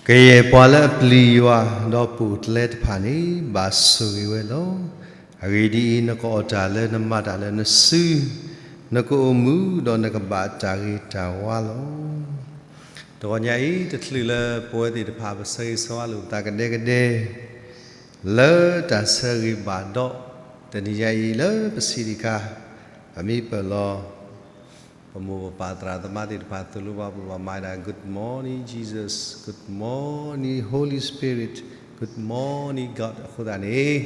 ကယဲၢ်ပှၤလၢအပျံၤယွၤ ဒီးပိာ်ကျဲတဖၣ်န့ၣ် ဘၣ်ဆိၣ်ဂ့ၤဝဲလီၤ. အဂ့ၢ်ဒ်အံၤ, နကအီၣ်တၢ်လၢနမၤတၢ်လၢနစု, နကအိၣ်မူ, ဒီးနကဘၣ်တၢ်ဂ့ၤတၢ်ဝါလီၤ. တဂီၤညါအံၤ တချုးလၢပဝဲသ့ၣ်တဖၣ် ပဆၢဂ့ၤဆၢဝါလိာ်ပသးကဒဲကဒဲ လၢတၢ်ဆၢဂ့ၤဘၣ်ဒီး တနံၤညါအံၤလၢပဆံးတခါ ပမ့ၢ်ပၢၢ်လီၤ ပမိၢ်ပပၢ်သရၣ်သမါသ့ၣ်တဖၣ် သိၣ်လိပှၤ ပဘၣ်မၤဒၣ် Good morning Jesus, Good morning Holy Spirit, Good morning God အဃိသတးန့ၣ်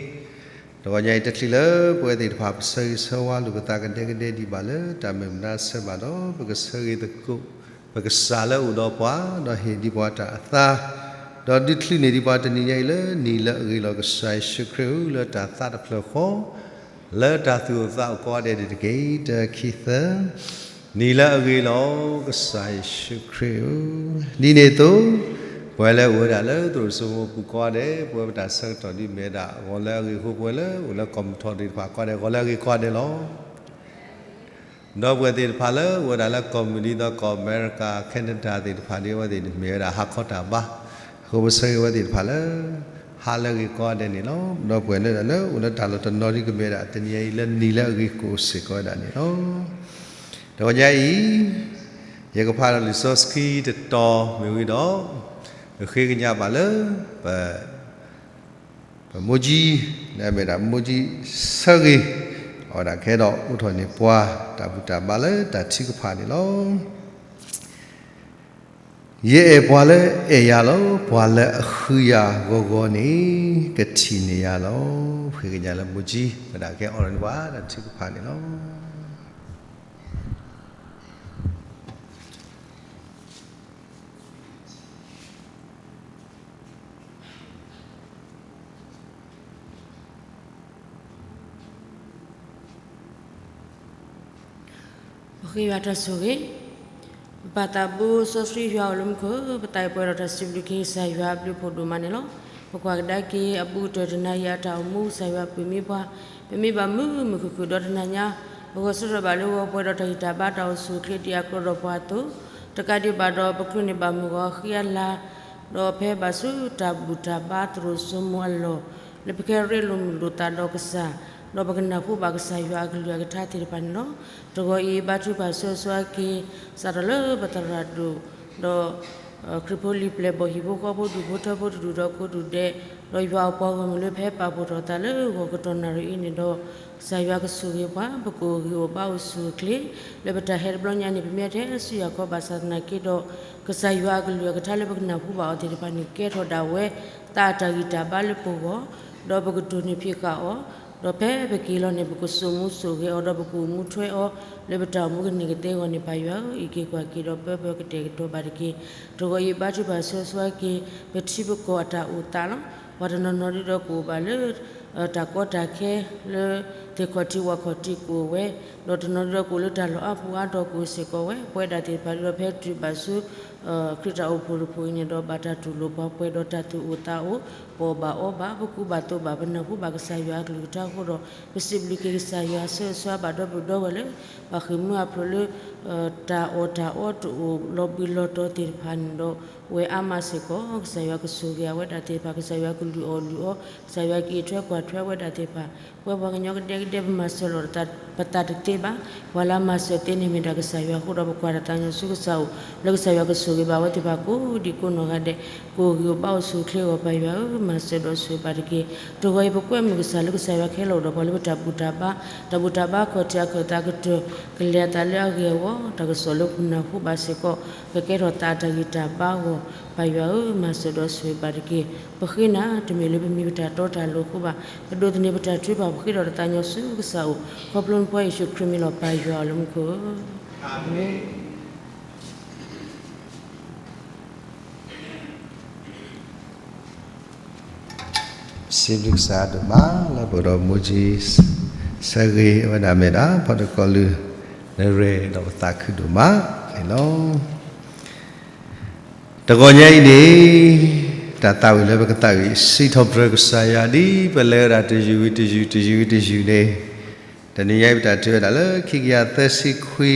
တဂီၤညါအံၤ တချုးလၢပဝဲသ့ၣ်တဖၣ် ပဆၢဂ့ၤဆၢဝါလိာ်ပသးကဒဲကဒဲ ဒ်ဘၣ်လၢတၢ်မုၢ်မနါဆၢဘၣ်ဒီး ပကဆၢဂ့ၤသကိး ပကစၢ်လၢအိၣ်ဒီးပှၤ ဒီးဟ့ၣ်ဒံးပှၤတၢ်အသါ ဒီးဒုးချုးန့ၢ်ဒံးပှၤတနံၤညါအံၤလၢနံၤလၢအဂ့ၤလီၤ. ကစၢ်ယ့ၣ်ၡူးခရံာ်ဧၢ, လၢတၢ်သးတဖျၢၣ်ဃီ လၢတၢ်သူၣ်အိၣ်သးအိၣ်ကိးဂၤဒဲးတက့ၢ်. တၢ ခံ သၢ, နံၤလၢအဂ့ၤလီၤ. ကစၢ်ယ့ၣ်ၡူးခရံာ်ဧၢ, ဒ်န့ၣ်အသိး ပဝဲလၢအိၣ်ဝဲဒၣ်လၢသရိာ်စိမိပူၤကိးဂၤဒဲး, ပဝဲပတၢ်ဆၢကတီၢ်ဒ်မ့ၢ်ဝဲဒၣ် ဂီၤလၢအဂ့ၤအဃိ ပဝဲလၢအိၣ်လၢကီၢ်မုၢ်ထီၣ်သ့ၣ်တဖၣ်ကိးဂၤဒဲး ဂီၤလၢအဂ့ၤကိးဂၤဒဲးလီၤ. ဒီးပဝဲသ့ၣ်တဖၣ်လၢအိၣ်ဝဲဒၣ်လၢကီၢ်မုၢ်ဒ်သိးကီၢ်အမဲရကၤ, ခဲနဒၤသ့ၣ်တဖၣ်ဒီး အဝဲသ့ၣ်န့ၣ်မ့ၢ်ဝဲဒၣ်ဟါခီတၢ်ဘါ, အဃိပဆၢဂ့ၤဝဲသ့ၣ်တဖၣ်လၢ ဟါလၢအဂ့ၤကိးဂၤဒဲးန့ၣ်လီၤ. ဒီးပဝဲလၢဒၣ်လၢအိၣ်လၢတၢ်လီၢ်တနီၤဒ်ကမ့ၢ်ဝဲဒၣ် တနံၤညါအံၤလၢနံၤလၢအဂ့ၤကအိၣ်စ့ၢ်ကီးဝဲဒၣ်န့ၣ်လီၤ. တဂီၤညါအံၤ ယကဖးဒီးလံာ်စီဆှံတတီၤမ့ၢ်ဝံၤဒီး ပဃ့ကညးဘၣ်လၢ ပ ပမိၢ်ကၠံ, မ့ၢ်ဒၣ်မိၢ်ကၠံဆၢဂ့ၤ, အဝဲဒၣ်ကဟဲဒီးအိးထီၣ်န့ၢ်ပှၤ တၢ်ဘူၣ်တၢ်ဘါလၢတၢ်ထုကဖၣ်န့ၣ်လီၤ. ယအဲၣ်ပှၤလၢအဲၣ်ယၤလီၤ. ပှၤလၢအဃုယၤဂီၤဂီၤန့ၣ် ကထံၣ်န့ၢ်ယၤလီၤ. ပဃ့ကညးလၢမိၢ်ကၠံ ဝဲဒၣ်ကဟဲအိးထီၣ်န့ၢ်ပှၤတၢ်ထုကဖၣ်န့ၣ်လီၤ. ပဃ့ယွၤတၢ်ဆိၣ်ဂ့ၤ, ပပၢ်သးဘိစီဆှံယွၤအိၣ်လၢမူခိၣ်, ပသးပှဲၤဒီးတၢ်စံးဘျုးက့ၤကစၢ်ယွၤအဘျုးဖးဒိၣ်မးန့ၣ်လီၤ. ပကွၢ်ကဒါက့ၤအဘူးကတၢၢ်တနၤအံၤအတၢ်အိၣ်မူ ကစၢ်ယွၤပၢၢ်မံပှၤ, ပမ့ၢ်ဘၣ်မုာ်မုာ်ခုၣ်ခုၣ်ဒီးတနၤညါ ပဂီၢ်ဆၢထၢၣ်ဘၣ်လၢဂီၤပှဲၤဒီးတၢ်ဂံၢ်တၢ်ဘါတၢ်အိၣ်ဆူၣ်အိၣ်ချ့ဒ်အကျိၤဒီးပှၤအသိး, တကးဒံးဘၣ်ဒီးပချုးန့ၢ်ဘၣ်မုၢ်ဂီၤဃံအလၤ ဒီးဖဲဘၣ်ဆူတၢ်ဘူၣ်တၢ်ဘါသရိာ်စိမိၤအလီၢ် လၢပကဲရ့လိာ်မုာ်လိာ်သးဒီးကစၢ်, ဒီးပကနၢ်ဟူဘၣ်ကစၢ်ယွၤအကလုၢ်အကထါသ့ၣ်တဖၣ်န့ၣ်လီၤ. တဂီၤအံၤ ဘါထုကဖၣ်ဆၢဂ့ၤဆၢဝါက့ၤ စးထီၣ်လၢပသရၣ်ဒိၣ်, ဒီး ခရံာ်ဖိလံာ်ပျဲၢ်ဘီၣ်ဟံၣ်ဖိဃီဖိဒူၣ်ဖိထၢဖိတဒူၣ်ဒီးကိးဒူၣ်ဒဲး, ဒီးယွၤအပှၤဂီၢ်မုၢ်လၢဖဲပာ်ဖှိၣ်ထီၣ်သးလၢဂီၤကတီၢ်နၣ်ရံၣ်အံၤန့ၣ်ဒီး, ကစၢ်ယွၤကဆိၣ်ဂ့ၤပှၤ ပကအိၣ်ဂံၢ်အိၣ်ဘါအိၣ်ဆူၣ်အိၣ်ချ့, လၢပတၢ်ဟဲတဘျီညါန့ၣ် ပမ့ၢ်ထဲဆူယၤခီဘၣ်ဆၣ်သနာ်က့ဒီး, ကစၢ်ယွၤအကလုၢ်အကထါလၢပကနၢ်ဟူဘၣ်အီၤသ့ၣ်တဖၣ်န့ၣ် ကဲထီၣ်ဒၣ်ဝဲ သးအတၢ်ဂံၢ်တၢ်ဘါလၢပဂီၢ်, ဒီးပကတိၢ်န့ၢ်ဖံးဃာ်အီၤ, ဒီးဖဲပက့ၤလီၤန့ၣ် ပကစိာ်မူစိာ်ဂဲၤအီၤ ဒီးပကအိၣ်မူထွဲအီၤ လၢပတၢ်အိၣ်မူကန့ၢ်ကသ့အဂီၢ်န့ၣ် ပၢ်ယွၤဧၢ, အံးက့ၤကွၢ်က့ၤဒီးပၢပၢကတဲာ်ကတီၤဘၣ်တက့ၢ်. တဂီၤအံၤ ဘါထုကဖၣ်ဆၢဂ့ၤဆၢဝါက့ၤ ပထံပကီၢ်အတၢ်အိၣ်သးလီၤ. ပှၤတနီၤနီၤဒ်ဒီးကအိၣ်ဘၣ်လၢ တၢ်ကီတၢ်ခဲလၢ သ့ၣ်ခီၣ်ထံးဝၣ်ခီၣ်ထံးကအိၣ်ဝဲ, ဒီးတနီၤဒ်ဒီးကအိၣ်လၢတၢ်လီၢ်အါပူၤအါတီၤကအိၣ်စ့ၢ်ကီးဝဲ, ပဝဲဒၣ်သ့ၣ်တဖၣ်ဒ်ဒီးဖဲတုၤဘၣ်ဆူ ခရံာ်တၢ်အိၣ်ဖှိၣ်တဖှိၣ်အံၤန့ၣ်ဒီး ဘၣ်တၢ်တူၢ်လိာ်ပှၤပှဲၤဒီးတၢ်သူၣ်အိၣ်သးအိၣ်, ပအီၣ်ဘၣ်အီဘၣ်, ပကူဘၣ်သိးဘၣ်, ပနၢ်ဟူဘၣ်ကစၢ်ယွၤအကလုၢ်ကထါအဃိဒီး ပစံးဘျုးက့ၤကစၢ်ယွၤဆၢဂ့ၤဆၢဝါဘၣ်ဒီပုၢ်ဒီဝဲၢ်လၢ ပှၤဃ့ၢ်မှံဟးဖျိးလၢ တၢ်အီၣ်တၢ်အီတအိၣ်လီၤဘှံးလီၤတီၤသ့ၣ်တဖၣ်န့ၣ်ဒီး ဝဲအါမးစ့ၢ်ကီး ကစၢ်ယွၤကဆိၣ်ဂ့ၤအဝဲဒၣ်သ့ၣ်တဖၣ်, ကစၢ်ယွၤကလုၢ်အီၣ်လုၢ်အီ, ကစၢ်ယွၤကအံးထွဲကွၢ်ထွဲဝဲဒၣ်သ့ၣ်တဖၣ်, ပဝဲပှၤကညီကဒဲကဒဲပမၤစၢၤလီၤပသးတသ့ဘၣ်, ပှၤလၢအမၤစၢၤသ့န့ၣ်မ့ၢ်ဒၣ်ကစၢ်ယွၤအဃိဒီး ပကွၢ်တၢ်သးညီဆူကစၢ်အအိၣ် လၢကစၢ်ယွၤကဆိၣ်ဂ့ၤဘၣ်ဝဲသ့ၣ်တဖၣ်ကိးဒံးကိးနီၢ်ဂၤဒဲး, ကအိၣ်ဂံၢ်အိၣ်ဘါအိၣ်ဆူၣ်အိၣ်ချ့အဂီၢ် ပၢ်ယွၤဧၢ, မၤစၢၤဒီးဆိၣ်ဂ့ၤဘၣ်တက့ၢ်. တဂီၤအံၤ ပကွဲမုာ်ကစၢ်လၢကစၢ်ယွၤကဟဲလီၤအိၣ်ဒီးပှၤလၢပတၢ်ဘူၣ်တၢ်ဘါ, တၢ်ဘူၣ်တၢ်ဘါခီၣ်ထံးအခၢၣ်သးကတၢၢ်, ကလဲၤအသးလၢအဂ့ၤအဂီၢ်, တၢ်ကစီၣ်လၢပနၢ်ဟူဘၣ်စ့ၢ်ကီး ကကဲထီၣ်သးအတၢ်ဂံၢ်တၢ်ဘါအဂီၢ်, ပၢ်ယွၤဧၢ, မၤစၢၤဒီးဆိၣ်ဂ့ၤဘၣ်တက့ၢ်. ပဃ့နၤ တမ့ၢ်လၢပမံၤပတၢ်တီတၢ်လိၤအဃိဘၣ်, ပဒိးသန့ၤပတၢ်ထုကဖၣ် ပဃ့ဒီးတၢ်သးညီဆူကစၢ်အအိၣ်, ခီဖျိနဖိယ့ၣ်ၡူးခရံာ်မ့ၢ်လီၤ ပၢ်ယွၤလၢမူခိၣ်ဧၢ, အၤမ့ၣ်. စံးဘျုးကစၢ်ဒိၣ်မး လၢပအိၣ်ဒီးမိၢ်ကၠံ ဆၢဂ့ၤဝဲဒၣ်မ့ၢ်ဒၣ် ဖီတကီၢ်လုၢ် နရဲၣ်ဒီးပသးခုဒိၣ်မးန့ၣ်လီၤ. တဂီၤညါအံၤန့ၣ် တၢ်သးဝံၣ်လၢပကသးဝံၣ် စံးထီၣ်ပတြၢၤကစၢ်ယွၤ ဒ်ပလဲၤဝဲဒၣ်တယုၢ်ဝံၤတယုၢ် တယုၢ်ဝံၤတယုၢ်န့ၣ်, တနံၤညါအံၤ ပတၢ်ထုးဝဲဒၣ်လၢ ခံကယၤသၢဆံခွံ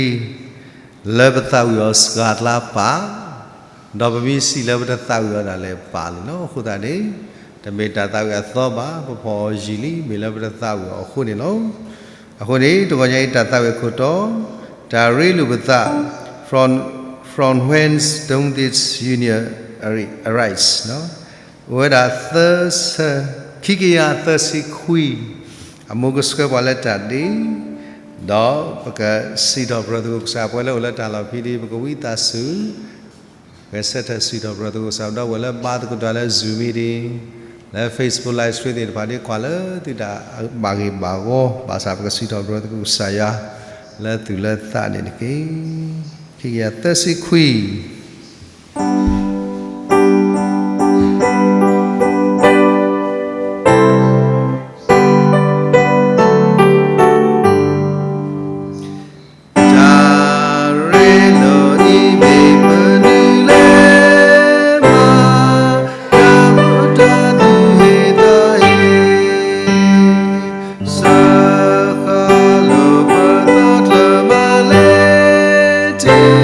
လၢပသးဝံၣ်အီၤစှၤကျါပာ် ဒီးပမ့ၢ်စံးလၢပတသးဝံၣ်အီၤဒၣ်လဲာ်ပာ်လံလီၤ. အဃိသတးန့ၣ် တမ့ၢ်တၢ်သးဝံၣ်အသီဘၣ်, ပဖီၣ်အီၤယံာ်လံ မ့ၢ်လၢပတသးဝံၣ်အီၤအဃိန့ၣ်လီၤ. အဃိန့ၣ် တဂီၤညါအံၤ တၢ်သးဝံၣ်အခိၣ်တီ, တၢ်ရ့လိာ်ပသး from, from whence doth this union arise အိၣ်ဝဲဒၣ်သၢဆၢ, ခံကယၤသၢဆံခွံ, အမိၢ်ကဆှၢပှၤလၢတၢ်ဒ့, ဒီးပကစံးထီၣ်ပတြၢၤသကိးကစၢ် ပှၤလၢအိၣ်လၢတၢ်လီၢ်ဖဲဒၣ် ပကဝံသးစူၤ ဂဲၤဆၢထၢၣ်စံးထီၣ်ပတြၢၤသကိးကစၢ် ဒီပုၢ်ဝဲၢ်လၢဘါသကိးတၢ်လၢ Zoom meeting, လၢ Facebook Live Stream သ့ၣ်တဖၣ် ဒ်ကွၢ်လၢသုတၢ်ဘၣ်ဂ့ၤဘၣ်ဂီၤ ဘၣ်ဆၣ်ပကစံးထီၣ်ပတြၢၤသကိးကစၢ်ယွၤ လၢသူၣ်လၢသးန့ၣ်တက့ၢ်. ခံကယၤသၢဆံခွံ တၢ်ရ့လိာ်အံၤမ့ၢ်ပနုၤလဲၣ်မး, တၢ်မူတၢ်သူၣ်ဟ့သးဟ့, စၢဃာ်လိာ်ပသးတမၤလဲၣ်တ့ၢ်,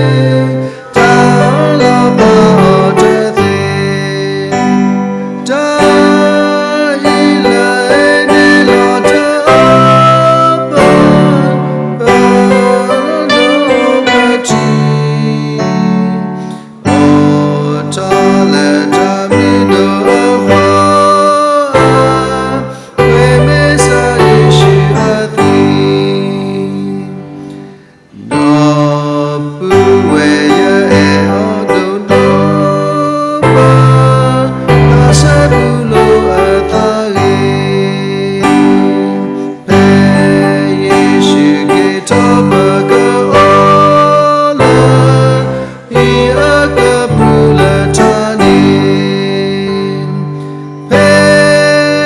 တၢ်လီၤဖးအီၤတသ့, တၢ်အံၤလၢအန့ၣ်လီၤတအီၣ်ပၢၢ်, ပၢၢ်လၢပထံၣ်, အိၣ်ထီၣ်လၢတၢ်မံၤဒိၣ်အဃီဧါ, ဝဲမ့ၢ်ကစၢ်ယ့ၣ်ၡူးအသွံၣ် ဒီပုၢ်ဝဲၢ်ယအဲၣ်အီၤဒိၣ်ဒိၣ်မး, တၢ်ဆၢပူၤလိာ်အသးဂ့ၤ, ဖဲယ့ၣ်ၡူးက့ၤထီၣ်ပကအီၣ်လၢ ဟံၣ်အကပူၤလၢထါန့ၣ်, ဖဲအံၤပ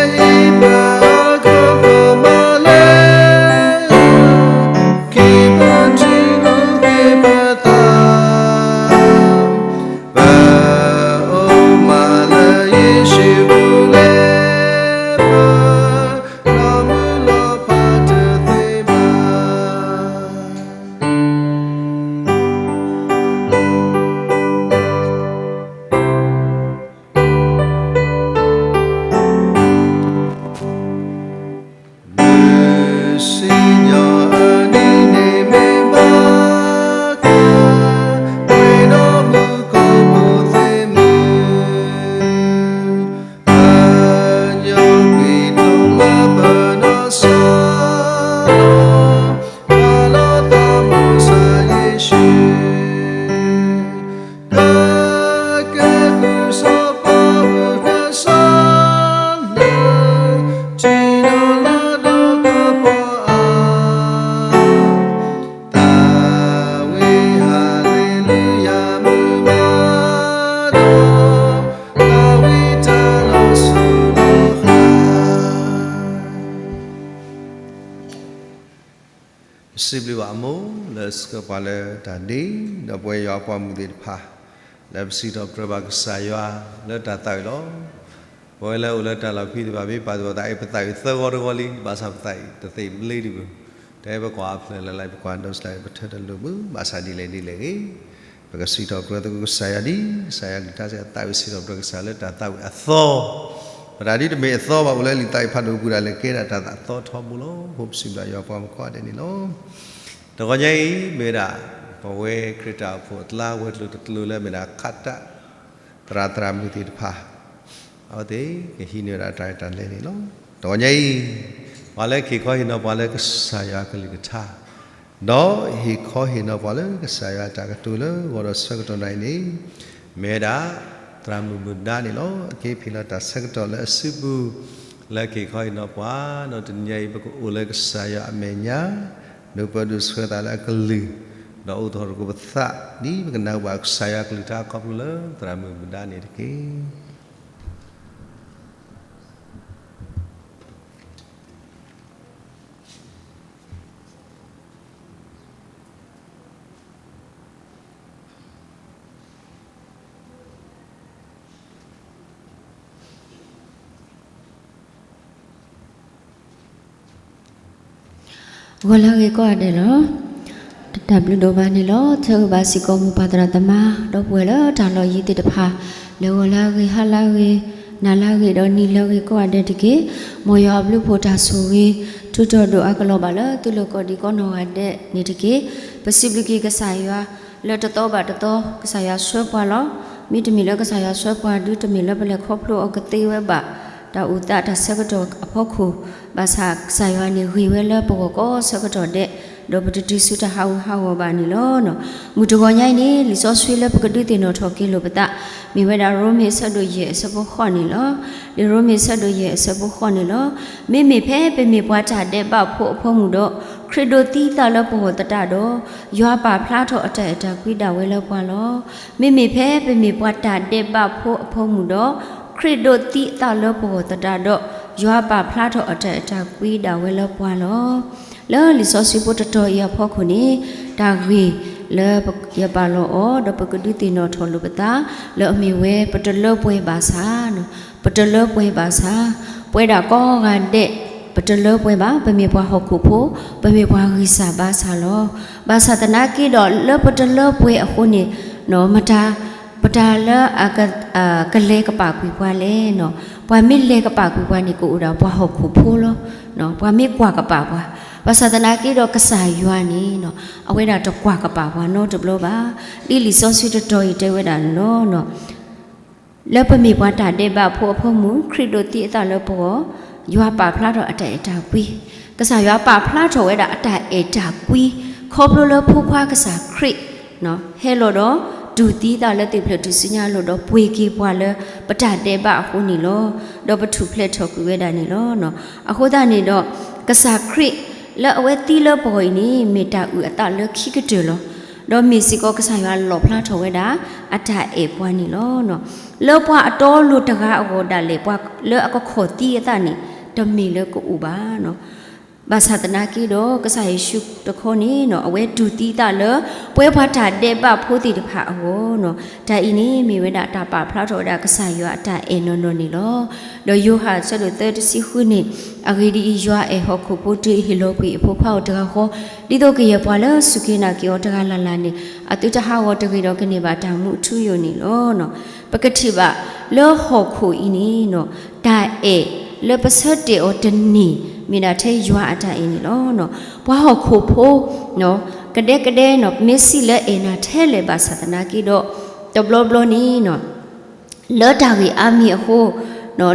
ကဖီၣ်မၤလဲၣ်, ခံပထံၣ်လိာ်က့ၤပသး, ပအိၣ်မးလၢယ့ၣ်ၡူးပူၤလၢပ လီၤမုၢ်လီၤဖးတသ့ဘၣ်. မုၢ်စံၣ်ညီၣ်အနံၤန့ၣ်မ့ၢ်ဘၣ်က ပှဲၤဒီးမူခိၣ်ဖိသ့ၣ်မုၢ် အညိကွံာ်ဒိၣ်မးပနီၢ်ကစၢ်လီၤ, ပာ်လီၤသးမိၢ်ကစၢ်ယ့ၣ်ၡူး, ပကသူၣ်စီပာ်မုၢ်ကစၢ်လၢ ထံဒီးလါဒီးကပီၤအါ, သးဝံၣ်ဟၤလ့လူယၤမုၢ်မးဒီး သးဝံၣ်တၢ်လီၤစိၤလီၤဃာ် ပစံးဘျုးဘၣ်အမိၢ်လၢအဆှၢပှၤလၢတၢ်ဒ့, ဒီးပဝဲယွၤအပှၤမုၣ်သ့ၣ်တဖၣ် လၢပစံးထီၣ်ပတြၢၤဘၣ်ကစၢ်ယွၤလၢတၢ်သးဝံၣ်လီၤ. ပဝဲလၢအိၣ်လၢတၢ်လီၢ်ဖဲသ့ၣ်တဖၣ် မ့ၢ်ပာ်သူၣ်ပာ်သးအံၤ ပသးဝံၣ်သၢဂီၤတဂီၤလံ, ဘၣ်ဆၣ်ပသးဝံၣ်တသ့ဘျ့ဒံးဘၣ်, တဟဲပကွၢ်အဖျၢၣ်လၢ်လၢ် ပကွၢ်ဒီးစလၢ် ပထၢတလိာ်မုၢ်, ဘၣ်ဆၣ်ဒ်လဲၣ်ဒ်လဲၣ်ဂ့ၤ ပကစံးထီၣ်ပတြၢၤသကိးကစၢ်ယွၤဒ် ကစၢ်ယွၤကလုၢ်ကထါစ့ၢ်ကီး သးဝံၣ်စံးထီၣ်ပတြၢၤကစၢ်လၢတၢ်သးဝံၣ်အသီ, ပတၢ်ဒ်တမ့ၢ်အသီဘၣ်အိၣ်လၢလံာ်သးဝံၣ်ဖးဒိၣ်ပူၤဒၣ်လဲာ် ကဲဒၣ်တၢ်သးအသီထီဘိလီၤ. အဃိပစံးဘျုးယွၤပှၤမုၣ်ခွါဒဲးန့ၣ်လီၤ. တဂီၤညါအံၤ မ့ၢ်ဝဲဒၣ် ပဝဲခရံာ်တၢ်အိၣ်ဖှိၣ်အကျါ ဝဲၤကျိၤတကျိၤလၢမ့ၢ်ဒၣ်ခးတၢ် သရၣ်သရၣ်မုၣ်သ့ၣ်တဖၣ် အဝဲသ့ၣ်ကဟံးန့ၢ်ဝဲဒၣ်တၢ်ရဲၣ်တၢ်ကျဲၤန့ၣ်လီၤ. တဂီၤညါအံၤ ပှၤလၢက့ၤခီဟ့ၣ်နီၤပှၤလၢကစၢ်ယွၤကလုၢ်ကထါ ဒီးဟ့ၣ်ခီဟ့ၣ်နီၤပှၤလၢကစၢ်ယွၤအတၢ်ကတိၤလၢဂီၤဒီးဆၢကတီၢ်နၣ်အံၤန့ၣ် မ့ၢ်ဝဲဒၣ် သရၣ်မုၣ်မုၢ်ဒါန့ၣ်လီၤ. အက့ၤဖံးလီၤတၢ်ဆၢကတီၢ်လၢအစုပူၤ လၢက့ၤခီဟ့ၣ်နီၤပှၤ ဒီးတနံၤညါအံၤ ပကအိၣ်လၢကစၢ်ယွၤအမဲာ်ညါ ဒိးပၢဒိးဆှၢသးလၢအကလုၢ် ဒီးအိးထီၣ်သကိးပသး ဒ်ပကနၢ်ဟူဘၣ်ကစၢ်ယွၤကလုၢ်ကထါခီဖျိလၢသရၣ်မုၣ်မုၢ်ဒါန့ၣ်တက့ၢ်. ဂီၤလၢအဂ့ၤကိးဂၤဒဲးလီၤ. တၢ်ဘျုးဒိၣ်မးန့ၣ်လီၤ. ဆၢဂ့ၤဘၣ်စ့ၢ်ကီးမိၢ်ပၢ်သရၣ်သမါ ဒီပုၢ်ဝဲၢ်လၢတၢ်လီၢ်ယံၤသ့ၣ်တဖၣ်, လၢဂီၤလၢအဂ့ၤ ဟါလၢအဂ့ၤ နၤလၢအဂ့ၤ ဒီးနံၤလၢအဂ့ၤကိးဂၤဒဲးတက့ၢ်. မ်ယွၤအဘျုးအဖှိၣ်တၢ်ဆိၣ်ဂ့ၤ ထူးတီၤဒိၣ်အါကလီၤဘၣ်လၢသုလိၤကိးဒံးကိးနီၢ်ဂၤဒဲးန့ၣ်တက့ၢ်. ပစံးဘျုးက့ၤကစၢ်ယွၤ လၢတသီဘၣ်တသီ ကစၢ်ယွၤဆှၢပှၤလီၤ. မ့တမ့ၢ်လၢကစၢ်ယွၤဆှၢပှၤဒု တမ့ၢ်လၢပလဲၤခီဖျိအီၤကသ့ဝဲဘၣ် တၢ်အိၣ်သးတၢ်ဆၢကတီၢ်အဖီခိၣ်, ဘၣ်ဆၣ်ကစၢ်ယွၤန့ၣ်ဂ့ၤဝဲလၢပဂီၢ်ကိးဆၢကတီၢ်ဒဲး, ဒီးပတတုၤဆူတၢ်ဟးဂူာ်ဟးဂီၤဘၣ်န့ၣ်လီၤ. မုၢ်တဂီၤညါအံၤန့ၣ် လံာ်စီဆှံလၢပကဒုးသ့ၣ်နီၣ်ထီၣ်က့ၤလိာ်ပသး, မ့ၢ်ဝဲဒၣ်ရိမ့ၤအဆၢဒိၣ်ယဲၢ်အဆၢဖိဃိးန့ၣ်လီၤ. လံာ်ရိမ့ၤအဆၢဒိၣ်ယဲၢ်အဆၢဖိဃိးန့ၣ်လီၤ. မ့မ့ၢ်ဖဲပမ့ၢ်ပှၤတၢ်ဒဲးဘးဖိအဖၢမုၢ်ဒီး, ခရံာ်ဒိးသံအသးလၢပဂီၢ်သတးဒီး, ယွၤပာ်ဖျါထီၣ်အတၢ်အဲၣ်တၢ်ကွံဒၣ်ဝဲလၢပှၤလီၤ. မ့မ့ၢ်ဖဲပမ့ၢ်ပှၤတၢ်ဒဲးဘးဖိအဖၢမုၢ်ဒီး, ခရံာ်ဒိးသံအသးလၢပဂီၢ်သတးဒီး, ယွၤပာ်ဖျါထီၣ်အတၢ်အဲၣ်တၢ်ကွံဒၣ်ဝဲလၢပှၤလီၤ. လၢလံာ်စီဆှံဖိတတီၤအံၤအဖီခိၣ်န့ၣ်, တၢ်ဂ့ၢ်လၢယပာ်လီၤအီၤ ဒီးပကဒုးသ့ၣ်နီၣ်ထီၣ်လိာ်ပသး လၢအမ့ၢ်ဝဲ ပတလၢပှဲၤဘၣ်ဆၣ် ပတလၢပှဲၤဘၣ်ဆၣ်, ပဝဲဒၣ်ကိးဂၤဒဲး ပတလၢပှဲၤဘၣ်, ပမ့ၢ်ပှၤဟီၣ်ခိၣ်ဖိ, ပမ့ၢ်ပှၤဂံၢ်စၢ်ဘါစၢ်လီၤ. ဘၣ်ဆၣ်သနာ်က့ဒီး လၢပတလၢပှဲၤအဃိန့ၣ်, မတၤ, ပတၢ်လၢ ကလဲၤကပာ်ကွံာ်ပှၤလဲၣ်. ပှၤမ့ၢ်လဲၤကပာ်ကွံာ်ပှၤန့ၣ် ကအိၣ်ဒၣ်ပှၤဟီၣ်ခိၣ်ဖိလီၤ. ပှၤမ့ၢ်ကွၢ်ကပာ်ပှၤ, ဘၣ်ဆၣ်သနာ်က့ဒီးကစၢ်ယွၤန့ၣ်, အဝဲဒၣ်တကွၢ်ကပာ်ပှၤနီတဘျီဘၣ်. ဒ်လံာ်စီဆှံတတီၤအံၤတဲဝဲဒၣ်န့ၣ်လီၤ. လၢပမ့ၢ်ပှၤတၢ်ဒဲးဘးဖိအဖၢမုၢ် ခရံာ်ဒိးသံအသးလၢပဂီၢ်, ယွၤပာ်ဖျါထီၣ်အတၢ်အဲၣ်တၢ်ကွံ, ကစၢ်ယွၤပာ်ဖျါထီၣ်ဝဲဒၣ်အတၢ်အဲၣ်တၢ်ကွံ, ခီဖျိလၢဖိခွါကစၢ်ခရံာ် ဟဲလီၤဒီး တူၢ်သံအသးလၢသ့ၣ်ဖျၢၣ်ထူၣ်စုညါအလိၤဒီးပှ့ၤက့ၤပှၤလၢ ပတၢ်ဒဲးဘးအဃိန့ၣ်လီၤ. ဒီးပထူၣ်ဖျဲးထီၣ်ကွံာ်ဝဲဒၣ်န့ၣ်လီၤ. အဃိသတးန့ၣ်ဒီး ကစၢ်ခရံာ်လၢအဝဲသံလၢပဂီၢ်အံၤန့ၣ် မ့ၢ်တၢ်အုၣ်အသးလၢခံကတၢၢ်လီၤ. ဒီးမ့ၢ်စ့ၢ်ကီးကစၢ်ယွၤလီၣ်ဖျါထီၣ်ဝဲဒၣ် အတၢ်အဲၣ်ပှၤန့ၣ်လီၤ. လၢပှၤအတီအလိၤတဂၤအဂီၢ်ဒၣ်လဲာ် ပှၤလၢအကခီၣ်သံအသးန့ၣ် တမ့ၢ်လၢကအိၣ်ဘၣ်. ဘၣ်ဆၣ်သနာ်က့ဒီး ကစၢ်ယ့ၣ်ၡူးတခီန့ၣ် အဝဲတူၢ်သံအသးလၢ ပဝဲပှၤတၢ်ဒဲးဘးဖိသ့ၣ်တဖၣ်အဂီၢ်, တၢ်အံၤန့ၣ်မ့ၢ်ဝဲဒၣ်တၢ်ပာ်ဖျါထီၣ်ဝဲဒၣ်ကစၢ်ယွၤအတၢ်အဲၣ်နီၢ်နီၢ်န့ၣ်လီၤ. ဒီးယိၤဟၣ်အဆၢဒိၣ်သၢတဆံဃုန့ၣ်, အဂ့ၢ်ဒ်အံၤ, ယွၤအဲၣ်ဟီၣ်ခိၣ်ဖိတုၤအဟ့ၣ်လီၤကွံာ်အဖိခွါအီၤတဂၤဃီ, ဒ်သိးကယဲၢ်ပှၤလၢစူၢ်က့ၤနာ်က့ၤအီၤတဂၤလၢ်လၢ်န့ၣ် အသုတဟးဂီၤတဂ့ၤဒီးကန့ၢ်ဘၣ်တၢ်မူအထူအယိာ်န့ၣ်လီၤ. ပကထံၣ်ဘၣ်လၢဟီၣ်ခိၣ်အံၤန့ၣ် တၢ်အဲၣ်လၢပဆၢတဲာ်အီၤတန့ၢ် မ့ၢ်ဒၣ်ထဲယွၤအတၢ်အဲၣ်န့ၣ်လီၤ. ပှၤဟီၣ်ခိၣ်ဖိ ကဒဲကဒဲ မ့ၢ်စံးလၢအဲၣ်နၤထဲလဲၣ်ဘၣ်ဆၣ်သနာ်က့ဒီး တဘျီဘျီန့ၣ် လၢတၢ်ဂ့ၢ်အါမံၤအဃိ,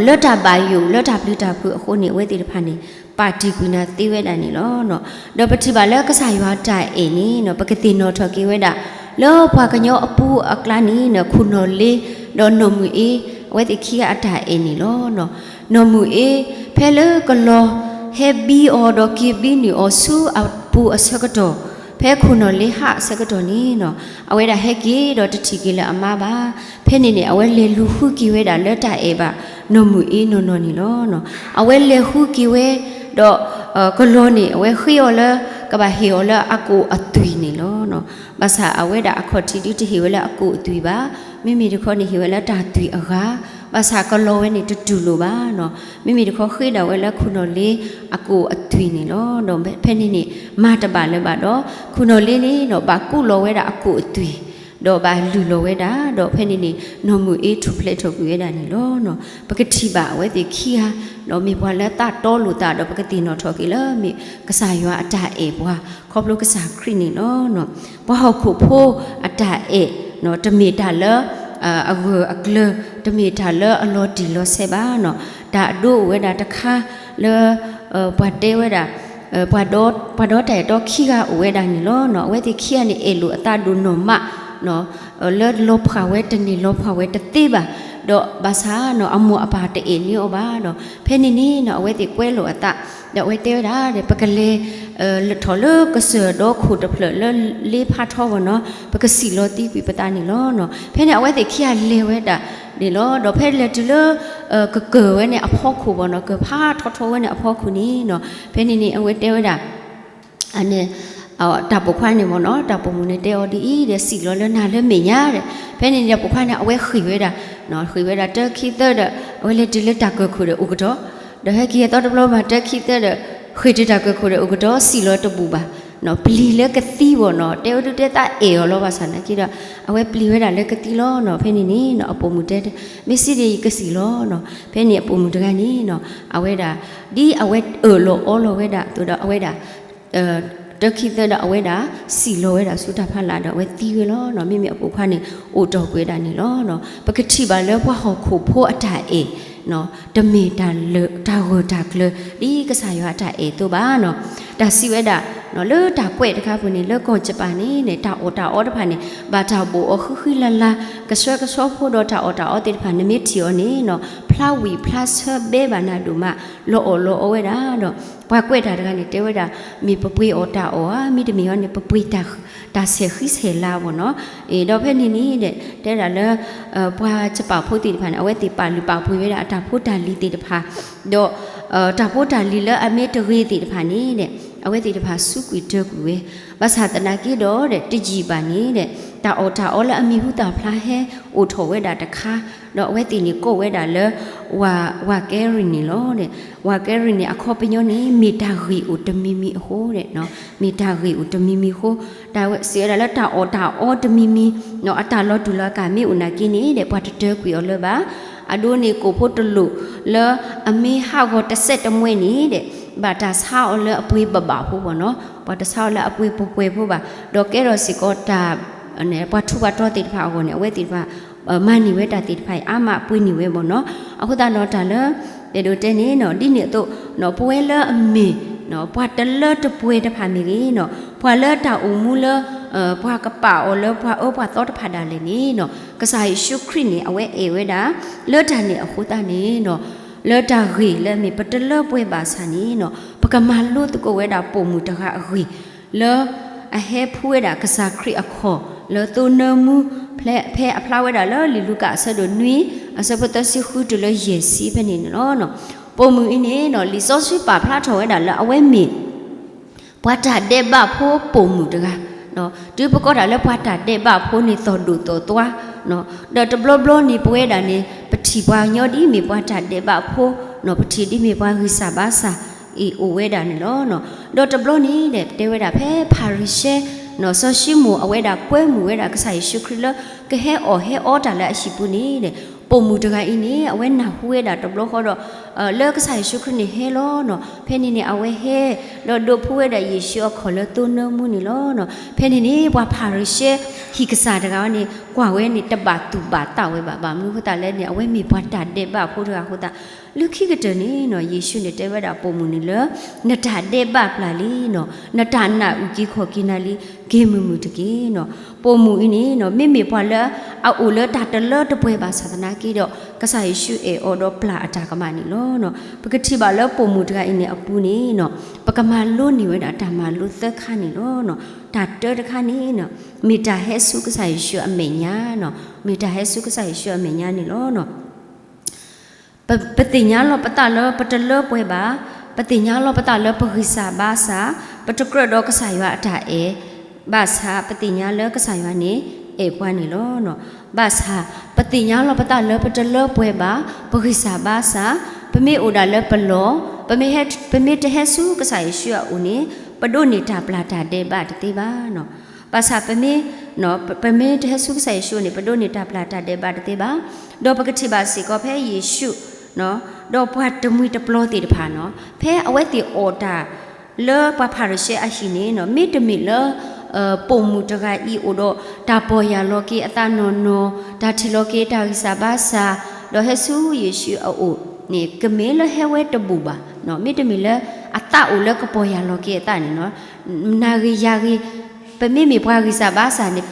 လၢတၢ်ဘၣ်ယိၣ် လၢတၢ်ပျံၤတၢ်ဖုးအဃိန့ၣ် အဝဲသ့ၣ်တဖၣ်န့ၣ် ပာ်တံၢ်ကွံာ်နၤသ့ဝဲဒၣ်န့ၣ်လီၤ. ဒီးပထံၣ်ဘၣ်လၢကစၢ်ယွၤတၢ်အဲၣ်န့ၣ် ပကသ့ၣ်နီၣ်ထီၣ်က့ၤဝဲဒၣ် လၢပှၤကညီအပူၤအကျါန့ၣ် ခိၣ်နီၣ်လ့ ဒီးနီၢ်မုၢ်အ့ အဝဲသ့ၣ်ခံဂၤအတၢ်အဲၣ်န့ၣ်လီၤ. နီၢ်မုၢ်အ့ ဖဲလၢကလီၤဟဲဘံအီၤဒီးက့ၤဘံနုာ်အီၤဆူအပူၤအဆၢကတီၢ်, ဖဲခိၣ်နီၣ်လ့ဟးအဆၢကတီၢ်န့ၣ် အဝဲဒၣ်ဟဲက့ၤဒီးတထံၣ်က့ၤလၢအမါဘၣ်. ဖဲန့ၣ်န့ၣ် အဝဲလဲၤလူၤဃုက့ၤဝဲဒၣ်လၢတၢ်အဲၣ်ဘၣ် နီၢ်မုၢ်အ့နီၢ်နီၢ်န့ၣ်လီၤ. အဝဲလဲၤဃုက့ၤဝဲ ဒီး ကလီၤန့ၣ် အဝဲဃ့အီၤလၢ ကဘၣ်ဟ့ၣ်အီၤလၢအကိၣ်အသွံၣ်န့ၣ်လီၤ. ဘၣ်ဆၣ်အဝဲဒၣ်အခီၣ်ထံးဒုတဟ့ၣ်ဝဲလၢအကိၣ်အသွံၣ်ဘၣ်. မ့မ့ၢ်တခီန့ၣ်ဟ့ၣ်ဝဲလၢတၢ်သွံၣ်အဂၤ, ဘၣ်ဆၣ်ကလီၤဝဲန့ၣ်တတူၢ်လိာ်ဘၣ်. မ့မ့ၢ်တခီဃ့ဒၣ်ဝဲလၢခိၣ်နီၣ်လ့အကိၣ်အသွံၣ်န့ၣ်လီၤ. ဒီးဖဲန့ၣ်န့ၣ် မၤတဘၣ်လၢၤဘၣ်ဒီး ခိၣ်နီၣ်လ့န့ၣ်ဒီးဘၣ်ကူးလီၤဝဲဒၣ်အကိၣ်အသွံၣ်, ဒီးဘၣ်လုၢ်လီၤဝဲဒၣ်, ဒီးဖဲန့ၣ်န့ၣ် နီၢ်မုၢ်အ့ထူၣ်ဖျဲးထီၣ်ကွံာ်ဝဲဒၣ်န့ၣ်လီၤ. ပကထံၣ်ဘၣ်အဝဲသ့ၣ်ခံဂၤ ဒီးမ့ၢ်ပှၤလၢသးတီလိာ်သးဒီးပကသ့ၣ်နီၣ်ထီၣ်က့ၤလၢမ့ၢ်ကစၢ်ယွၤအတၢ်အဲၣ်ပှၤ ခီဖျိကစၢ်ခရံာ်န့ၣ်လီၤ. ပှၤဟီၣ်ခိၣ်ဖိအတၢ်အဲၣ် တမ့ၢ်တၢ်လၢ အဂၢၢ်အကျၢၤ, တမ့ၢ်တၢ်လၢအလီၤတံၢ်လီၤဆဲးဘၣ်. တၢ်အဒိအိၣ်ဝဲဒၣ်တခါလၢ ပှၤတဲဝဲဒၣ် ပှၤဒီ ပှၤဒီတၢ်အဲၣ်တီခံဂၤအိၣ်ဝဲဒၣ်န့ၣ်လီၤ. အဝဲသ့ၣ်ခံဂၤန့ၣ်အဲၣ်လိာ်အသးဒိၣ်နီၢ်မး လၢလီၤဖှၣ်ဝဲတန့ၢ်လီၤဖှၣ်ဝဲတသ့ဘၣ်, ဒီးဘၣ်ဆၣ်နီၢ် အမိၢ်အပၢ်တအဲၣ်န့ၢ်အီၤဘၣ်ဒီး ဖဲန့ၣ်န့ၣ်နီၢ် အဝဲသ့ၣ်ကွဲလိာ်အသး, ဒီးအဝဲတဲဝဲဒၣ် ပကလဲၤ ထီၣ်လၢကစၢၢ်ဒီခိၣ်တဖျၢၣ်လၢလ့ဖးထီဘၣ်နီၢ် ပကစံၣ်လီၤသံကွံာ်ပသးန့ၣ်လီၤ. ဖဲန့ၣ်အဝဲသ့ၣ်ခံဂၤလဲၤဝဲဒၣ်န့ၣ်လီၤ. ဒီးဖဲလဲၤတုၤလၢ ကကၢၢ်ဝဲန့ၣ်အဖီခိၣ်ဘၣ်နီၢ် ကၢၢ်ဖးထီထီဝဲန့ၣ်အဖီခိၣ်န့ၣ်နီၢ် ဖဲန့ၣ်န့ၣ် အဝဲတဲဝဲဒၣ် အန့ၣ် တၢ်ပိာ်ခွါန့ၣ်မ့ၢ်နီၢ် တၢ်ပိာ်မုၣ်န့ၣ်တဲအီၤဒ်အံၤဒီး စံၣ်လီၤလၢနၤလၢမဲာ်ညါဒီး ဖဲန့ၣ်န့ၣ် တၢ်ပိာ်ခွါန့ၣ် အဝဲဃ့ၢ်ဝဲဒၣ် ဃ့ၢ်ဝဲဒၣ်တၢခံသၢဒီး အဝဲလဲၤတုၤလၢတၢ်ကၢၢ်ခိၣ်ဒီးအိၣ်ကတီၢ်, ဒီးဟဲက့ၤအသီတဘျီဘၣ် တၢခံသၢဒီး ဃ့ၢ်တုၤတၢ်ကၢၢ်ခိၣ်ဒီးအိၣ်ကတီၢ် စံၣ်လီၤတဘူၣ်ဘၣ်. ပျံၤလၢကသံဘၣ်နီၤ, တဲဝဲဒၣ်တဲသးအဲၣ်အီၤလီၤ ဘၣ်ဆၣ်သနာ်က့ဒီး အဝဲပျံၤဝဲဒၣ်လၢကသံလီၤနီၤ. ဖဲန့ၣ်န့ၣ်နီၤ အပိာ်မုၣ်တဲ မ့ၢ်စံးဒ်အံၤ ယကစံးလီၤနီၤ. ဖဲန့ၣ်အပိာ်မုၣ်တဂၤန့ၣ်နီၤ အဝဲဒၣ် ဒ်အဝဲအၢၣ်လီၤအီလီၤဝဲဒၣ်အသိးဒီး အဝဲဒၣ် တခံသၢဒီး အဝဲဒၣ်စံၣ်လီၤဝဲဒၣ်ဆူတၢ်ဖီလာ်ဒီး အဝဲသံဝဲလီၤနီၤ. မ့မ့ၢ်အပိာ်ခွါန့ၣ် အိၣ်တီၢ်ကွံာ်ဝဲဒၣ်န့ၣ်လီၤ. ပကထံၣ်ဘၣ်လၢပှၤဟီၣ်ခိၣ်ဖိအတၢ်အဲၣ် တမ့ၢ်တၢ်ဂၢၢ်တၢ်ကျၢၤ ဒ်ကစၢ်ယွၤအတၢ်အဲၣ်အသိးဘၣ်နီၤ. တၢ်စံးဝဲဒၣ် လၢတၢ်ကွဲးတခါပူၤန့ၣ် လၢကီၢ်ကၠပၣ်န့ၣ်န့ၣ် တၢ်အီၣ်တၢ်အီတဖၣ်န့ၣ် ဘၣ်တၢ်ဘိၣ်အီၤဃံဃံလၤလၤ ကဆှဲကဆှီဖိဒီးတၢ်အီၣ်တၢ်အီသ့ၣ်တဖၣ် နမ့ၢ်ထံၣ်အီၤန့ၣ်နီၤ ဖျါဝံၤဖျါဆၢဘဲဘၣ်နၤဒိၣ်မး လီၤအီၣ်လီၤအီဝဲဒၣ်ဒီး ပှၤကွဲးတၢ်တဂၤန့ၣ် တဲဝဲဒၣ် မ့ၢ်ပပှ့ၤအီၣ်တၢ်အီၣ်ဧါ မ့တမ့ၢ်အီၤန့ၣ် ပပှ့ၤတၢ်ဆဲးဃံဆဲးလၤဘၣ်နီၤ. ဒီးဖဲန့ၣ်န့ၣ် တဲဝဲဒၣ်လၢ ပှၤကၠပၣ်ဖိသ့ၣ်တဖၣ်န့ၣ် အဝဲသ့ၣ်ပာ်လုၢ်ပာ်ပှ့ၤဝဲဒၣ်အတၢ်ဖိတၢ်လံၤသ့ၣ်တဖၣ် ဒီး တၢ်ဖိတၢ်လံၤလၢအမ့ၢ်တဂ့ၤသ့ၣ်တဖၣ်န့ၣ် အဝဲသ့ၣ်တဖၣ်စူးကွံာ်တၢကွံာ်ဝဲ ဘၣ်ဆၣ်သနာ်က့ဒီး တယံာ်ဘၣ်န့ၣ် တၢ်အီၣ်တၢ်အီလၢအမံၤဟူသၣ်ဖျါဟဲအိၣ်ထီၣ်ဝဲဒၣ်တခါ ဒီးအဝဲသ့ၣ်န့ၣ်ကိးဝဲဒၣ်လၢ ဝၤကဲရံၣ်န့ၣ်လီၤ. ဝၤကဲရံၣ်န့ၣ် အခီပညီန့ၣ် မ့ၢ်တၢ်ဂ့ၢ်အိၣ်တမံၤမံၤအဃိ မ့ၢ်တၢ်ဂ့ၢ်အိၣ်တမံၤမံၤအဃိ တၢ်စံးဝဲဒၣ်လၢတၢ်အီၣ်တၢ်အီတမံၤမံၤ အတၢ်လီၤတူၢ်လီၤကာ်မ့ၢ်အိၣ်နာ်က့န့ၣ်ဒီး ပှၤတတၢကွံာ်အီၤလၢၤဘၣ်. အဒိန့ၣ်ကိၣ်ဖိတလိာ်လၢအမ့ၢ်ဟးဂီၤတစဲးတမှဲန့ၣ်ဒီး ဘၣ်တၢ်ဆါအီၤလၢအပှ့ၤဘၣ်ဘၣ်ဖိဘၣ်နီၤ. ပှၤတဆါအီၤလၢအပှ့ၤပှဲၤပှဲၤဖိဘၣ်. ဒီးကဲထီၣ်စ့ၢ်ကီးတၢ် ပှၤထူးပှၤတီၤသ့ၣ်တဖၣ်အဂီၢ်န့ၣ် အဝဲသ့ၣ်တဖၣ် မၤန့ၢ်ဝဲတၢ်သ့ၣ်တဖၣ်အံၤ အါမးပှ့ၤန့ၢ်ဝဲဘၣ်နီၤ. အဃိသတးဒီးတၢ်လၢ အဲၣ်ဒိးတဲန့ၣ်နီၤ ဒ်န့ၣ်အသိး ပဝဲလၢအမ့ၢ် ပှၤတလၢတပှဲၤတဖၣ်မ့ၢ်ဂ့ၤနီၤ ပှၤလၢတၢ်အိၣ်မူလၢ ပှၤကပာ်အီၤလၢပှၤအၢပှၤသီတဖၣ်ဒၣ်လဲာ်န့ၣ်နီၤ ကစၢ်ယ့ၣ်ၡူးခရံာ်န့ၣ် အဝဲအဲၣ်ဝဲဒၣ် လၢတၢ်န့ၣ်အဃိသတးန့ၣ်နီၤ လၢတၢ်ဂ့ၢ်လၢအမ့ၢ်ပတလၢပှဲၤဘၣ်ဆၣ်န့ၣ်နီၤ ပကမၤလိသကိးဝဲဒၣ်ပိာ်မုၣ်တဂၤအဂ့ၢ် လၢ အဟဲဖှူဝဲဒၣ်ကစၢ်ခရံာ်အခီၣ် လၢသိနၢမူ ဖဲ ဖဲအဖျါဝဲဒၣ်လၢလံာ်လူၤကၣ်အဆၢဒိၣ်နွံ အဆၢဖိသၢဆံဃုတုၤလၢယဲၢ်ဆံဖဲန့ၣ်န့ၣ်လီၤ. ပိာ်မုၣ်အံၤန့ၣ်နီၤ လံာ်စီဆှံပာ်ဖျါထီၣ်ဝဲဒၣ်လၢအဝဲမ့ၢ် ပှၤတၢ်ဒဲးဘးဖိပိာ်မုၣ်တဂၤ တုၤပကိးတၢ်လၢပှၤတၢ်ဒဲးဘးဖိန့ၣ် သီၣ်ဒိၣ်သီၣ်သွါ ဒီးတဘျီဘျီန့ၣ် ပဝဲဒၣ်န့ၣ် ပထံၣ်ပှၤကညီဒ်မ့ၢ်ပှၤတၢ်ဒဲးဘးဖိ ပထံၣ်ဒ်မ့ၢ်ပှၤဂံၢ်စၢ်ဘါစၢ်အံၤအိၣ်ဝဲဒၣ်န့ၣ်လီၤ. ဒီးတဘျီန့ၣ်ဒီး တဲဝဲဒၣ်ဖဲဖၤရံၤၡဲ စီၤၡံမိၣ်အဝဲဒၣ်ကွဲမုာ်ဝဲဒၣ်ကစၢ်ယ့ၣ်ၡူးခရံာ်လၢ ကဟဲအီၣ်ဟဲအီတၢ်လၢအဟံၣ်ပူၤန့ၣ်ဒီး ပိာ်မုၣ်တဂၤအံၤန့ၣ် အဝဲနၢ်ဟူဝဲဒၣ်တဘျီဃီဒီး လၢကစၢ်ယ့ၣ်ၡူးခရံာ်န့ၣ်ဟဲလီၤနီၤ. ဖဲန့ၣ်န့ၣ် အဝဲဟဲ ဒီးဒိးဖှူဝဲဒၣ်ယ့ၣ်ၡူးအခီၣ်လၢသိနၢမူန့ၣ်လီၤ. ဖဲန့ၣ်န့ၣ် ပှၤဖၤရံၤၡဲ ဟံၣ်ကစၢ်တဂၤန့ၣ် ကွၢ်ဝဲန့ၣ် တဘၣ်သူၣ်ဘၣ်သးဝဲဘၣ်. ဘၣ်မနုၤအဃိသတးလဲၣ်န့ၣ် အဝဲမ့ၢ်ပှၤတၢ်ဒဲးဘးဖိတဂၤအဃိသတး လၢခံကတၢၢ်န့ၣ်နီၤ ယ့ၣ်ၡူးန့ၣ်တဲဝဲဒၣ်ပိာ်မုၣ်န့ၣ်လၢ နတၢ်ဒဲးဘးပျၢ်လံနီၤ, နတၢ်နာ်အုၣ်က့ၤခီၣ်က့ၤနၤလံ, က့ၤမုာ်မုာ်တက့ၢ်နီၤ. ပိာ်မုၣ်အံၤန့ၣ်နီၤ မ့မ့ၢ်ပှၤလၢအအိၣ်လၢတၢ်တလၢတပှဲၤဘၣ်ဆၣ်သနာ်က့ဒီး ကစၢ်ယ့ၣ်ၡူးအဲၣ်အီၤဒီးပျၢ်အတၢ်ကမၣ်န့ၣ်လီၤ. ပကထံၣ်ဘၣ်လၢပိာ်မုၣ်တဂၤအံၤန့ၣ်အပူၤန့ၣ်နီၤ ပကမၤလိန့ၢ်ဝဲဒၣ်တၢ်မၤလိသၢခါန့ၣ်လီၤ. တၢ်တၢတခါန့ၣ်နီၤ မ့ၢ်တၢ်ဟဲဆူကစၢ်ယ့ၣ်ၡူးအမဲာ်ညါနီၤ, မ့ၢ်တၢ်ဟဲဆူကစၢ်ယ့ၣ်ၡူးအမဲာ်ညါန့ၣ်လီၤ. ပ ပသ့ၣ်ညါလီၤပသးလၢပတလၢပှဲၤဘၣ်, ပသ့ၣ်ညါလီၤပသးလၢပဂံၢ်စၢ်ဘါစၢ်, ပတကြၢးဒီးကစၢ်ယွၤအတၢ်အဲၣ်, ဘၣ်ဆၣ်ပသ့ၣ်ညါလၢကစၢ်ယွၤန့ၣ် အဲၣ်ပှၤန့ၣ်လီၤ. ဘၣ်ဆၣ် ပသ့ၣ်ညါလီၤပသးလၢပတလၢပှဲၤဘၣ်, ပဂံၢ်စၢ်ဘါစၢ်, ပမ့ၢ်အိၣ်ဒၣ်လၢပလီၢ်, ပမ့ၢ်ဟဲ ပမ့ၢ်တဟဲဆူကစၢ်ယ့ၣ်ၡူးအအိၣ်န့ၣ် ပဒိးန့ၢ်တၢ်ပျၢ်တၢ်ဒဲးဘးတသ့ဘၣ်. ဘၣ်ဆၣ်ပမ့ၢ် ပမ့ၢ်တဟဲဆူကစၢ်ယ့ၣ်ၡူးန့ၣ် ပဒိးန့ၢ်တၢ်ပျၢ်တၢ်ဒဲးဘးတသ့ဘၣ်. ဒီးပကထံၣ်ဘၣ်စ့ၢ်ကီးဖဲယ့ၣ်ၡူး ဒီးပှၤတမှံၤတပျီၤသ့ၣ်တဖၣ်နီၤ ဖဲအဝဲသ့ၣ်အီၣ်တၢ်လၢပှၤဖၤရံၤၡဲအဟံၣ်န့ၣ်နီၤ မ့တမ့ၢ်လၢ ပိာ်မုၣ်တဂၤအံၤအိၣ်ဒီးတၢ်ပီၢ်ယၢ်လီၤက့ၤအသးနီၢ်နီၢ်, တၢ်ထံၣ်လီၤက့ၤတၢ်ဂံၢ်စၢ်ဘါစၢ်, ဒီးဟဲဆူယ့ၣ်ၡူးအအိၣ်န့ၣ် ကမ့ၢ်လၢဟဲဝဲတဘူၣ်ဘၣ်. မ့တမ့ၢ်လၢအသးအိၣ်လၢကပီၢ်ယၢ်လီၤက့ၤအသးန့ၣ်နီၤ နၤဂ့ၤယၤဂ့ၤ ပမ့မ့ၢ်ပှၤဂံၢ်စၢ်ဘါစၢ်န့ၣ်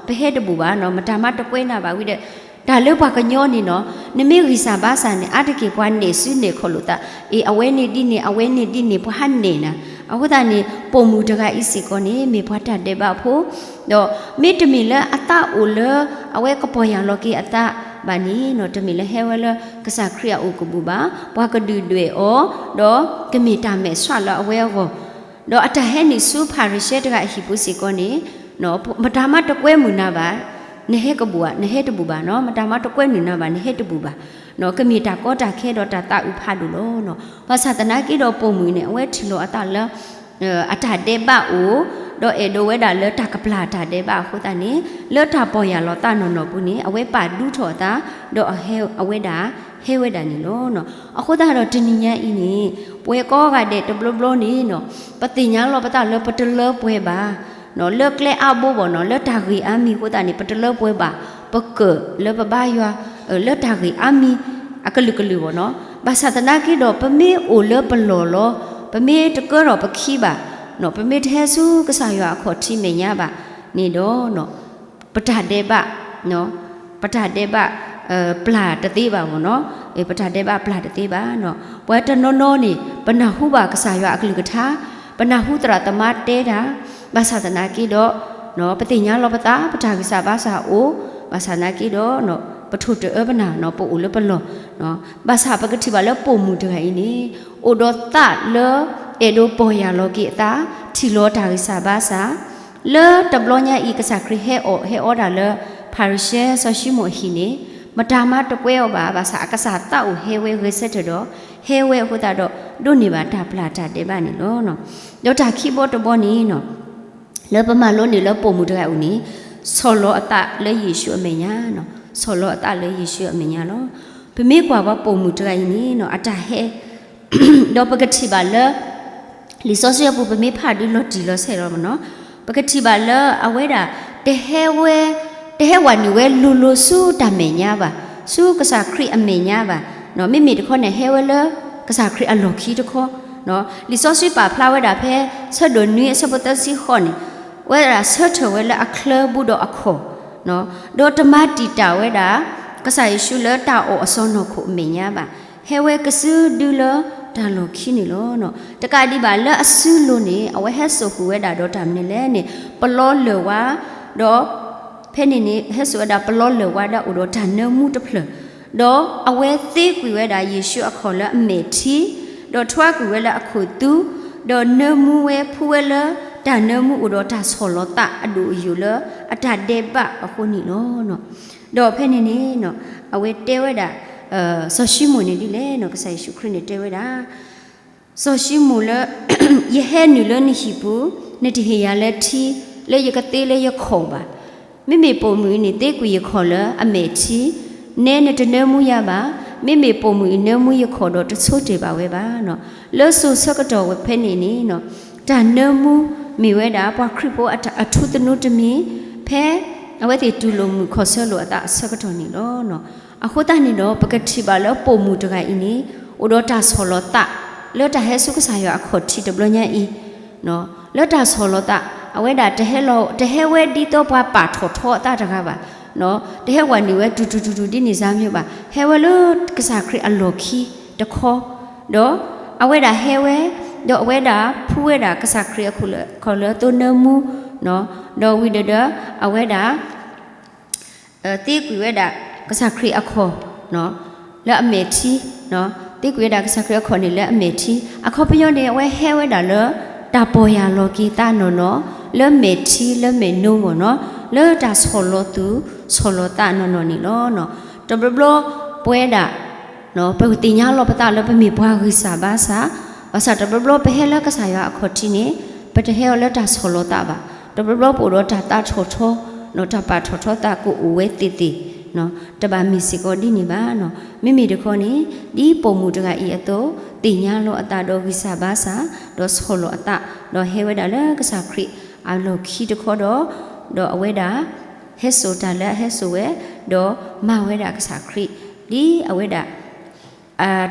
ပဟဲတဘူၣ်ဘၣ်နီၤ, မတၤမၤတကွဲနၤဘၣ်ဝံၤဒီး တၢ်လၢပှၤကညီန့ၣ်နီၤ နမ့ၢ်ဂံၢ်စၢ်ဘါစၢ်န့ၣ် အါတက့ၢ်ပှၤနဲၣ်စုနဲၣ်ခီၣ်လိာ်သး အ့ အဝဲန့ၣ်ဒ်န့ၣ် အဝဲန့ၣ်ဒ်န့ၣ် ပှၤဟးနဲၣ်နၤ. အဃိသတးန့ၣ် ပိာ်မုၣ်တဂၤအံၤစ့ၢ်ကီးန့ၣ် မ့ၢ်ပှၤတၢ်ဒဲးဘးဖိ ဒီးမ့တမ့ၢ်လၢအသးအိၣ်လၢ အဝဲကပီၢ်ယၢ်လီၤက့ၤအသးဘၣ်န့ၣ်နီၤ တမ့ၢ်လၢဟဲဝဲလၢကစၢ်ခရံာ်အအိၣ်ကဘူၣ်ဘၣ်, ပှၤကဒုၣ်ဒွဲၣ်အီၤ, ဒီးကမ့ၢ်တၢ်မဲာ်ဆှးလၢအဝဲအဂီၢ် ဒီးအတၢ်ဟဲနုာ်ဆူဖၤရံၤၡဲတဂၤအဟံၣ်ပူၤစ့ၢ်ကီးန့ၣ် မတၤမၤတကွဲမုာ်နၤဘၣ်, နဟဲကဘူၣ်ဧါ, နဟဲတဘူၣ်ဘၣ်နီၤ, မတၤမၤတကွဲမုာ်နၤဘၣ် နဟဲတဘူၣ်ဘၣ်, ကမ့ၢ်တၢ်ကီတၢ်ခဲဒီးတၢ်သးအုးဖးဒိၣ်လီၤ. ဘၣ်ဆၣ်သနာ်က့ဒီးပိာ်မုၣ်န့ၣ် အဝဲထံၣ်လီၤအသးလၢ အတၢ်ဒဲးဘးအိၣ်, ဒီးအဲၣ်ဒိးဝဲဒၣ်လၢတၢ်ကပျၢ်တၢ်ဒဲးဘးအဃိသတးန့ၣ်, လၢတၢ်ပီၢ်ယၢ်လီၤသးနီၢ်နီၢ်ပူၤန့ၣ် အဝဲပာ်ဒူထီၣ်အသး, ဒီးအဝဲဒၣ်ဟဲဝဲဒၣ်န့ၣ်လီၤ. အဃိသတးဒီးတနံၤညါအံၤန့ၣ်, ပဝဲကိးဂၤဒဲးတဘျီဘျီန့ၣ်, ပသ့ၣ်ညါလီၤပသးလၢပတလၢပှဲၤဘၣ်, လၢကျဲအါဘိဘၣ်နီၤ, လၢတၢ်ဂ့ၢ်အါမံၤအဃိသတးန့ၣ် ပတလၢပှဲၤဘၣ်, ပကၢၣ်လၢပဘါယွၤ, လၢတၢ်ဂ့ၢ်အါမံၤ အကလုာ်ကလုာ်ဘၣ်နီၤ. ဘၣ်ဆၣ်သနာ်က့ဒီး ပမ့ၢ်အိၣ်လၢပလီၢ်လီၤ, ပမ့ၢ်တကၢထီၣ်ပခံဘၣ်, ပမ့ၢ်တဟဲဆူကစၢ်ယွၤအခီၣ်ထံးမဲာ်ညါဘၣ်န့ၣ်ဒီး, ပတၢ်ဒဲးဘး, ပတၢ်ဒဲးဘး ပျၢ်တသ့ဘၣ်ဘၣ်နီၤ, ပတၢ်ဒဲးဘးပျၢ်တသ့ဘၣ်နီၤ. ပှၤတနီၤနီၤန့ၣ် ပနၢ်ဟူဘၣ်ကစၢ်ယွၤအကလုၢ်ကထါ, ပနၢ်ဟူသရၣ်သမါတဲတၢ်, ဘၣ်ဆၣ်သနာ်က့ဒီး ပသ့ၣ်ညါလီၤပသး ပတၢ်ဂံၢ်စၢ်ဘါစၢ်အိၣ်, ဘၣ်ဆၣ်သနာ်က့ဒီး ပထိၣ်တအၢပနၢ်နီၤ, ပအိၣ်လၢပလီၢ်, ဘၣ်ဆၣ်ပကထံၣ်ဘၣ်လၢပိာ်မုၣ်တဂၤအံၤန့ၣ်, အိၣ်ဒီးသးလၢအဲၣ်ဒိးပီၢ်ယၢ်လီၤက့ၤအသး, ထံၣ်လီၤတၢ်ဂံၢ်စၢ်ဘါစၢ်, လၢတဘျီညါအံၤ ကစၢ်ခရံာ်ဟဲအီၣ်ဟဲအီတၢ်လၢ ဖၤရံၤၡဲ စီၤၡံမိၣ်အဟံၣ်န့ၣ်, မတၤမၤတကွဲအီၤဘၣ်, ဘၣ်ဆၣ်အကစၢ်သးအိၣ်ဟဲဝဲဂဲၤဆၢထၢၣ်ဒီး, ဟဲဝဲအဃိသတးဒီး ဒိးန့ၢ်ဘၣ်တၢ်ပျၢ်တၢ်ဒဲးဘးန့ၣ်လီၤ. ဒီးတၢ်ခံဘီတဘီန့ၣ် လၢပမၤလိန့ၢ်လၢပိာ်မုၣ်တဂၤအံၤန့ၣ်, ဆီၣ်လီၤအသးလၢယ့ၣ်ၡူးအမဲာ်ညါ, ဆီၣ်လီၤအသးလၢယ့ၣ်ၡူးအမဲာ်ညါလီၤ. ပမ့ၢ်ကွၢ်ပှၤပိာ်မုၣ်တဂၤအံၤန့ၣ် အတၢ်ဟဲ, ဒီးပကထံၣ်ဘၣ်လၢ လံာ်စီဆှံအပူၤ ပမ့ၢ်ဖးဒုးလီၤတံၢ်လီၤဆဲးလီၤမနီၤ, ပကထံၣ်ဘၣ်လၢအဝဲဒၣ် တဟဲဝဲ, တဟဲဝးနုာ်ဝဲလိၤလိၤဆူတၢ်မဲာ်ညါဘၣ်, ဆူကစၢ်ခရံာ်အမဲာ်ညါဘၣ်, မ့မ့ၢ်တခီန့ၣ် ဟဲဝဲလၢကစၢ်ခရံာ်အလီၢ်ခံတခီ, လံာ်စီဆှံပာ်ဖျါဝဲဒၣ်ဖဲ ဆၢဒိၣ်နွံအဆၢဖိသၢဆံဃိးန့ၣ်, ဝဲဒၣ်ဆၢထၢၣ်ဝဲလၢအချၢဘူးဒီးအခီၣ်, ဒီးတမၤတံာ်တာ်ဝဲဒၣ် ကစၢ်ယ့ၣ်ၡူးလၢတၢ်အီၣ်အစီၢ်နီၤခိၣ်အမဲာ်ညါဘၣ်, ဟဲဝဲကစုဒုလၢတၢ်လီၢ်ခံန့ၣ်လီၤ. တကးဒံးဘၣ်လၢအစုလိၤန့ၣ် အဝဲဟဲစိာ်ဃုာ်ဝဲဒၣ်ဒီးတၢ်မနုၤလဲၣ်န့ၣ်, ပလီလၢၢ်ဝါ, ဒီးဖဲန့ၣ်န့ၣ် ဟဲစိာ်ဝဲဒၣ်ပလီလၢၢ်ဝါဒီးအိၣ်ဒီးတၢ်နၢမူတဖျၢၣ်, ဒီးအဝဲသ့ကွံာ်ဝဲဒၣ်ယ့ၣ်ၡူးအခီၣ်လၢအမဲာ်ထံ, ဒီးထွါကွံာ်ဝဲလၢအခိၣ်သူ, ဒီးနၢမူဝဲဖှူဝဲလၢ တၢ်နၢမူအိၣ်ဒီးတၢ်ဆီၣ်လီၤသးအဒိၣ်အယိာ်လၢအတၢ်ဒဲးဘးအဃိန့ၣ်လီၤ. ဒီးဖဲန့ၣ်န့ၣ် အဝဲတဲဝဲဒၣ် စီၤၡံမိၣ်န့ၣ်ဒ်လဲၣ်န့ၣ်, ကစၢ်ယ့ၣ်ၡူးခရံာ်န့ၣ်တဲဝဲဒၣ်, စီၤၡံမိၣ်လၢ ယဟဲနုာ်လၢနဟံၣ်ပူၤ, နတဟ့ၣ်ယၤလၢထံ, လၢယကသ့လၢယခီၣ်ဘၣ်. မ့မ့ၢ်ပိာ်မုၣ်အံၤန့ၣ် သ့ကွံာ်ယခီၣ်လၢအမဲာ်ထံ, နဲနတနၢမူယၤဘၣ်. မ့မ့ၢ်ပိာ်မုၣ်အံၤနၢမူယခီၣ်ဒီးတဆိတ့ၢ်ဘၣ်ဝဲဘၣ်. လၢစိၤဆၢကတီၢ်ဝဲဖဲန့ၣ်န့ၣ် တၢ်နၢမူမ့ၢ်ဝဲဒၣ်ပှၤခရံာ်ဖိအထူသနူတမံၤ, ဖဲအဝဲသ့ၣ်တူၢ်လိာ်မုာ်ခီၣ်ဆၢလိာ်အသးအဆၢကတီၢ်န့ၣ်လီၤ. အဃိသတးန့ၣ်ဒီး ပကထံၣ်ဘၣ်လၢပိာ်မုၣ်တဂၤအံၤန့ၣ် အိၣ်ဒီးတၢ်ဆီၣ်လီၤသး လၢတၢ်ဟဲဆူကစၢ်ယွၤအခီၣ်ထံးတဘျီညါအံၤ, လၢတၢ်ဆီၣ်လီၤသး အဝဲဒၣ်တဟဲလီၤ တဟဲဝဲဒ်သိးပှၤပာ်ထီၣ်ထီအသးတဂၤဘၣ်, တဟဲဝးနုာ်ဝဲတူတူတူတူဒ်န့ၣ်စါမ့ၢ်ဘၣ်, ဟဲဝဲလၢကစၢ်ခရံာ်အလီၢ်ခံတခီ, ဒီးအဝဲဒၣ်ဟဲဝဲ, ဒီးအဝဲဒၣ်ဖှူဝဲဒၣ်ကစၢ်ခရံာ်အခိၣ်လၢ ခီၣ်လၢအသိနၢမူ, ဒီးဝံၤဒီး အဝဲဒၣ် သ့ကွံာ်ဝဲဒၣ်ကစၢ်ခရံာ်အခီၣ် လၢအမဲာ်ထံ, သ့ကွံာ်ဝဲဒၣ်ကစၢ်ခရံာ်အခီၣ်န့ၣ်လၢအမဲာ်ထံ, အခီပညီန့ၣ် အဝဲဟဲဝဲဒၣ်လၢ တၢ်ပီၢ်ယၢ်လီၤက့ၤသးနီၢ်နီၢ် လၢမဲာ်ထံလၢမဲာ်နိမ့ၢ်နီၤ, လၢတၢ်ဆီၣ်လီၤသူၣ်ဆီၣ်လီၤသးနီၢ်နီၢ်န့ၣ်လီၤ. တဘျီဘျီပဝဲဒၣ် ပသ့ၣ်ညါလီၤပသးလၢပမ့ၢ်ပှၤဂံၢ်စၢ်ဘါစၢ်, ဘၣ်ဆၣ်တဘျီဘျီပဟဲလၢကစၢ်ယွၤအခီၣ်ထံးန့ၣ် ပတဟဲအီၤလၢတၢ်ဆီၣ်လီၤသးဘၣ်. တဘျီဘျီပအိၣ်ဒီးတၢ်သးထီၣ်ထီ, တၢ်ပာ်ထီၣ်ထီသးကအိၣ်ဝဲသ့ၣ်သ့ၣ်, တဘၣ်မ့ၢ်စ့ၢ်ကီးဒ်န့ၣ်ဘၣ်. မ့မ့ၢ်တခီန့ၣ် ဒ်ပိာ်မုၣ်တဂၤအံၤအသိး သ့ၣ်ညါလီၤအသးဒီးဂံၢ်စၢ်ဘါစၢ်, ဒီးဆီၣ်လီၤအသး, ဒီးဟဲဝဲဒၣ်လၢကစၢ်ခရံာ်အလီၢ်ခံတခီဒီး, ဒီးအဝဲဒၣ် ဟဲစိာ်တၢ်လၢအဟဲစိာ်ဝဲ, ဒီးမၤဝဲဒၣ်ကစၢ်ခရံာ် ဒ်အဝဲဒၣ်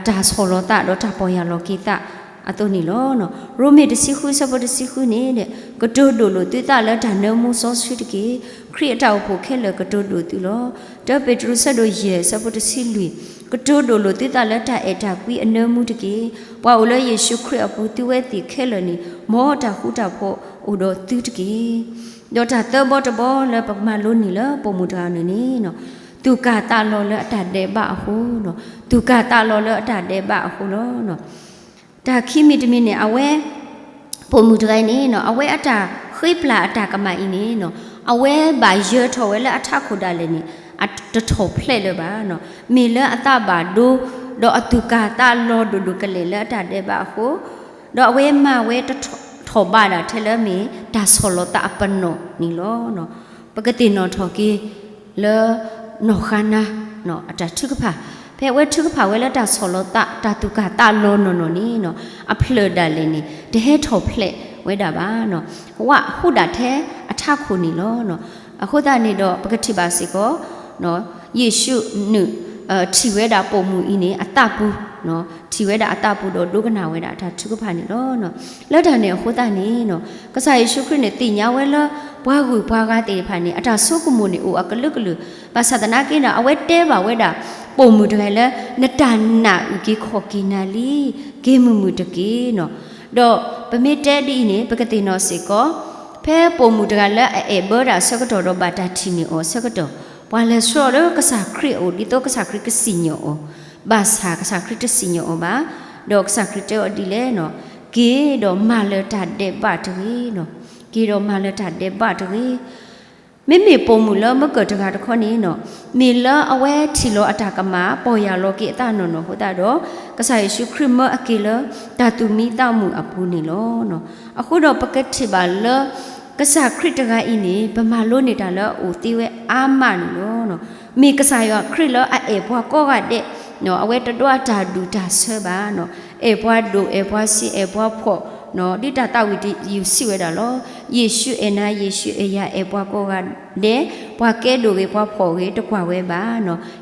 တၢ်ဆီၣ်လီၤသးဒီးတၢ်ပီၢ်ယၢ်လီၤက့ၤသးအသိးန့ၣ်လီၤ. ရိမ့ၤတဆံဃုဆၢဖိတဆံဃုန့ၣ်, ကတိၤဒိၣ်လိာ်သုသးလၢတၢ်နၢမူစီဆှံတက့ၢ်. ခရံာ်အတၢ်အိၣ်ဖှိၣ်ခဲလၢာ်ကတိၤဒိၣ်သုလီၤ. တၢပ့းတရူးဆၢဒိၣ်ယဲၢ်ဆၢဖိတဆံလွံၢ်, ကတိၤဒိၣ်လိာ်သုသးလၢတၢ်အဲၣ်တၢ်ကွံအနၢမူတက့ၢ်. ပှၤအိၣ်လၢယ့ၣ်ၡူးခရံာ်အပူၤ သုဝဲသ့ၣ်ခဲလၢာ်န့ၣ် မ်တၢ်ဃူတၢ်ဖိးအိၣ်ဒီးသုတက့ၢ်. ဒီးတၢ်သၢဘီတဘီလၢပကမၤလိန့ၢ်လၢပိာ်မုၣ်တဂၤန့ၣ်န့ၣ်, သူၣ်ကၢ်သးလီၤလၢအတၢ်ဒဲးဘးအဃိ, သူၣ်ကၢ်သးလီၤလၢအတၢ်ဒဲးဘးအဃိလီၤ. တၢ်ခံမံၤတမံၤန့ၣ် အဝဲ ပိာ်မုၣ်တဂၤအံၤန့ၣ် အဝဲအတၢ်ဃ့ပျၢ်အတၢ်ကမၣ်အံၤန့ၣ် အဝဲဘၣ်ယၢၤထီၣ်ဝဲလၢအထးခိၣ်ဒၣ်လဲာ်န့ၣ် တထီၣ်ဖျဲးလၢၤဘၣ်. မ့ၢ်လၢအသးဘၣ်ဒိ ဒီးအသူၣ်ကၢ်သးလီၤဒိၣ်ဒိၣ်ကလဲာ်လၢအတၢ်ဒဲးဘးအဃိ, ဒီးအဝဲမၤဝဲတထီၣ် ထီၣ်ဘးဒၣ်ထဲလၢမ့ၢ်တၢ်ဆီၣ်လီၤသးအပနီၣ်န့ၣ်လီၤ. ပကသ့ၣ်နီၣ်ထီၣ်က့ၤလၢ နီၢ်ဃါနါ အတၢ်ထုကဖၣ်, ဖဲအဝဲထုကဖၣ်ဝဲလၢတၢ်ဆီၣ်လီၤသး တၢ်သူၣ်ကၢ်သးလီၤနီၢ်နီၢ်န့ၣ် အဖျၢၣ်ဒၣ်လဲာ်န့ၣ် တဟဲထီၣ်ဖျဲးဝဲဒၣ်ဘၣ်, ဝးဟူးဒၣ်ထဲအထးခိၣ်န့ၣ်လီၤ. အဃိသတးန့ၣ်ဒီး ပကထံၣ်ဘၣ်စ့ၢ်ကီး ယ့ၣ်ၡူးနုာ် ထံၣ်ဝဲဒၣ်ပိာ်မုၣ်အံၤန့ၣ် အသးပူၤ, ထံၣ်ဝဲဒၣ်အသးပူၤဒီးဒိကနၣ်ဝဲဒၣ်အတၢ်ထုကဖၣ်န့ၣ်လီၤ. လၢတၢ်န့ၣ်အဃိသတးန့ၣ် ကစၢ်ယ့ၣ်ၡူးခရံာ်န့ၣ် သ့ၣ်ညါဝဲလၢ ပှၤဂုၤပှၤဂၤသ့ၣ်တဖၣ်န့ၣ် အတၢ်ဆိကမိၣ်န့ၣ်အိၣ်အကလုာ်ကလုာ်, ဘၣ်ဆၣ်သနာ်က့ဒီး အဝဲတဲဘၣ်ဝဲဒၣ် ပိာ်မုၣ်တဂၤလၢ နတၢ်နာ်အုၣ်က့ၤခီၣ်က့ၤနၤလံ, က့ၤမုာ်မုာ်တက့ၢ်နီၤ. ဒီးပမ့ၢ်တဲဒ်အံၤန့ၣ် ပကသ့ၣ်နီၣ်စ့ၢ်ကီး ဖဲပိာ်မုၣ်တဂၤလၢအအဲၣ်ဘၢဒၣ်အဆၢကတီၢ်ဒီးဘၣ်တၢ်ထံၣ်န့ၢ်အီၤအဆၢကတီၢ်, ပှၤလဲၤဆှၢအီၤလၢကစၢ်ခရံာ်အအိၣ် ဒ်သိးကစၢ်ခရံာ်ကစံၣ်ညီၣ်အီၤ, ဘၣ်ဆၣ်ကစၢ်ခရံာ်တစံၣ်ညီၣ်အီၤဘၣ်, ဒီးကစၢ်ခရံာ်တဲအီၤဒ်လဲၣ်နီၤ, က့ၤဒီးမၤလၢၤတၢ်ဒဲးဘးတဂ့ၤနီၤ, က့ၤဒီးမၤလၢၤတၢ်ဒဲးဘးတဂ့ၤ. မ့မ့ၢ်ပိာ်မုၣ်လၢမုၢ်ကၢၢ်တဂၤတခီန့ၣ်နီၤ, မ့ၢ်လၢအဝဲထံၣ်လီၤအတၢ်ကမၣ် ပီၢ်ယၢ်လီၤက့ၤအသးနီၢ်နီၢ်အဃိသတးဒီး ကစၢ်ယ့ၣ်ၡူးခရံာ်မၢအက့ၤလၢ တၢ်သူၣ်မံသးမုာ်အပူၤန့ၣ်လီၤ. အဃိဒီးပကထံၣ်ဘၣ်လၢ ကစၢ်ခရံာ်တဂၤအံၤန့ၣ် ပမၤလိန့ၢ်တၢ်လၢအအိၣ်သ့ဝဲအါမးန့ၣ်လီၤ. မ့ၢ်ကစၢ်ယွၤခရံာ်လၢအအဲၣ်ပှၤကိးဂၤဒဲး, အဝဲတဒွးတၢ်ဒူၣ်တၢ်ဆၢဘၣ်, အဲၣ်ပှၤဒိၣ် အဲၣ်ပှၤဆံး အဲၣ်ပှၤဖှီၣ်, ဒ်တၢ်သးဝံၣ်တယုၢ်စံးဝဲဒၣ်လီၤ. ယ့ၣ်ၡူးအဲၣ်နၤ ယ့ၣ်ၡူးအဲၣ်ယၤ အဲၣ်ပှၤကိးဂၤဒဲး, ပှၤကဲဒိၣ်ဂ့ၤ ပှၤဖှီၣ်ဂ့ၤ တကွၢ်ဝဲဘၣ်,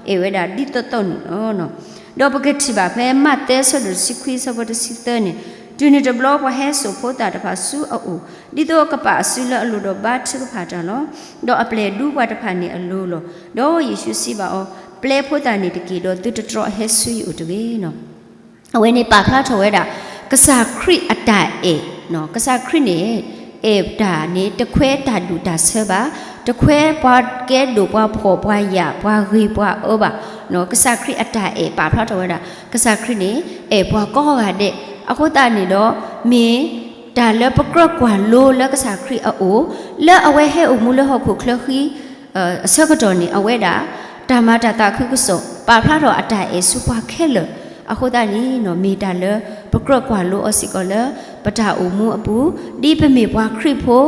အဲၣ်ဝဲဒၣ်ဒ်သိးသိးန့ၣ်လီၤ. ဒီးပကထံၣ်ဘၣ်ဖဲမးသဲအဆၢဒိၣ်တဆံခွံအဆၢဖိတဆံသၢန့ၣ်, တုၤနုၤတဘျီပှၤဟဲစိာ်ဖိသၣ်တဖၣ်ဆူအအိၣ်, ဒ်သိးအကပာ်အစုလၢအလိၤဒီးဘါထုကဖၣ်တၢ်လီၤ. ဒီးအပျဲၢ်ဒူပှၤတဖၣ်န့ၣ်အလိၤလီၤ. ဒီးယ့ၣ်ၡူးစံးဘၣ်အီၤ, ပျဲဖိသၣ်န့ၣ်တက့ၢ်, ဒီးသုတတြီအဟဲဆူယအိၣ်တဂ့ၤနီၤ. အဝဲန့ၣ်ပာ်ဖျါထီၣ်ဝဲဒၣ် ကစၢ်ခရံာ်အတၢ်အဲၣ်, ကစၢ်ခရံာ်န့ၣ် အဲၣ်တၢ်န့ၣ် တခွဲးတၢ်ဒူၣ်တၢ်ဆၢဘၣ်, တခွဲးပှၤကဲဒိၣ်ပှၤဖှီၣ်ပှၤယာ်ပှၤဂ့ၤပှၤအၢဘၣ်, ကစၢ်ခရံာ်အတၢ်အဲၣ်ပာ်ဖျါထီၣ်ဝဲဒၣ် ကစၢ်ခရံာ်န့ၣ် အဲၣ်ပှၤကိးဂၤဒဲး, အဃိသတးန့ၣ်ဒီး မ့ၢ်တၢ်လၢပကြၢးကွၢ်လိလၢကစၢ်ခရံာ်အအိၣ်, လၢအဝဲဟဲအိၣ်မူလၢဟီၣ်ခိၣ်ချၢဃံ အဆၢကတီၢ်န့ၣ် အဝဲဒၣ် တၢ်မၤတၢ်သးခုကစီၣ် ပာ်ဖျါထီၣ်အတၢ်အဲၣ်ဆူပှၤခဲလၢာ်, အဃိသတးန့ၣ် မ့ၢ်တၢ်လၢပကြၢးကွၢ်လိအီၤစ့ၢ်ကီးလၢ ပတၢ်အိၣ်မူအပူၤ, ဒ်ပမ့ၢ်ပှၤခရံာ်ဖိ,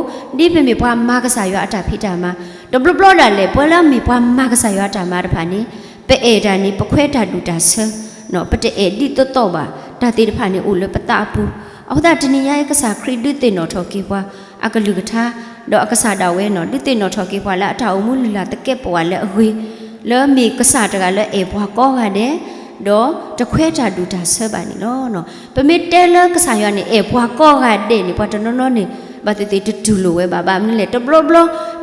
ဒ်ပမ့ၢ်ပှၤမၤကစၢ်ယွၤအတၢ်ဖံးတၢ်မၤ, တဘျီဘျီဒၣ်လဲာ် ပှၤလၢအမ့ၢ်ပှၤမၤကစၢ်ယွၤအတၢ်မၤတဖၣ်န့ၣ် ပအဲၣ်တၢ်န့ၣ် ပခွဲးတၢ်ဒူၣ်တၢ်ဆၢ, ပတအဲၣ်ဒ်သိးသိးဘၣ်, တၢ်သ့ၣ်တဖၣ်န့ၣ်အိၣ်လၢပသးအပူၤ, အဃိသတးတနံၤညါအံၤ ကစၢ်ခရံာ်ဒုးသ့ၣ်နီၣ်ထီၣ်က့ၤပှၤ အကလုၢ်ကထါ, ဒီးအကစၢ်ဒၣ်ဝဲနီၤ ဒုးသ့ၣ်နီၣ်ထီၣ်က့ၤပှၤလၢအတၢ်အိၣ်မူလုၢ်လၢ်သကဲးပဝးလၢအဂ့ၤ, လၢမ့ၢ်ကစၢ်တဂၤလၢအဲၣ်ပှၤကိးဂၤဒဲး, ဒီးတခွဲးတၢ်ဒူၣ်တၢ်ဆၢဘၣ်န့ၣ်လီၤ. ပမ့ၢ်တဲလၢကစၢ်ယွၤန့ၣ် အဲၣ်ပှၤကိးဂၤဒဲးန့ၣ် ပှၤတနီၤနီၤန့ၣ် ဘၣ်သ့ၣ်သ့ၣ်တတူၢ်လိာ်ဝဲဘၣ်. ဘၣ်မနုၤလဲၣ် တဘျီ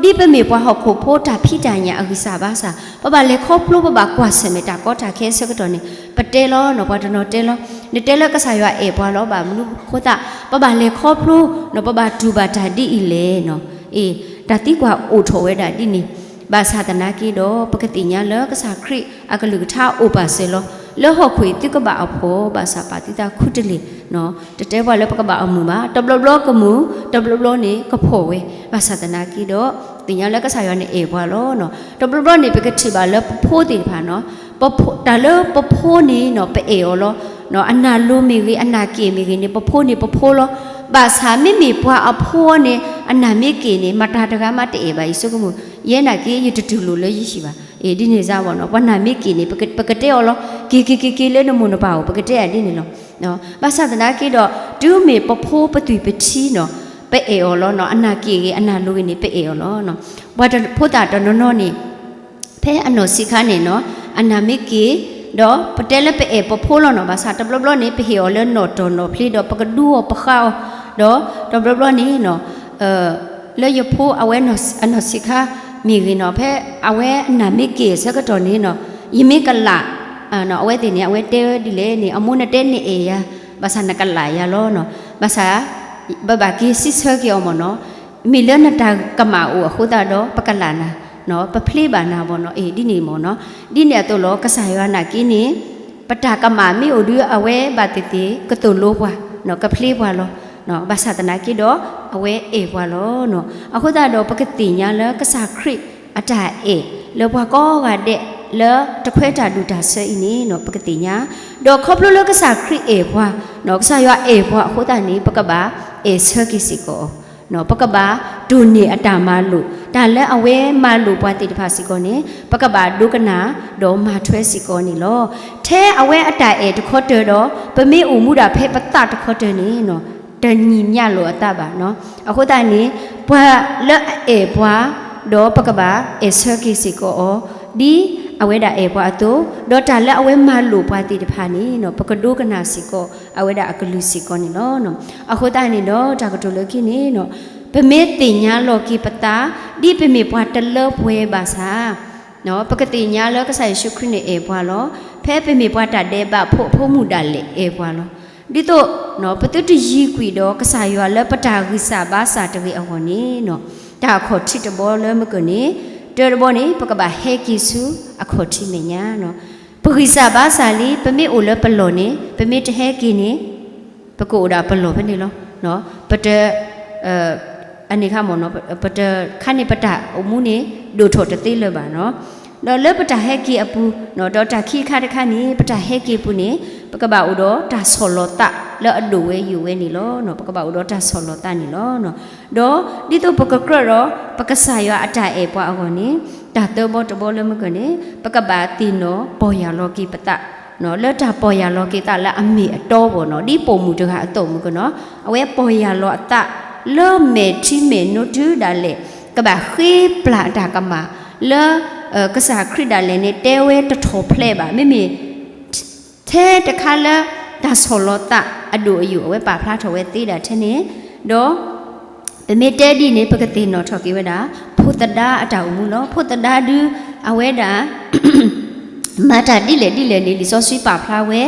ဘျီ ဒ်ပမ့ၢ်ပှၤဟီၣ်ခိၣ်ဖိတၢ်ဖံးတၢ်ညၣ်အဂံၢ်စၢ်ဘါစၢ် ပဘၣ်လဲၤခီဖျိ ပဘၣ်ကွၢ်ဆၢၣ်မဲာ်တၢ်ကီတၢ်ခဲအဆၢကတီၢ်န့ၣ် ပတဲလီၤနီၤ ပှၤတနီၤတဲလီၤ နတဲလၢကစၢ်ယွၤအဲၣ်ပှၤလီၤ ဘၣ်မနုၤအဃိသတး ပဘၣ်လဲၤခီဖျိနီၤ ပဘၣ်တူၢ်ဘၣ်တၢ်ဒ်အံၤလဲၣ်နီၤ. အ့ တၢ်သံကွၢ်အိၣ်ထီၣ်ဝဲဒၣ်ဒ်န့ၣ် ဘၣ်ဆၣ်သနာ်က့ဒီး ပကသ့ၣ်ညါလၢကစၢ်ခရံာ်အကလုၢ်ကထါအိၣ်ပာ်စၢၤလီၤ. လၢဟီၣ်ခိၣ်အံၤသုကဘၣ်အဖှီၣ် ဘၣ်ဆၣ်ပာ်သုသးခူတလ့ၢ်နီၤ. တတဲပှၤလၢပကဘၣ်အမုာ်ဘၣ်. တဘျီဘျီကမုာ် တဘျီဘျီန့ၣ်ကဖှီၣ်ဝဲ. ဘၣ်ဆၣ်သနာ်က့ဒီး သ့ၣ်ညါလၢကစၢ်ယွၤန့ၣ်အဲၣ်ပှၤလီၤနီၤ. တဘျီဘျီန့ၣ် ပကထံၣ်ဘၣ်လၢပဖိသ့ၣ်တဖၣ်နီၤ ပဖိ တၢ်လၢပဖိန့ၣ်နီၤ ပအဲၣ်အီၤလီၤ. အနၢ်လိၤမ့ၢ်ဂ့ၤ အနၢ်က့ၣ်မ့ၢ်ဂ့ၤန့ၣ် ပဖိန့ၣ်ပဖိလီၤ. ဘၣ်ဆၣ်မ့မ့ၢ်ပှၤအဖိန့ၣ် အနၢ်မ့ၢ်က့ၣ်န့ၣ် မတၤတဂၤမးတအဲၣ်ဘၣ် ယဆိကမိၣ် ယဲနာ်က့ ယတတူၢ်လိာ်လၢယဟံၣ်ဘၣ်. အ့ ဒ်န့ၣ်စ့ၢ်ဘၣ်နီၤ ပှၤနၢ်မ့ၢ်က့ၣ်န့ၣ် ပက ပကတဲအီၤလီၤ က့ၤက့ၤက့ၤက့ၤလၢနမိၢ်နပၢ်အိၣ် ပကတဲအီၤဒ်န့ၣ်လီၤ. ဘၣ်ဆၣ်သနာ်က့ဒီး တုၤမ့ၢ်ပဖိပသူၣ်ပထံနီၤ ပအဲၣ်အီၤလီၤနီၤ. အနၢ်က့ၣ်ဂ့ၤ အနၢ်လိၤဂ့ၤန့ၣ် ပအဲၣ်အီၤလီၤနီၤ. ပှၤတ ဖိသၣ်တနီၤနီၤန့ၣ် ဖဲအနီၢ်ဆံးခါန့ၣ်နီၤ အနၢ်မ့ၢ်က့ၣ် ဒီးပတဲလၢပအဲၣ်ပဖိလီၤနီၤ. ဘၣ်ဆၣ်တဘျီဘျီန့ၣ် ပဟ့ၣ်အီၤလၢနီၣ်တီၢ်နီၣ်ဖျ့ဒီး ပကဒူအီၤပဃါအီၤ ဒီးတဘျီဘျီန့ၣ်နီၤ လၢယဖိအဝဲအနီၢ်ဆံးခါ မ့ၢ်ဂ့ၤနီၤ ဖဲအဝဲအနၢ်မ့ၢ်က့ၣ်အဆၢကတီၢ်န့ၣ်နီၤ ယမ့ၢ်ကလၢ် အဝဲသ့ၣ်န့ၣ် အဝဲတဲဝဲဒ်လဲၣ်န့ၣ် အမိၢ်နတဲနအဲၣ်ယၤ ဘၣ်ဆၣ်နကလၢ်ယၤလီၤနီၤ. ဘၣ်ဆၣ် ပဘၣ်က့ၤစံးဆၢက့ၤအီၤမ့ၢ်နီၤ မ့ၢ်လၢနတၢ်ကမၣ်အိၣ်အဃိသတးဒီး ပကလၢ်နၤ ပဖျ့ဘၣ်နၤမ့ၢ်နီၤ. အ့ ဒ်န့ၣ်မ့ၢ်နီၤ. ဒ်န့ၣ်အသိးလီၤ ကစၢ်ယွၤနာ်က့န့ၣ် ပတၢ်ကမၣ်မ့ၢ်အိၣ်ဒုး အဝဲဘၣ်သ့ၣ်သ့ၣ် ကသိၣ်လိပှၤ ကဖျ့ပှၤလီၤ. ဘၣ်ဆၣ်သနာ်က့ဒီး အဝဲအဲၣ်ပှၤလီၤ. အဃိသတးဒီး ပကသ့ၣ်ညါလၢကစၢ်ခရံာ်အတၢ်အဲၣ် လၢပှၤကိးဂၤဒဲး လၢတခွဲးတၢ်ဒူၣ်တၢ်ဆၢအံၤန့ၣ်နီၤ ပကသ့ၣ်ညါ ဒီးခီဖျိလၢကစၢ်ခရံာ်အဲၣ်ပှၤ ကစၢ်ယွၤအဲၣ်ပှၤအဃိသတးန့ၣ် ပကဘၣ် အဲၣ်ဆၢက့ၤစ့ၢ်ကီးအီၤ, ပကဘၣ်တိၢ်န့ၢ်အတၢ်မၤလိာ်, တၢ်လၢအဝဲမၤလိာ်ပှၤသ့ၣ်တဖၣ်စ့ၢ်ကီးန့ၣ် ပကဘၣ်ဒိကနၣ်ဒီးမၤထွဲစ့ၢ်ကီးန့ၣ်လီၤ. ထဲအဝဲအတၢ်အဲၣ်တခီတၢၤဒီး ပမ့ၢ်အိၣ်မူဒၣ်ဖဲပသးတခီတၢၤန့ၣ် တညီမျှလိာ်အသးဘၣ်. အဃိသတးန့ၣ် ပှၤလၢအအဲၣ်ပှၤ ဒီးပကဘၣ်အဲၣ်ဆၢက့ၤစ့ၢ်ကီးအီၤ ဒ်အဝဲဒၣ်အဲၣ်ပှၤအသိး, ဒီးတၢ်လၢအဝဲမၤလိာ်ပှၤသ့ၣ်တဖၣ်န့ၣ် ပကဒိကနၣ်စ့ၢ်ကီး အဝဲဒၣ်အကလုၢ်စ့ၢ်ကီးန့ၣ်လီၤ. အဃိသတးန့ၣ်ဒီး တၢ်ကတိၤလၢခံန့ၣ် ပမ့ၢ်သ့ၣ်ညါလီၤက့ၤပသး ဒ်ပမ့ၢ်ပှၤတလၢပှဲၤဘၣ်ဆၣ် ပကသ့ၣ်ညါလၢကစၢ်ယ့ၣ်ၡူးခရံာ်န့ၣ်အဲၣ်ပှၤလီၤ. ဖဲပမ့ၢ်ပှၤတၢ်ဒဲးဘးဖိအဖိမုၣ်ဒၣ်လဲာ်အဲၣ်ပှၤလီၤ. ဒ်သိး ပသုတယံၤကွံာ်ဒီးကစၢ်ယွၤလၢပတၢ်ဂံၢ်စၢ်ဘါစၢ်တဂ့ၤအဂီၢ်န့ၣ် တၢ်အခီၣ်ထံးတဘီလၢမုၢ်ကၢၢ်န့ၣ် တၢတဘီန့ၣ် ပကဘၣ်ဟဲက့ၤဆူအခီၣ်ထံးမဲာ်ညါ ပဂံၢ်စၢ်ဘါစၢ်လံ ပမ့ၢ်အိၣ်လၢပလီၢ်န့ၣ် ပမ့ၢ်တဟဲက့ၤန့ၣ် ပကအိၣ်ဒၣ်ပလီၢ်ဖဲန့ၣ်လီၤ. ပတ အန့ၣ်ခါမ့ၢ် ပတခါန့ၣ်ပတၢ်အိၣ်မူန့ၣ် ဒိၣ်ထီၣ်တသ့လၢၤဘၣ်နီၤ. ဒီးလၢပတၢ်ဟဲက့ၤအပူၤ ဒီးတၢ်ခံခါတခါန့ၣ် ပတၢ်ဟဲက့ၤအပူၤန့ၣ် ပကဘၣ်အိၣ်ဒီးတၢ်ဆီၣ်လီၤသးလၢအဒိၣ်ဝဲယိာ်ဝဲန့ၣ်လီၤ. ပကဘၣ်အိၣ်ဒီးတၢ်ဆီၣ်လီၤသးန့ၣ်လီၤ. ဒီးဒ်သိးပကကြၢးဒီး ပကစၢ်ယွၤအတၢ်အဲၣ်ပှၤအဂီၢ်န့ၣ် တၢ်သၢဘီတဘီလၢမုၢ်ကၢၢ်န့ၣ် ပကဘၣ်သ့ၣ်နီၣ်ပီၢ်ယၢ်လီၤက့ၤပသး လၢတၢ်ပီၢ်ယၢ်လီၤက့ၤသးလၢအမ့ၢ်အတီဘၣ်နီၤ. ဒ်ပိာ်မုၣ်တဂၤအသိးမုၢ်ကၢၢ်နီၤ အဝဲပီၢ်ယၢ်လီၤအသး လၢမဲာ်ထံမဲာ်နိတုၤဒၣ်လဲာ် ကဘၣ်ဃ့ပျၢ်အတၢ်ကမၣ် လၢ ကစၢ်ခရံာ်ဒၣ်လဲာ်န့ၣ် တဲဝဲတထီၣ်ဖျဲးဘၣ်. မ့မ့ၢ် ထဲတခါလၢ တၢ်ဆီၣ်လီၤသးအဒိၣ်အယိာ် အဝဲပာ်ဖျါထီၣ်ဝဲသ့ဒၣ်ထဲန့ၣ် ဒီး ပမ့ၢ်တဲဒ်န့ၣ် ပကသ့ၣ်နီၣ်ထီၣ်က့ၤဝဲဒၣ် ဖိသဒါအတၢ်အိၣ်မူလီၤ. ဖိသဒါဒု အဝဲဒၣ် မၤတၢ်ဒ်လဲၣ်ဒ်လဲၣ်န့ၣ် လံာ်စီဆှံပာ်ဖျါဝဲ